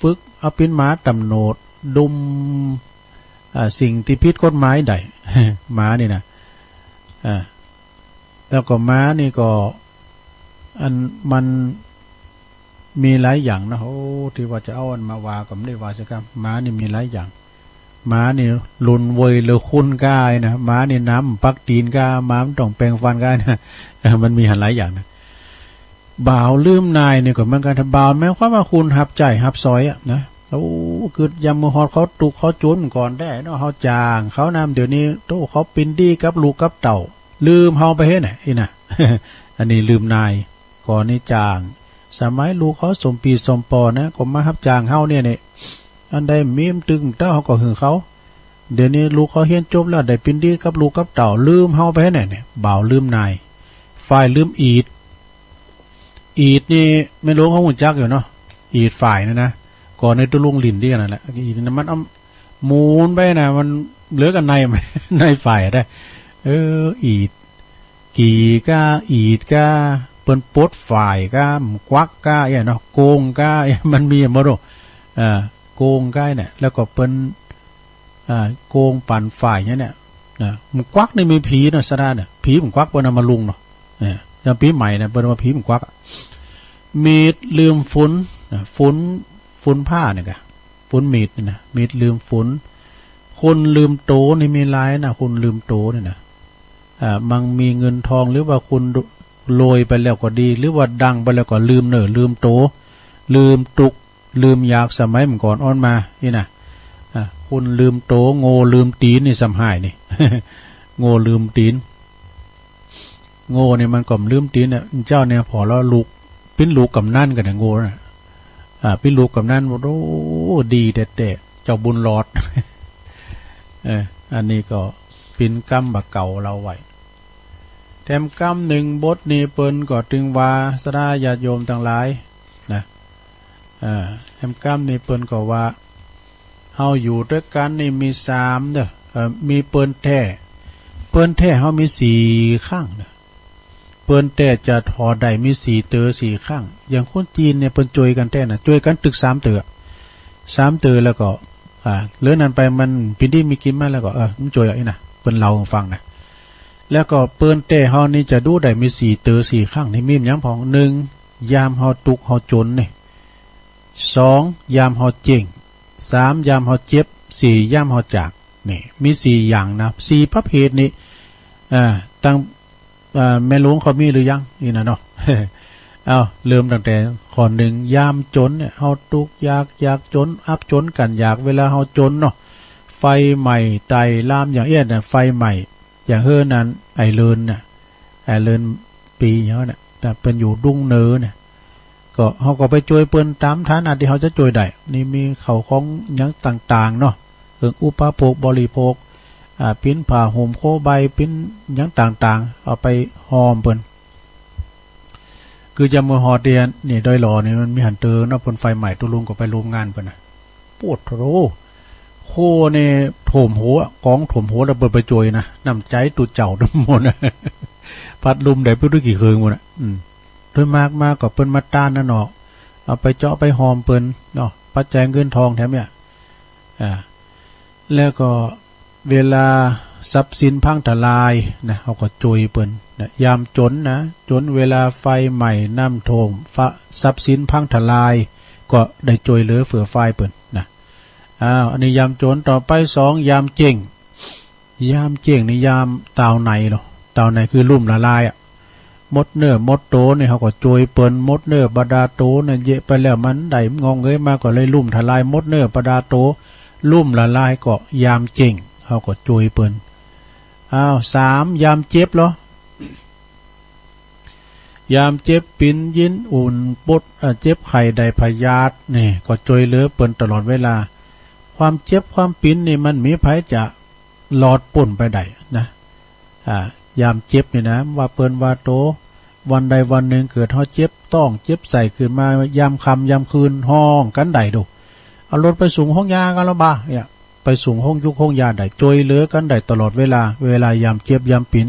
ฝึกเอาเป๋นหมาตำรวจ ดุม อ่า สิ่งตี้ผิดกฎหมายได้ หมานี่นะ อ่า แล้วก็หมานี่ก็ อันมันมีหลายอย่างนะ โอ้ ตี้ว่าจะเอาอันมาว่าก็บ่ได้ว่าสักกำ หมานี่มีหลายอย่าง หมานี่ลุนเวยเลยคุ้นก้าไอ้นะ หมานี่น้ำปักตี๋นก้า หมามันต้องแปรงฟันก้านะ เออ มันมีหั้นหลายอย่างนะ บ่าวลืมนายนี่ก็เหมือนกั๋น บ่าวหมายความว่าคนฮับใจ๊ฮับสอยอะนะ โอ้ กึ๊ดยามมื้อฮอดเขาตุ๊กข์เขาจ๋นก่อนแต๊เนาะ เฮาจ้างเขานำ เดี๋ยวนี้ โธ่ เขาเป๋นดีกับลูกกับเต้า ลืมเฮาไปเฮ้ยน่ะ อี้นะ อันนี้ลืมนาย ก่อนนี่จ้าง สมัยลูกเขาสมปี๋สมปอนะ ก็มาฮับจ้างเฮาเนี่ยนี่ อันใดมีตึงเต้าเฮาก็หื้อเขา เดี๋ยวนี้ลูกเขาเฮียนจบแล้ว ได้เป๋นดีกับลูกกับเต้า ลืมเฮาไปเฮ้ยน่ะ เนี่ย บ่าวลืมนาย ฝ้ายลืมอีด อีดนี่แม่หลวงเขาฮู้จักอยู่เนาะ อีดฝ่ายนี่นะ ก่อนในตุลุงหลิ้นดีกันนั่นแหละ อีดนี่มันเอาหมุนไปนะ มันเหลือกันใน ในฝ่ายได้ เออ อีด กี่ก้า อีดก้า เปิ้นปลดฝ่ายก้า หมกวักก้า เอ้ยเนาะ โกงก้า เอ้ย มันมีหมดโอ้ เออ โกงก้าเนี่ย แล้วก็เปิ้น อ่า โกงปันฝ่ายเนี่ยเนี่ย นะ หมกวักนี่มีผีเนาะ สะดาเนี่ย ผีหมกวักเปิ้นเอามาลุงเนาะ เนี่ย อย่างปีใหม่เนี่ย เปิ้นว่าผีหมกวักอะ มีดลืมฝน นะ ฝน ฝนผ้าเนี่ยกะ ฝนมีดนี่นะ มีดลืมฝน คนลืมโตนี่มีหลายนะ คนลืมโตนี่นะ อ่า มั่งมีเงินทอง หรือว่าคุณรวยไปแล้วก็ดี หรือว่าดังไปแล้วก็ลืมเน่อ ลืมโต ลืมตุ๊กข์ ลืมยาก สมัยเมื่อก่อนอ่อนมา นี่นะ อ่า คนลืมโต โง่ลืมตี๋นนี่ซ้ำฮ้ายนี่ โง่ลืมตี๋น โง่นี่มันก็บ่ลืมตี๋นเนี่ย เจ้าเนี่ยผ่อแล้วลูก เป๋นลูกกำนันก็ได้โง่น่ะ อ่า เป๋นลูกกำนัน โอ้ ดีแต๊ๆ เจ้าบุญรอด เออ อันนี้ก็เป๋นกำบ่าเก่าเฮาไว้ แถมกำหนึ่งบทนี้เปิ้นก็ตึงว่า ศรัทธาญาติโยมตังหลายนะ เอ่อ แถมกำนี้เปิ้นก็ว่า เฮาอยู่ตวยกั๋นนี่มีสามเน่อ เอ่อ มีเปิ้นแต๊ เปิ้นแต๊เฮามีสี่ข้างเน่อ เปิ้นแต๊จะถ่อได้มีสี่เต๋อสี่ข้าง อย่างคนจีนเนี่ยเปิ้นจ่วยกั๋นแต๊นะ จ่วยกั๋นตึกสามเต๋อ สามเต๋อแล้วก็ อ่า เหลือนั้นไปมันเป๋นดีมีกิ๋นมาแล้วก็ เออ มันจ่วยเอาอี้นะ เปิ้นเล่าหื้อฟังนะ แล้วก็เปิ้นแต๊เฮานี่จะดูได้มีสี่เต๋อสี่ข้างนี่มีหยังพ่อง หนึ่ง ยามเฮาตุ๊กข์เฮาจ๋นนี่ สอง ยามเฮาเจ๊ง สาม ยามเฮาเจ็บ สี่ ยามเฮาจาก นี่ มีสี่อย่างนะ สี่ประเภทนี่ อ่า ตัง อ่า แม่หลวงเขามีหรือยัง นี่นะเนาะ เอา เริ่มตั้งแต่ข้อหนึ่ง ยามจ๋นเนี่ย เฮาตุ๊กข์ยาก อยากจ๋น อับจ๋นกั้นอยาก เวลาเฮาจ๋นเนาะ ไฟไหม้ไต้ลาม อย่างเอี้ยน่ะ ไฟไหม้ อย่างเฮือนนั้น ไอ้เลินน่ะ ไอ้เลินปี๋หยังน่ะ แต่เปิ้นอยู่ดุงเหนือน่ะ ก็ เฮาก็ไปจ่วยเปิ้นต๋ามฐานะตี้เฮาจะจ่วยได้ นี่มีข้าวของหยังต่างๆ เนาะ เครื่องอุปโภคบริโภค อ่า ปิ้นผ้าห่มโคใบ ปิ้นหยังต่างๆ เอาไปฮ้อมเปิ้น คือจะเมื่อฮอดเตียนนี่ ดอยหล่อนี่มันมีหั้นเต๋อเนาะ เปิ้นไฟไหม้ ตุ๊ลุงก็ไปร่วมงานเปิ้นน่ะ โป๊ดโธ่ โคนี่ถ่วมหัว กองถ่วมหัวแล้วเปิ้นไปจ่วยนะ น้ำใจ๋ตุ๊เจ้าทั้งหมดนะ พัดลมได้ไปด้วยกี่เครื่องหมดน่ะ อืม โดยมากมาก็เปิ้นมาต้านนั่นเนาะ เอาไปเจาะไปฮ้อมเปิ้นเนาะ ปัจจัยเงินทองแถมเนี่ย อ่า แล้วก็เวลาทรัพย์สินพังทลายนะ เฮาก็จ่วยเปิ้นนะ ยามจ๋นนะ จ๋นเวลาไฟไหม้ น้ำท่วม ฟะ ทรัพย์สินพังทลาย ก็ได้จ่วยเหลือเฟือฟายเปิ้นนะ อ้าว อันนี้ยามจ๋น ต่อไปสอง ยามเจ๊ง ยามเจ๊งนี่ยามตาวไหนเนาะ ตาวไหนคือลุ่มละลายอะ หมดเนื้อหมดโตนี่เฮาก็จ่วยเปิ้น หมดเนื้อประดาโตนี่ เยอะไปแล้วมันได้งอกเงยมาก็เลยลุ่มทลาย หมดเนื้อประดาโต ลุ่มละลายก็ยามเจ๊ง เฮาก็จ่วยเปิ้น อ้าว สาม ยามเจ็บเหรอ ยามเจ็บปินยินอุ่นปวด เอ่อ เจ็บไข้ได้พยาธินี่ ก็จ่วยเหลือเปิ้นตลอดเวลา ความเจ็บความปินนี่มันมีไผจะรอดป๊นไปได้นะ อ่า ยามเจ็บนี่นะ ว่าเปิ้นว่าโต วันใดวันหนึ่งเกิดเฮาเจ็บต๊องเจ็บไส้ขึ้นมา ยามค่ำยามคืนฮ้องกั๋นได้โด เอารถไปส่งโฮงยากั๋นละบ่า เนี่ย ไปส่งโฮงยุกโฮงยาได้ จ่วยเหลือกั๋นได้ตลอดเวลา เวลายามเจ็บยามปิน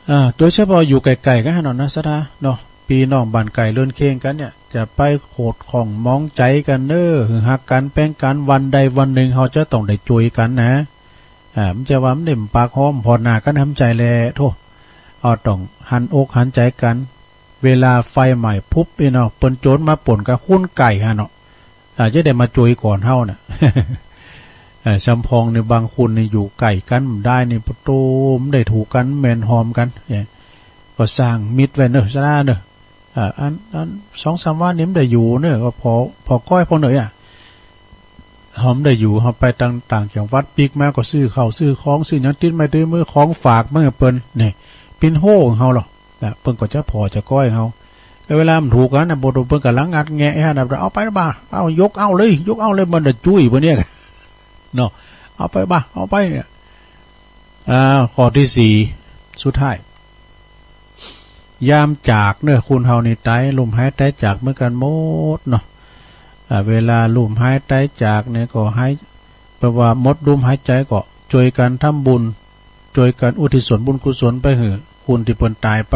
อ่า โดยเฉพาะอยู่ใกล้ๆ กั๋นหั้นเนาะนะ ศรัทธาเนาะ ปี้น้องบ้านใกล้เรือนเคียงกั๋นเนี่ย จะไปโขดข้องหมองใจ๋กั๋นเน่อ หื้อฮักกั๋นแป้งกั๋น วันใดวันหนึ่งเฮาจะต้องได้จ่วยกั๋นนะ อ่า บ่ใจ้ว่ามันได้ปากหอมผ่อหน้ากั๋นแหมใจ๋แล โธ่ เอาต้องหันอกหันใจ๋กั๋น เวลาไฟไหม้ปุ๊บนี่เนาะ เปิ้นโจรมาปล้นกะคนใก้หั้นเนาะ อ่า จะได้มาจ่วยก่อนเฮาน่ะ เอ่อ ส่ำพ่องนี่บางคนนี่อยู่ใก้กั๋นบ่ได้นี่ ปะโต บ่ได้ถูกกั๋น แม่นหอมกั๋น เนี่ย ก็สร้างมิตรไว้เนาะ ศรัทธาเนาะ อ่า อัน อันสองสามวันนี่บ่ได้อยู่เนาะ ก็พอ พอก้อยพอเหนื่อยอะ เฮาบ่ได้อยู่ เฮาไปต่าง ต่างจังหวัด ปิ๊กมาก็ซื้อข้าวซื้อของ ซื้อหยังติดไม้ติดมือ ของฝากมาให้เปิ้น นี่ เปิ้นโฮของเฮาหรอ นะ เปิ้นก็จะผ่อจะก้อยเฮา แต่เวลามันถูกกั๋นนะ บ่ถูกเปิ้นกำลังงัดแงะหั้นนะ เอาไปละบ่า เอา ยกเอาเลย ยกเอาเลย มันจะจุ้ยเปิ้นเนี่ย เนาะ เอาไปบ่า เอาไปเนี่ย อ่า ข้อที่สี่ สุดท้าย ยามจากเนอะ คนเฮานี่ต๋าย ลมหายต๋ายจากเหมือนกั๋นหมดเนาะ อ่า เวลาลมหายต๋ายจากเนี่ยก็หาย แปลว่าหมดลมหายใจ๋ก็จ้วยกั๋นทำบุญ จ้วยกั๋นอุทิศส่วนบุญกุศลไปหื้อคนตี้เปิ้นต๋ายไป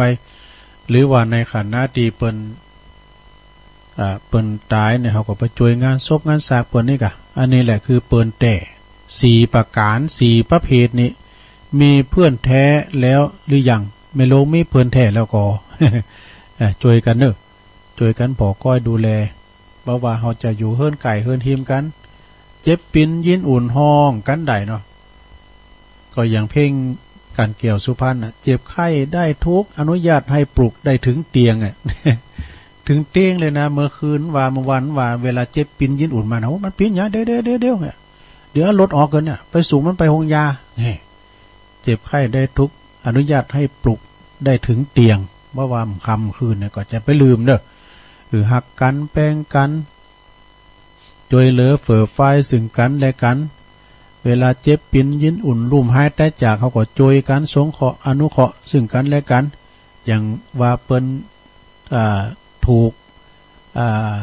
หรือว่าในขณะตี้เปิ้น อ่า เปิ้นต๋ายเนี่ย เฮาก็ไปจ้วยงานศพงานสากเปิ้นนี่ก่ะ อันนี้แหละคือเปิ้นแต๊ สี่ประก๋าน สี่ประเภทนี้ มีเพื่อนแท้แล้วหรือยัง แม่หลวงมีเพื่อนแท้แล้วก็ อ่า จ้วยกั๋นเนอะ จ้วยกั๋นผ่อก้อยดูแล บ่ว่าเฮาจะอยู่เฮือนใก้เฮือนฮิมกั๋น เจ็บปินยินอุ่นฮ้องกั๋นได้เนาะ ก็อย่างเพลงก๋านแก้วสุพรรณน่ะ เจ็บไข้ได้ทุกข์อนุญาตให้ปลุกได้ถึงเตียงอะ ถึงเตียงเลยนะ เมื่อคืนว่าเมื่อวันว่า เวลาเจ็บปินยินอุ่นมานะ โอ้ มันปินหยัง เดี๋ยว เดี๋ยว เดี๋ยว เดี๋ยวเนี่ย เดี๋ยวเอารถออกก่อนเนี่ย ไปส่งมันไปโฮงยา นี่ เจ็บไข้ได้ทุกข์อนุญาตให้ปลุกได้ถึงเตียง บ่ว่าค่ำคืนเนี่ยก็จะไปลืมเด้อ คือฮักกั๋นแปงกั๋น จ้วยเหลือเฟื่อฟายซึ่งกั๋นและกั๋น เวลาเจ็บปินยินอุ่นลุ่มหายต๋ายจาก เฮาก็จ้วยกั๋นสงเคราะห์อนุเคราะห์ซึ่งกั๋นและกั๋น อย่างว่าเปิ้น อ่า ถูก อ่า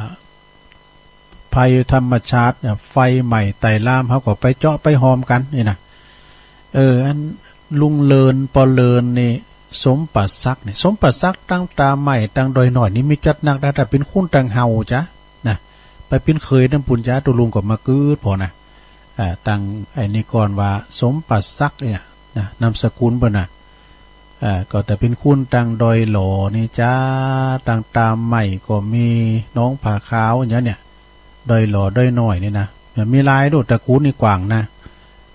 ภัยธรรมชาติเนี่ย ไฟไหม้ไต้ลาม เฮาก็ไปเจาะไปฮอมกั๋นนี่นะ เออ อันลุงเลิน ป้อเลินนี่ สมประสักนี่ สมประสักตังตาใหม่ตังดอยน้อยนี่มีจัดนักนะ ถ้าเป๋นคนตังเฮาจ้ะนะ ไปเป๋นเขยนำปู้นจ้ะ ตุ๊ลุงก็มากื๊ดผ่อนะ อ่า ตังไอ้นี่ก่อนว่าสมประสักเนี่ยนะ นามสกุลเปิ้นน่ะ อ่า ก็แต่เป๋นคนตังดอยหล่อนี่จ้ะ ตังตาใหม่ก็มี หนองผาขาวอย่างเนี้ย ดอยหล่อ ดอยน้อยนี่นะ มันมีหลายโดด ตระกูลนี่กว้างนะ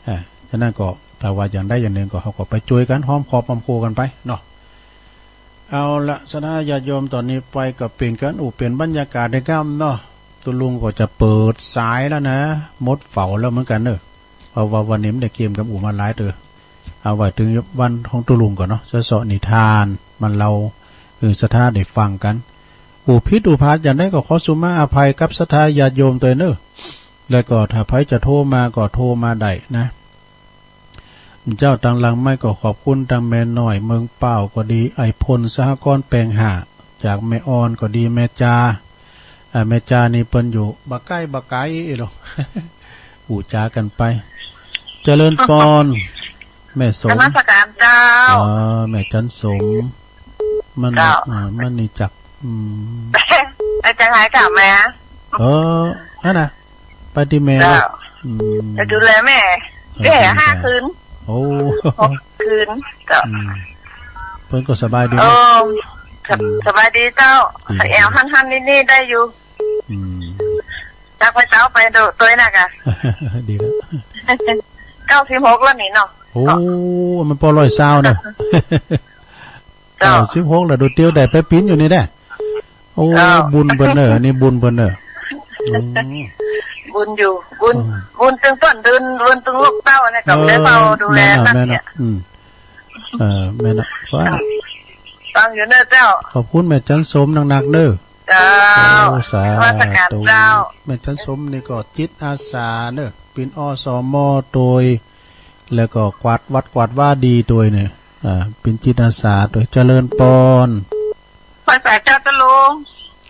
อ่า ฉะนั้นก็ถ้าว่าอย่างใดอย่างหนึ่งก็เฮาก็ไปจ้วยกั๋น ฮอมครอบฮอมครัวกั๋นไปเนาะ เอาละ ศรัทธาญาติโยม ต๋อนนี้ไปก็เป๋นกั๋น อู้ เป๋นบรรยากาศได้งามเนาะ ตุ๊ลุงก็จะเปิดสายแล้วนะ หมดเฝ้าแล้วเหมือนกั๋นเนอะ เพราะว่าวันนี้มันได้เกมกับอู้มาหลายเตื้อ เอาไว้เถิงวันของตุ๊ลุงก่อนเนาะ จะเซาะนิทานมาเล่าหื้อศรัทธาได้ฟังกั๋น อู้ผิดอู้พลาดอย่างใดก็ขอสุมาอภัยกับศรัทธาญาติโยมตวยเนอะ แล้วก็ถ้าใผจะโทรมาก็โทรมาได้นะ เจ้า ตังหลังไมค์ก็ขอบคุณตังแม่น้อยเมืองป้าวก็ดี ไอ้พลสหกรณ์แปลงห้า จากแม่อ่อนก็ดี แม่จา อ่า แม่จานี่เปิ้นอยู่บ่ไกลบ่ไกลหรอก อู้จ๋ากั๋นไป เจริญปอน แม่สม นมัสการเจ้า อ๋อ แม่จันสม มัน เจ้า อ่า มันนี่จัก อืม ไอ้จังไห้กับแม่ เออ อันน่ะ ไปตี้แม่ เจ้า เนาะ อืม จะดูแลแม่ เออ แม่ห้า ดีจ้ะ คืน โอ้ หก คืน เจ้า อืม เปิ้นก็สบายดี เอ เนาะ อ สบ- อืม สบายดีเจ้า ดีครับ แอวหันๆ นี่ๆ ได้อยู่ อืม จักไปเจ้าไปโดดตัวน่ะกะ ดีแล้ว เก้าสิบหก แล้วนี่เนาะ โอ้ มันปอร้อยซาวเนอะ เจ้า เก้าสิบหก แล้ว ดูเตียวได้ไปปิ้นอยู่นี่แหละ โอ้ เจ้า บุญเปิ้นเนอะ อันนี้บุญเปิ้นเนอะ อืม บุญอยู่ บุญ อืม บุญตึงต้นเดือน บุญตึงลูกเต้าเนี่ย ก็ เออ ได้เฝ้าดูแล แม่นอะ สัตว์เนี่ย แม่นอะ อืม เออ แม่นอะ ฟัง ฟังอยู่เนอะเจ้า ขอบคุณแม่จันสมนักๆ เด้อ เจ้า โอ้ สาธุ นมัสการเจ้า แม่จันสมนี่ก็จิตอาสาเนอะ เป็น อสม โดย แล้วก็กวาดวัดกวาดวาดีโดยเนี่ย อ่า เป็นจิตอาสาโดย เจริญปอน พระสาเจ้าตะลุง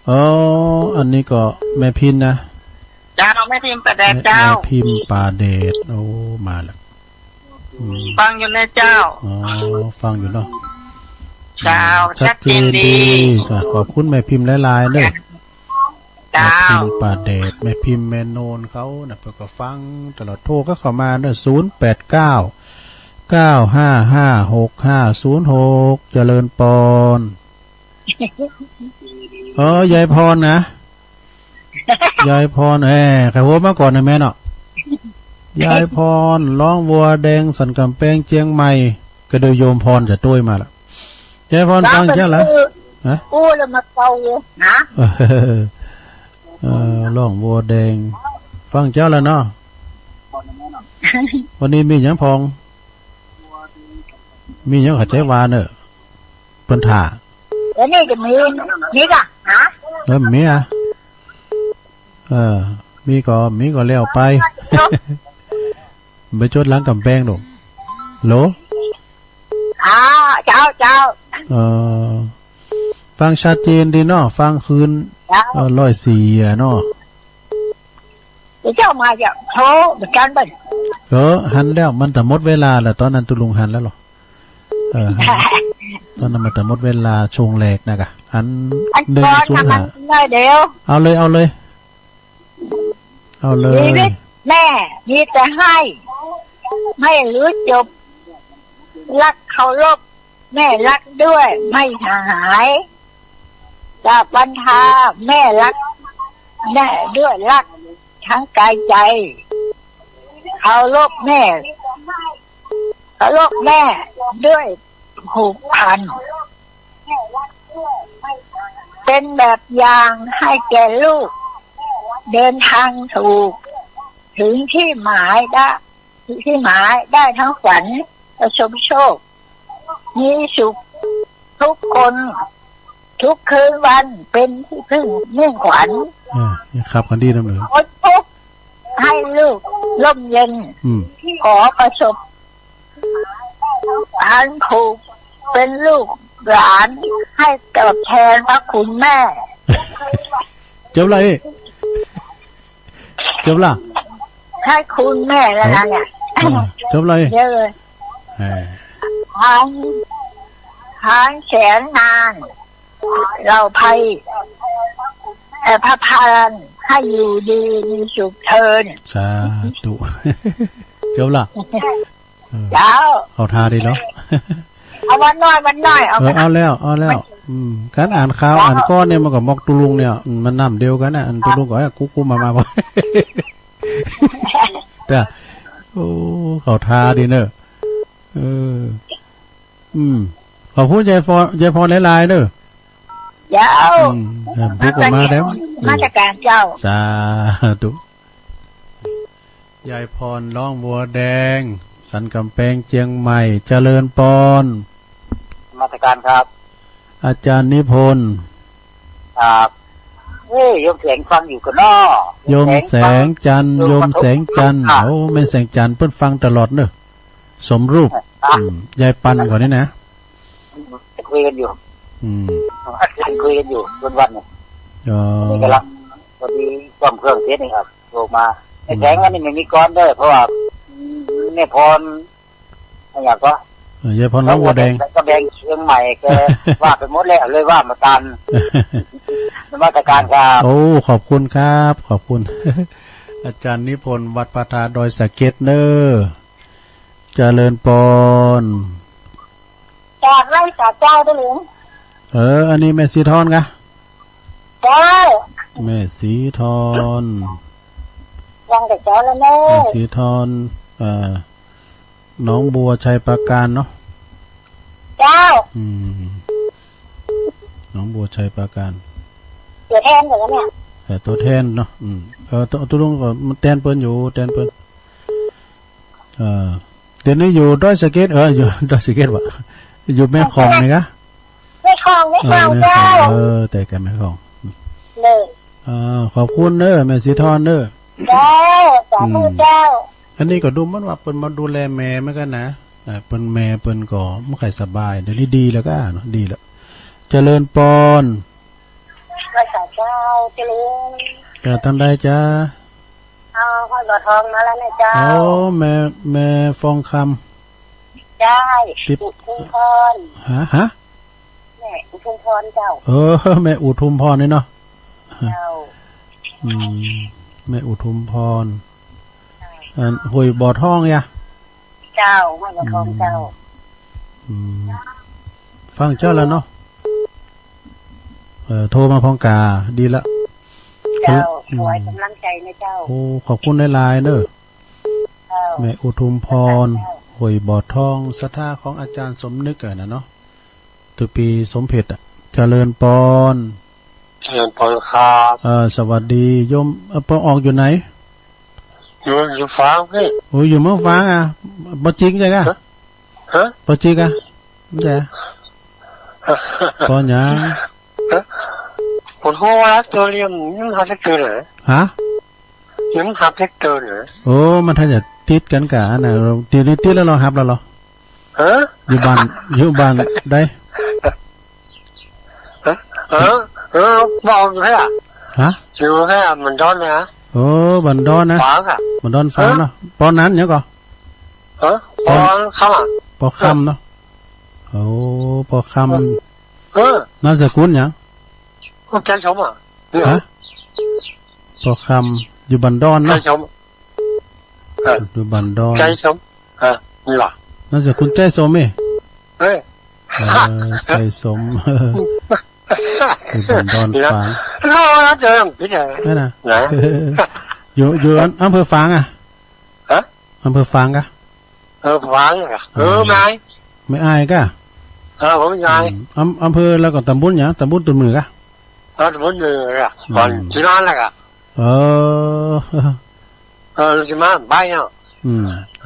อ๋อ อันนี้ก็แม่พิมพ์นะ เจ้า แม่พิมพ์ป่าแดด แม่ เจ้า แม่พิมพ์ป่าแดด โอ้ มาแล้ว อืม ฟังอยู่นะเจ้า อ๋อ ฟังอยู่เนาะ เจ้า อืม ชัดเจนดี ชัดเจนดี อ่ะ ขอบคุณแม่พิมพ์หลายๆ เด้อ เจ้า แม่พิมพ์ป่าแดด แม่พิมพ์แม่โนนเขานะ เปิ้นก็ฟังตลอด โทรก็เข้ามาเนอะ ศูนย์แปดเก้า เก้าห้าห้า หกห้าศูนย์หก เจริญปอน เออ ยายพรนะ ยายพร แหม ใครหัวมาก่อนนะแม่เนาะ ยายพร ร้องวัวแดงสันกำแพงเชียงใหม่ ก็โดยโยมพรจะโต้ยมาละ ยายพรฟังเจ้าละ ฮะ อู้แล้วมาเป่านะ เออ ร้องวัวแดง ฟังเจ้าแล้วเนาะ วันนี้มีหยังพอง มีหยังเข้าใจว่าเนอะ เปิ้นถ่า แล้วนี่จะมี มีกะ ฮะ เออ มีอะ เออ มีก็ มีก็แล้วไป เนาะ ไปจดหลังกำแพงดู โหล อ๋อ เจ้า เจ้า เออ ฟังชัดเจนดีเนาะ ฟังคืน เจ้า เอ่อ ร้อยสี่ อะเนาะ เจ้ามาจากโทรเหมือนกันเปล่า เออ หันแล้ว มันจะหมดเวลาแล้ว ตอนนั้นตุลุงหันแล้วเหรอ เออ หัน ตอนนั้นมันจะหมดเวลาช่วงแรกนะกะ หัน อัน หนึ่งศูนย์ห้า ก่อนนะ มันน้อยเดียว เอาเลย เอาเลย เอาเลย ชีวิตแม่มีแต่ให้ ไม่รู้จบ รักเคารพ แม่รักด้วยไม่หาย ตราบวันทาแม่รัก แม่ด้วยรักทั้งกายใจ เคารพแม่ เคารพแม่ด้วยผูกพัน เป็นแบบอย่างให้แก่ลูก เดินทางถูก ถึงที่หมายได้ ที่หมายได้ทั้งฝัน ประสบโชค มีสุขทุกคน ทุกคืนวันเป็นที่พึ่งมิ่งขวัญ เออ นี่ครับกันดีนำเลย พ้นทุกข์ให้ลูกร่มเย็น อืม ขอประสบ อันผูกเป็นลูกหลานให้ตอบแทนพระคุณแม่ จบละเอ้ย จบละ ให้คุณแม่แล้วนะเนี่ย เออ จบละเอ้ย เยอะเลย เออ หาง หางแสนนาน เราไพร่ เอ่อ พระพรให้อยู่ดีมีสุขเทอญ สาธุ จบละ เออ เจ้า เข้าท่าดีเนาะ เอาวันน้อย วันน้อย เอา เออ เอาแล้ว เอาแล้ว อืม การอ่านข่าว อ่านก้อนเนี่ยมันก็มอกตุลุงเนี่ย อืม มันน้ำเดียวกันนะ อันตุลุงก็ เอ้ย กุ๊กกุ๊กมา มา แต่ โอ้ เข้าท่าดีเนอะ เออ อืม ขอบคุณยายพร ยายพรหลายๆเนอะ เจ้า อืม เออ บุกออกมาแล้ว นมัสการเจ้า สาธุ ยายพร ร้องบัวแดง สันกำแพง เชียงใหม่ เจริญปอน นมัสการครับ อาจารย์นิพนธ์ ครับ เอ้ย โยมแสงฟังอยู่กันเนาะ โยมแสงจันทร์ โยมแสงจันทร์ โอ้ แม่แสงจันทร์ เปิ้นฟังตลอดเนอะ สมรูป อ่ะ อืม ยายปันก่อนนี่นะ คุยกันอยู่ อืม คุยกันอยู่วันๆเนี่ย อ๋อ นี่กำลัง พอดีซ่อมเครื่องเสร็จนี่ครับ โทรมา อืม แม่แสงวันนี้ไม่มีก้อนเด้อ เพราะว่า แม่พร อะไรก็ เออ ยายพร ร้องบัวแดง ก็แดงเชียงใหม่ แกว่าไปหมดแล้ว เลยว่ามาตัน นมัสการครับ โอ้ ขอบคุณครับ ขอบคุณ อาจารย์นิพนธ์ วัดพระธาตุดอยสะเก็ดเนอะ เจริญปอน จากไร่สาเจ้าได้เลย เออ อันนี้แม่สีทอนกะ เจ้า แม่สีทอน ยังแต่เจ้าแล้วเนอะ แม่สีทอน เอ่อ หนองบัวชัยปราการเนาะ เจ้า อืม หนองบัวชัยปราการ ตัวแทนเหรอเนี่ย เออ ตัวแทนเนาะ อืม เออ ตัว ตัวลุงก็แทนเปิ้นอยู่ แทนเปิ้น เอ่อ เดี๋ยวนี้อยู่ดอยสะเก็ด เออ อยู่ดอยสะเก็ดวะ อยู่แม่ของนี่กะ แม่ของ แม่ของ เออ เจ้า แม่ของ เออ แต่กันแม่ของ เลย เอ่อ ขอบคุณเด้อ แม่สีทอนเด้อ เจ้า สาธุ อืม เจ้า อันนี้ก็ดูเหมือนว่าเปิ้นมาดูแลแม่เหมือนกันนะ อ่า เปิ้นแม่เปิ้นก็บ่ค่อยสบาย เดี๋ยวนี้ดีแล้วกะเนาะ ดีแล้ว เจริญปอน ไหว้สาเจ้า เจริญ เอ่อ ท่านใดจ๊ะ เอาห้อยบ่อทองมาแล้วนะเจ้า โอ้ แม่ แม่ฟองคำ ใช่ ติด อุทุมพร ฮะ ฮะ แม่อุทุมพรเจ้า เออ แม่อุทุมพรนี่เนาะ เจ้า อืม แม่อุทุมพร ใช่ อันห้วยบ่อทองยะ เจ้า ห้วยบ่อทองเจ้า อืม อืม ฟังเจ้าแล้วเนาะ เออ โทรมาพร้อมกา ดีละ เจ้า อืม ถวายกำลังใจนะเจ้า โอ้ ขอบคุณหลายๆเด้อ เจ้า แม่อุทุมพร เจ้า ห้วยบ่อทอง ศรัทธาของอาจารย์สมนึกอะนะเนาะ ตุปีสมเพชรอะ เจริญปอน เจริญปอนครับ เอ่อ สวัสดีโยม เอ่อ ปอออกอยู่ไหน อยู่ อยู่ฝางพี่ โอ้ อยู่เมืองฝางอะ บ่จริงใช่กะ ฮะ ฮะ บ่จริงอะ ใช่ ปอนหยัง ฮะ ผมโทรมาแล้วตัวเรียมยังหัดได้ตัวเลย ฮะ ยังหัดได้ตัวเลย โอ้ มันทันจะติดกันกะอันน่ะ เดี๋ยวนี้ติดแล้วเหรอ หับแล้วเหรอ ฮะ อยู่บ้าน อยู่บ้านใด ฮะ เออ เออ บอกอยู่แค่ ฮะ อยู่แค่บันดอนนะ โอ้ บันดอนนะ ฝางอะ บันดอนฝางเนาะ ปอนั้นหยังก่อ ฮะ ปอ ปอค่ำอะ ปอค่ำเนาะ โอ้ ปอค่ำ เออ นามสกุลหยัง ก็ใจสมอะ เนี่ย ฮะ ปอค่ำ อยู่บันดอนเนาะ ใจสม เออ อยู่บันดอน ใจสม เออ นี่หรอ นามสกุลใจสมเอ้ย เอ้ย เออ ใจสม อยู่บันดอนฝาง เราจะยังผิดอะไร นั่นนะ นะ อยู่ อยู่อำ อำเภอฝางอะ ฮะ อำเภอฝางกะ เออ ฝางอะ เออ เออ ไม่อาย ไม่อายกะ เออ ผมไม่อาย อืม อำ อำเภอแล้วก็ตำบลหยัง ตำบลตุนมือกะ เออ ตำบลตุนมือกะ อืม ก่อนที่นั่นแหละกะ เออ เออ ที่มาบ้านเนาะ อืม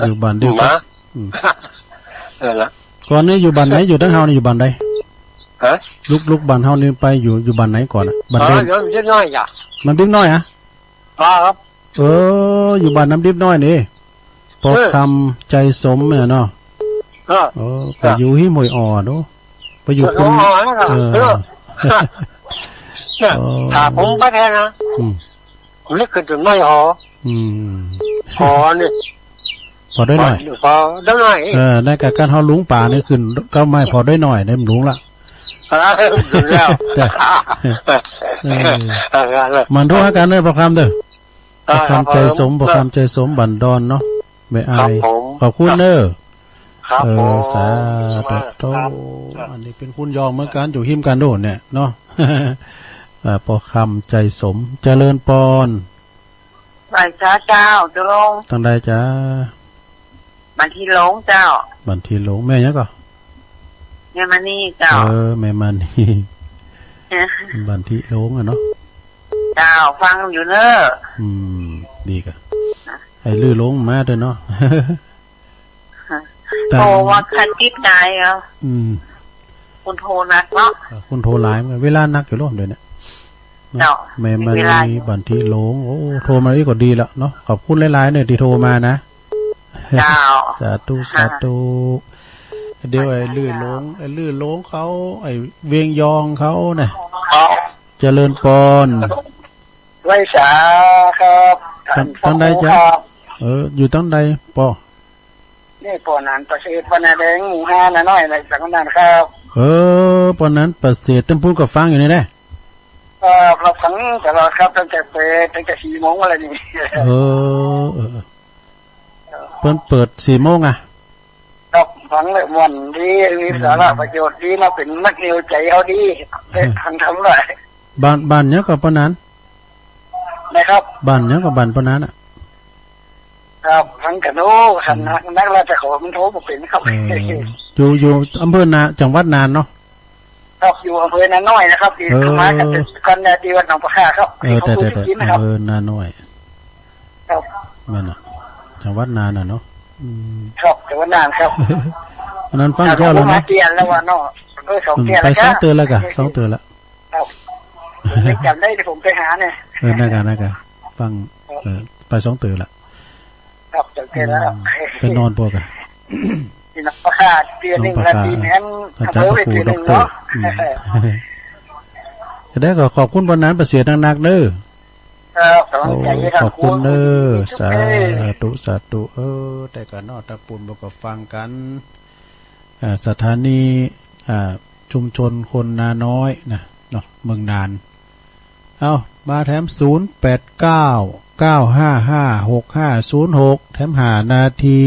อยู่บ้านเดียวกัน มา อืม เออละ ก่อนนี้อยู่บ้านไหน อยู่ตังเฮานี่อยู่บ้านใด ฮะ ลูก ลูกบ้านเฮานี่ไปอยู่ อยู่บ้านไหนก่อนอะ บ้าน อ๋อ เดิม อยู่เชียงน้อยจ้ะ บ้านเดิมน้อยอะ อ๋อครับ เออ อยู่บ้านน้ำดิบน้อยนี่ ปอ เออ คำใจสมเนี่ยเนาะ เออ โอ้ ไปอยู่ที่ห้วยอ่อนโอ้ ไปอยู่ ห้วยอ่อนนะครับ เออ เออ เนี่ย โอ้ ถ้าผมไปแทนนะ อืม ผมนึกขึ้นถึงไม่หอ อืม หอนี่ พอได้หน่อย พอได้หน่อย เออ ในการ การเฮาลุงป่านี่ขึ้นก็ไม่พอได้หน่อยเนี่ยมันลุงละ อ่า ลุงแล้ว จ้ะ เออ เออ มันโทรหากันเด้อ ปอคำเด้อ อ่า ปอคำใจสม ครับผม ปอคำใจสมบันดอนเนาะ ไม่อาย ครับผม ขอบคุณเด้อ ครับ เออ ผม สาธุ ครับ อันนี้เป็นคุณยองเหมือนกัน อยู่หิมกันโน่นเนี่ยเนาะ เอ่อ ปอคำใจสม เจริญปอน ไหว้สาเจ้า เจ้าหลวง ตังใดจ้า บันทีหลงเจ้า บันทีหลง แม่หยังก่อ แม่มณีเจ้า เออ แม่มณี เออ บันทีหลงอะเนาะ เจ้า ฟังอยู่เนอะ อืม ดีกะ ไอ้ลือหลงมาเด้อเนาะ ตัง โทรว่าคันติดตายเหรอ อืม คุณโทรนัดเนาะ เออ คุณโทรหลายเหมือนกัน เวลานักอยู่โลดเดี๋ยวนี้ เนาะ แม่มณี เวลาอยู่ บันทีหลง โอ้ โทรมาอีกก็ดีละเนาะ ขอบคุณหลายๆเนี่ยที่โทรมานะ เจ้า สาธุ ค่ะ สาธุ เดี๋ยวไอ้ลือหลง ไอ้ลือหลงเขา ไอ้เวียงยองเขาเนี่ย อ๋อ เจริญปอน ไหว้สาครับ ตัง ตังใดจ๊ะ ครับ เออ อยู่ตังใดปอ นี่ปอนันประเสริฐ บ้านนาแดง หมู่ห้า นาน้อย ในจังหวัดน่านครับ เออ ปอนันประเสริฐ เต็มพูนก็ฟังอยู่นี่แหละ เออ เราฟังตลอดครับ ตั้งแต่เปิด ตั้งแต่สี่โมงอะไรนี่ เออ เออ เปิ้นเปิดสี่โมงอะ ครับ ฟังแล้วม่วนดี มีสาระประโยชน์ดี มาเป็นนักเหนี่ยวใจเอาดี ได้ทางทำได้ บ้าน บ้านหยังก็ปอนัน นะครับ บ้านหยังก็บ้านปอนันอะ ครับ ฟังกัน โอ้ คันนัก นักราชขอมันโทรบ่เป็นครับ เออ อยู่ อยู่อำเภอนา จังหวัดน่านเนาะ ครับ อยู่อำเภอนาน้อยนะครับ ที่ เออ มากันเป็นกันนะ ที่วัดหนองปลาข่าครับ เออ ที่เขา แต่ พูด แต่ แต่ จริงๆนะครับ อำเภอนาน้อย ครับ แม่นน่ะ จังหวัดน่านน่ะเนาะ อืม ครับ จังหวัดน่านครับ อันนั้นฟังเจ้าแล้ว ผมมา เนาะ เตียนแล้ววะเนาะ เออ สอง อืม เตียน ไป แล้ว สอง ครับ เตือนแล้วกะ สองเตือนแล้ว ครับ ผมยังจำได้ที่ผมไปหาเนี่ย เออ นั่นกะ นั่นกะ ฟัง ครับ เออ ไปสองเตือนละ ครับ จำได้แล้ว อืม ไปนอนปอกะ ที่หนองปลาข่า เตียนหนึ่ง หนองปลาข่า ละ ที่แม่น อาจารย์ อำเภอ พระครู เตียนหนึ่ง ด็อกเตอร์ เนาะ อืม จะได้ก็ขอบคุณปอนันประเสริฐนักๆเด้อ ครับ สอง โอ้ ใจครับ ขอบคุณเด้อ สาธุ สาธุ เออ แต่กะเนาะ ตะปูนบอกก็ฟังกัน อ่า สถานี อ่า ชุมชนคนนาน้อยนะ เนาะ เมืองน่าน เอา มาแถม ศูนย์ แปด เก้า เก้า ห้า ห้า หก ห้า ศูนย์ หก แถมห้านาที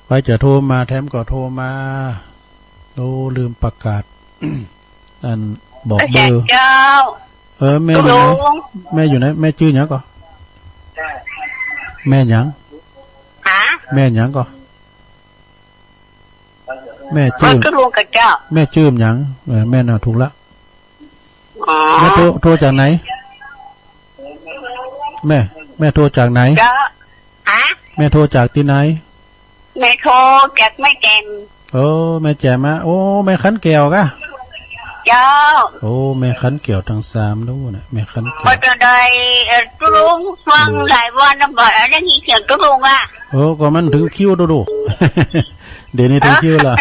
ไว้จะโทรมา แถมก็โทรมา โอ้ ลืมประกาศ อัน บอกเบอร์ เจ้า เออ แม่อยู่ไหน แม่อยู่ไหน แม่จื้อหยังก่อ แม่หยัง ฮะ แม่หยังก่อ แม่จื้อ แม่จื้อหยัง เออ แม่น่ะถูกละ อ๋อ แม่โทร โทรจากไหน แม่ แม่โทรจากไหน เจ้า ฮะ แม่โทรจากที่ไหน แม่โทรจากแม่แจ่ม โอ้ แม่แจ่มอะ โอ้ แม่ขันแก้วกะ เจ้า โอ้ แม่ขันแก้วทั้งสามลูกนะ แม่ขันแก้ว บ่จะได้ เอ่อ ตุ๊ลุง ฟัง อืม หลายวันแล้วบ่ได้ยินเสียงตุ๊ลุงอะ โอ้ ก็มันถึงคิวตุ๊ลุง เดี๋ยวนี้ถึงคิวละ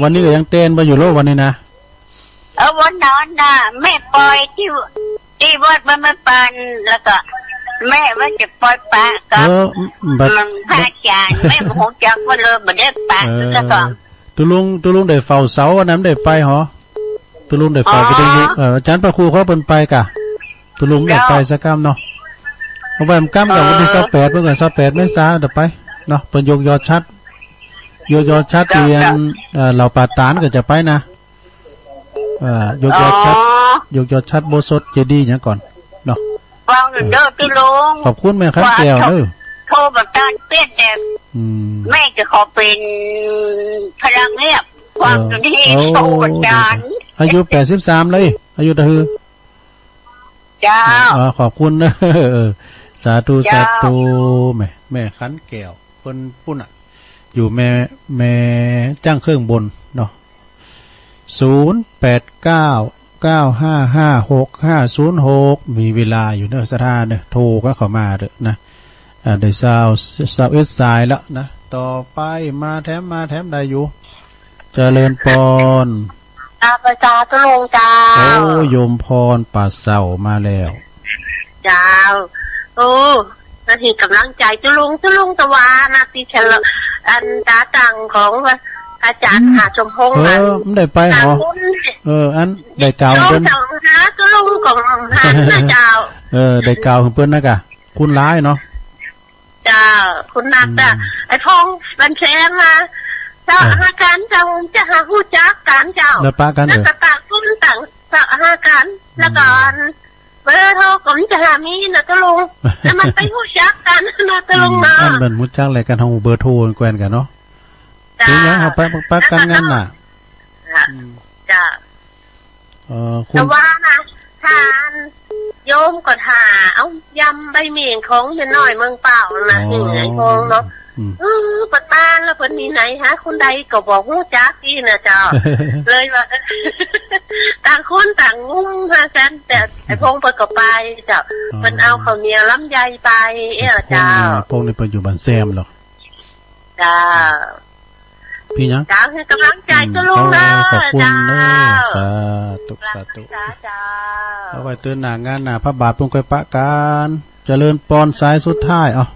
วันนี้ก็ยังเต้นบ่อยู่โลกวันนี้นะ เอาวันนั้นน่ะแม่ปล่อยที่ที่วัดบ้านแม่ปานแล้วก็แม่ว่าจะปล่อยปลากับ เออ บัด อืมพระอาจารย์ แม่บ่ฮู้จักว่าเลยบ่ได้ปลา เออ ซะก่อน ตุลุง ตุลุงได้เฝ้าเสาอันนั้นได้ไปหอ ตุลุงได้เฝ้า อ๋อ วิทยุ เออ อาจารย์พระครูเขาเปิ้นไปกะ ตุลุงได้ไป เจ้า สักกำเนาะ เอาไว้มันกำกับวันที่ เออ ซาวแปด เปิ้นก็ ซาวแปด เมษาเดี๋ยวไปเนาะ เปิ้นยกยอดฉัตร ยกยอดฉัตร เจ้า เตียน เจ้า เอ่อ เหล่าป่าตานก็จะไปนะ เอ่อ ยกยอดฉัตร อ๋อ ยกยอดฉัตรอุโบสถเจดีย์หยังก่อนเนาะ ฟังเด้อ เออ ตุลุง ขอบคุณแม่คำแก้วเด้อ โทรมาตอนเปลี่ยนแต่ อืม แม่จะขอเป็นพลังเงียบ ความ เออ ดี โอ้ โทรมาตอน ดีจ้ะ อายุ แปดสิบสาม เลย อายุเท่าไหร่ เจ้า เออ ขอบคุณเด้อ เออ สาธุ เจ้า สาธุ แม่ แม่คำแก้ว เปิ้นปุ้นน่ะ อยู่แม่ แม่จ้างเครื่องบนเนาะ ศูนย์แปดเก้า เก้าห้าห้า หกห้าศูนย์หก มีเวลาอยู่เนอะ ศรัทธาเนอะ โทรก็เข้ามาเถอะนะ อ่า ได้ซาว ซาวเอสสายแล้วนะ ต่อไปมาแถม มาแถมได้อยู่ เจริญพร ตาประจาตุลงเจ้า โอ้ โยมพรป่าเศร้ามาแล้ว เจ้า โอ้ มาให้กำลังใจตุลง ตุลงตะวานะ ที่เชลอันตาตังของอาจารย์ อืม หาสมพงษ์ เออ นะ มันได้ไปหอ ตาคุณ เออ อันได้กล่าว ตุลง เปิ้น เจ้าหาตุลงของหานะเจ้า เออ ได้กล่าวของเปิ้นนะกะ คุณร้ายเนาะ เจ้า คุณนัก อืม เจ้า ไอ้พงษ์บันแซงมา เจ้า เออ หากันเจ้า จะหาฮู้จักกันเจ้า แล้วปะกัน แล้ว เออ ก็ต่างคนต่างเจ้าหากัน อืม แล้วก็เบอร์โทรก็มันจะหามีนะตะลุง แล้วมันไปฮู้จักกันนะตะลุง อืม เนาะ อันมันฮู้จักอะไรกัน เอาเบอร์โทรแกว่นกันเนาะ เจ้า เป็นหยังเอาไปปะกันงั้นน่ะ เจ้า อืม เจ้า เอ่อ คุณ แต่ว่านะ ทานโยมก็ถ่า เอายำใบเมี่ยงของเมียน้อยเมืองเป่านะ อ๋อ นี่ไงพงเนาะ อืม เออ เปิ้นมาแล้วเปิ้นมีไหนฮะ คนใดก็บอกฮู้จักที่นะเจ้า เลยว่า ต่างคนต่างงงฮะ ฉัน แต่ไอ้พงเปิ้นก็ไปเจ้า อ๋อ เปิ้นเอาข้าวเหนียวลำไยไป เอ้อ ไอ้พง เจ้า นี่ ไอ้พงนี่เปิ้นอยู่บ้านแซมเหรอ เจ้า พี่หยัง เจ้า ให้กำลังใจ อืม ตุลงเด้อ ขอบคุณเด้อ เจ้า สาธุ สาธุ เจ้า เอาไว้เตื้อหน้างานหน้าพระบาทเปิ้นค่อยปะกัน เจริญพรสายสุดท้าย เอ้า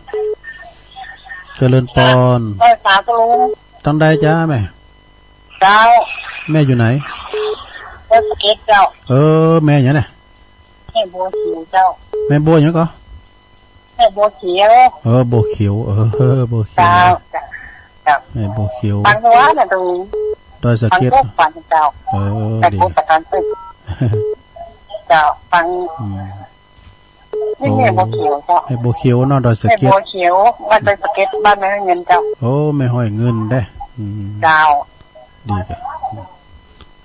เจริญพร เออ สาธุ ตังใดจ้าแม่ เจ้า แม่อยู่ไหน เออ สะเก็ดเจ้า เออ แม่หยังเนี่ย แม่บัวเขียวเจ้า แม่บัวหยังก่อ แม่บัวเขียว เออ บัวเขียว เออ บัวเขียว เจ้า เจ้า แม่บัวเขียว ปังหัวน่ะตรง ดอยสะเก็ด ปังพวกปังเจ้า เออ แต่ ดี พวกประธานตึก เจ้า ปัง อืม นี่แม่บัวเขียวเจ้า โอ้ แม่บัวเขียวเนาะ ดอยสะเก็ด แม่บัวเขียว บ้านดอยสะเก็ด บ้านแม่ห้อยเงินเจ้า โอ้ แม่ห้อยเงินเด้อ อืม เจ้า ดีจ้ะ อืม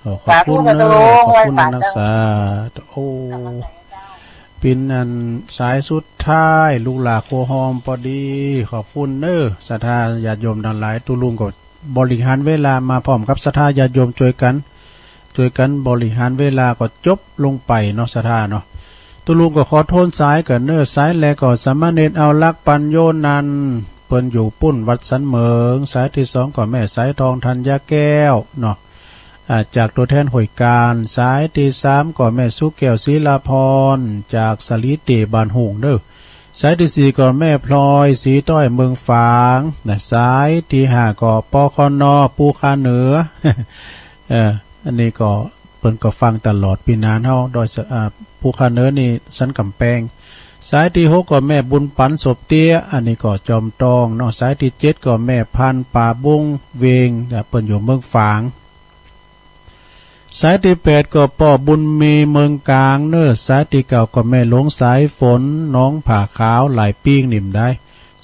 ขอขอบคุณเนอะ สาธุ ขอบคุณนะ สาธุ นักศึกษา โอ้ เป็นอันสายสุดท้าย ลูกหลานโคฮอมพอดี ขอบคุณเนอะ ศรัทธาญาติโยมทั้งหลาย ตุลุงก็บริหารเวลามาพร้อมกับศรัทธาญาติโยม ช่วยกัน ช่วยกันบริหารเวลาก็จบลงไปเนาะ ศรัทธาเนาะ ตุลุงก็ขอโทนสายก่อนเนอะ สายแรกก็สามเณรเอาลักษณ์ปัญโยนันท์ เปิ้นอยู่ปุ้นวัดสันเหมิง สายที่สองก็แม่สายทองธัญญาแก้วเนาะ อ่า จากตัวแทนห้วยการ สายที่สามก็แม่สุแก้วศิลาพร จากสาลีเตบ้านหุ่งเด้อ สายที่สี่ก็แม่พลอยศรีต้อยเมืองฝางนะ สายที่ห้าก็ ปคน ภูคาเหนือ เออ อันนี้ก็เปิ้นก็ฟังตลอด พี่นานเฮาดอยสะ อ่า ภูคาเหนือนี่สันกำแพง สายที่หกก็แม่บุญปันศพเตี้ย อันนี้ก็จอมตองเนาะ สายที่เจ็ดก็แม่พันป่าบุ้งเวงนะ เปิ้นอยู่เมืองฝาง สายที่แปดก็ป้อบุญมีเมืองกลางเนอะ สายที่เก้าก็แม่หลวงสายฝนหนองผาขาว หลายปีงนิ่มได้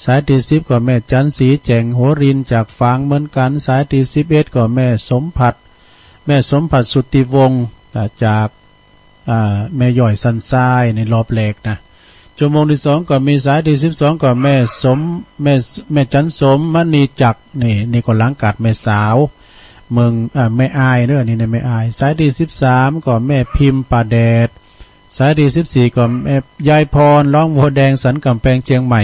สายที่สิบก็แม่จันทร์ศรีแจ่งหัวรินจากฝางเหมือนกัน สายที่สิบเอ็ดก็แม่สมผัส แม่สมผัสสุทธิวงศ์ อ่า จาก อ่า แม่ย่อยสันทรายในรอบแรกนะ ชั่วโมงที่สองก็มีสายที่สิบสองก็แม่สม แม่ แม่จันทร์สมมณีจักร นี่ นี่ก็หลังกาดแม่สาว เมือง อ่า แม่อายเด้อ นี่นะแม่อาย สายที่สิบสามก็แม่พิมพ์ป่าแดด สายที่สิบสี่ก็แม่ยายพร ร้องวัวแดงสันกำแพงเชียงใหม่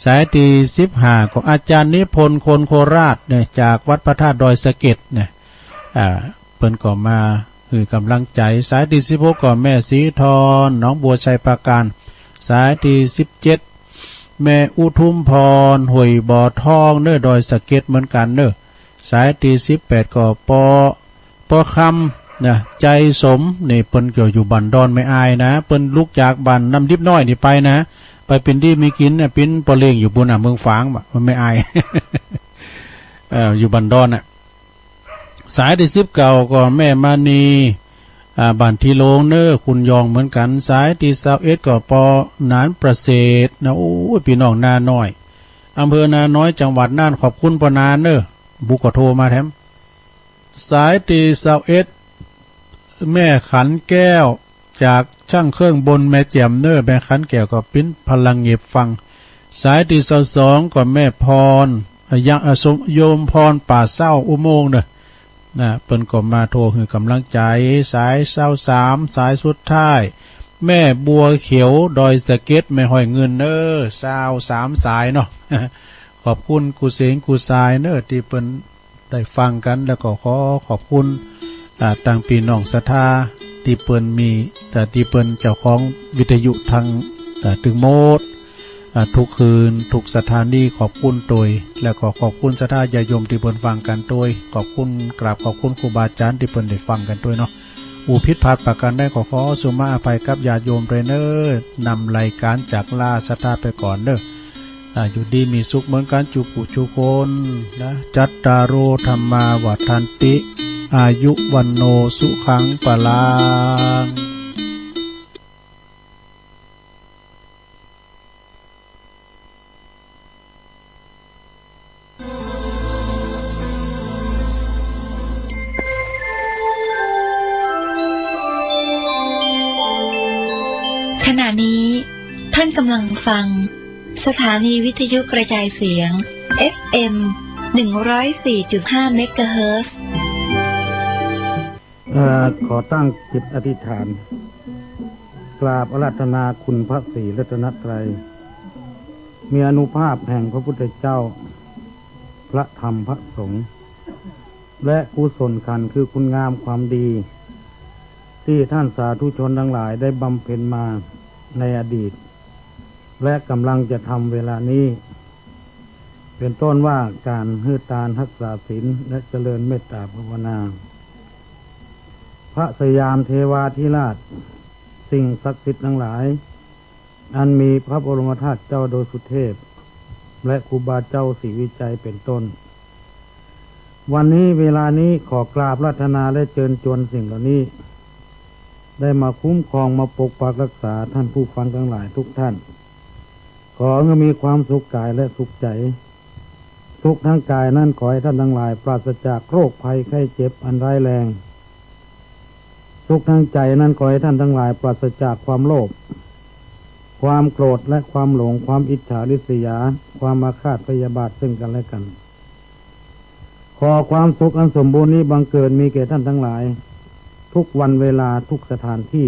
สายที่สิบห้าก็อาจารย์นิพนธ์คนโคราชเนี่ย จากวัดพระธาตุดอยสะเก็ดเนี่ย อ่า เปิ้นก็มา หื้อกำลังใจ๋ สายตี้สิบหกก็แม่ศรีทอน หนองบัวไชยปราการ สายตี้สิบเจ็ด แม่อุทุมพร ห้วยบ่อทอง เน้อ ดอยสะเก็ดเหมือนกั๋นเน้อ สายตี้สิบแปดก็ปอ ปอคำนะ ใจสม นี่เปิ้นก็อยู่บ้านดอนแม่อายนะ เปิ้นลุกจากบ้านน้ำดิบน้อยนี่ไปนะ ไปเป๋นดีมีกิ๋นนะ เป๋นป้อเลี้ยงอยู่ปู๊นน่ะ เมืองฝางบ่ะ แม่อาย เอ่อ อยู่บ้านดอนน่ะ สายตี้สิบเก้าก็แม่มณี อ่า บ้านทีโลงเน้อ ขุนยองเหมือนกั๋น สายตี้ซาวเอ็ดก็ปอหนานประเสริฐนะ โอ้ย ปี้น้องนาน้อย อำเภอนาน้อย จังหวัดน่าน ขอบคุณปอหนานเน้อ บุกก็โทรมาแถม สายตี้ซาวเอ็ด แม่ขันแก้ว จากช่างเครื่องบนแม่แจ่มเน้อ แม่ขันแก้วก็ปิ้นพลังเงียบฟัง สายตี้ซาวสองก็แม่พร อ่ะ ยัง อ่ะ สม โยมพรป่าเศร้าอุโมงค์เน้อ นะ เปิ้นก็มาโทรหื้อกำลังใจ๋ สายซาวสาม สายสุดท้าย แม่บัวเขียว ดอยสะเก็ด แม่ห้อยเงินเน้อ ซาวสามสายเนาะ ขอบคุณกู้เสงกู้สายเน้อ ตี้เปิ้น ได้ฟังกั๋น แล้วก็ขอขอบคุณ อ่า ตังปี้น้องศรัทธา ตี้เปิ้นมี แต่ตี้เปิ้นเจ้าของวิทยุทาง อ่า ตึงหมด อ่า ทุกคืน ทุกสถานี ขอบคุณตวย แล้วก็ขอบคุณศรัทธาญาติโยมตี้เปิ้นฟังกั๋นตวย ขอบคุณ กราบขอบคุณครูบาอาจ๋ารย์ตี้เปิ้นได้ฟังกั๋นตวยเนาะ อู้ผิดพลาดประก๋านใดก็ขอสุมาอภัยกับญาติโยมตวยเน้อ นำรายก๋านจากลาศรัทธาไปก่อนเน้อ อ่า อยู่ดีมีสุขเหมือนกั๋นจุผู้จุคน นะ จัตตาโร ธัมมา วัฑฒันติ อายุ วัณโณ สุขัง พลัง ขณะนี้ท่านกำลังฟังสถานีวิทยุกระจายเสียง เอฟเอ็ม หนึ่งร้อยสี่จุดห้า เมกะเฮิรตซ์ เอ่อ ขอตั้งจิตอธิษฐาน กราบอาราธนาคุณพระศรีรัตนตรัย มีอานุภาพแห่งพระพุทธเจ้า พระธรรม พระสงฆ์ และกุศลขันธ์คือคุณงามความดี ที่ท่านสาธุชนทั้งหลายได้บำเพ็ญมาในอดีต และกำลังจะทำเวลานี้ เป็นต้นว่าการหื้อตาน รักษาศีล และเจริญเมตตาภาวนา พระสยามเทวาธิราช สิ่งศักดิ์สิทธิ์ทั้งหลาย อันมีพระบรมธาตุเจ้าดอยสุเทพ และครูบาเจ้าศรีวิชัยเป็นต้น วันนี้เวลานี้ขอกราบอาราธนาและเชิญชวนสิ่งเหล่านี้ ได้มาคุ้มครองมาปกปักรักษาท่านผู้ฟังทั้งหลายทุกท่าน ขอให้มีความสุขกายและสุขใจ สุขทางกายนั้นขอให้ท่านทั้งหลายปราศจากโรคภัยไข้เจ็บอันร้ายแรง สุขทางใจนั้นขอให้ท่านทั้งหลายปราศจากความโลภ ความโกรธและความหลง ความอิจฉาริษยา ความอาฆาตพยาบาทซึ่งกันและกัน ขอความสุขอันสมบูรณ์นี้บังเกิดมีแก่ท่านทั้งหลาย ทุกวันเวลาทุกสถานที่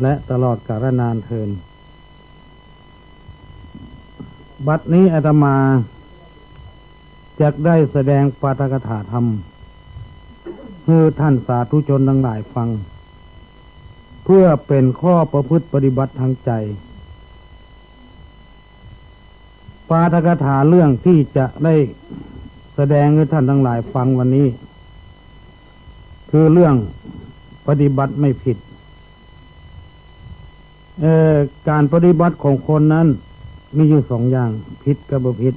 และตลอดกาลนานเทอญ บัดนี้อาตมาจักได้แสดงปาฐกถาธรรม หื้อท่านสาธุชนทั้งหลายฟัง เพื่อเป็นข้อประพฤติปฏิบัติทางใจ ปาฐกถาเรื่องที่จะได้แสดงให้ท่านทั้งหลายฟังวันนี้ คือเรื่องปฏิบัติไม่ผิด เอ่อ การปฏิบัติของคนนั้นมีอยู่สองอย่าง ผิดกับบ่ผิด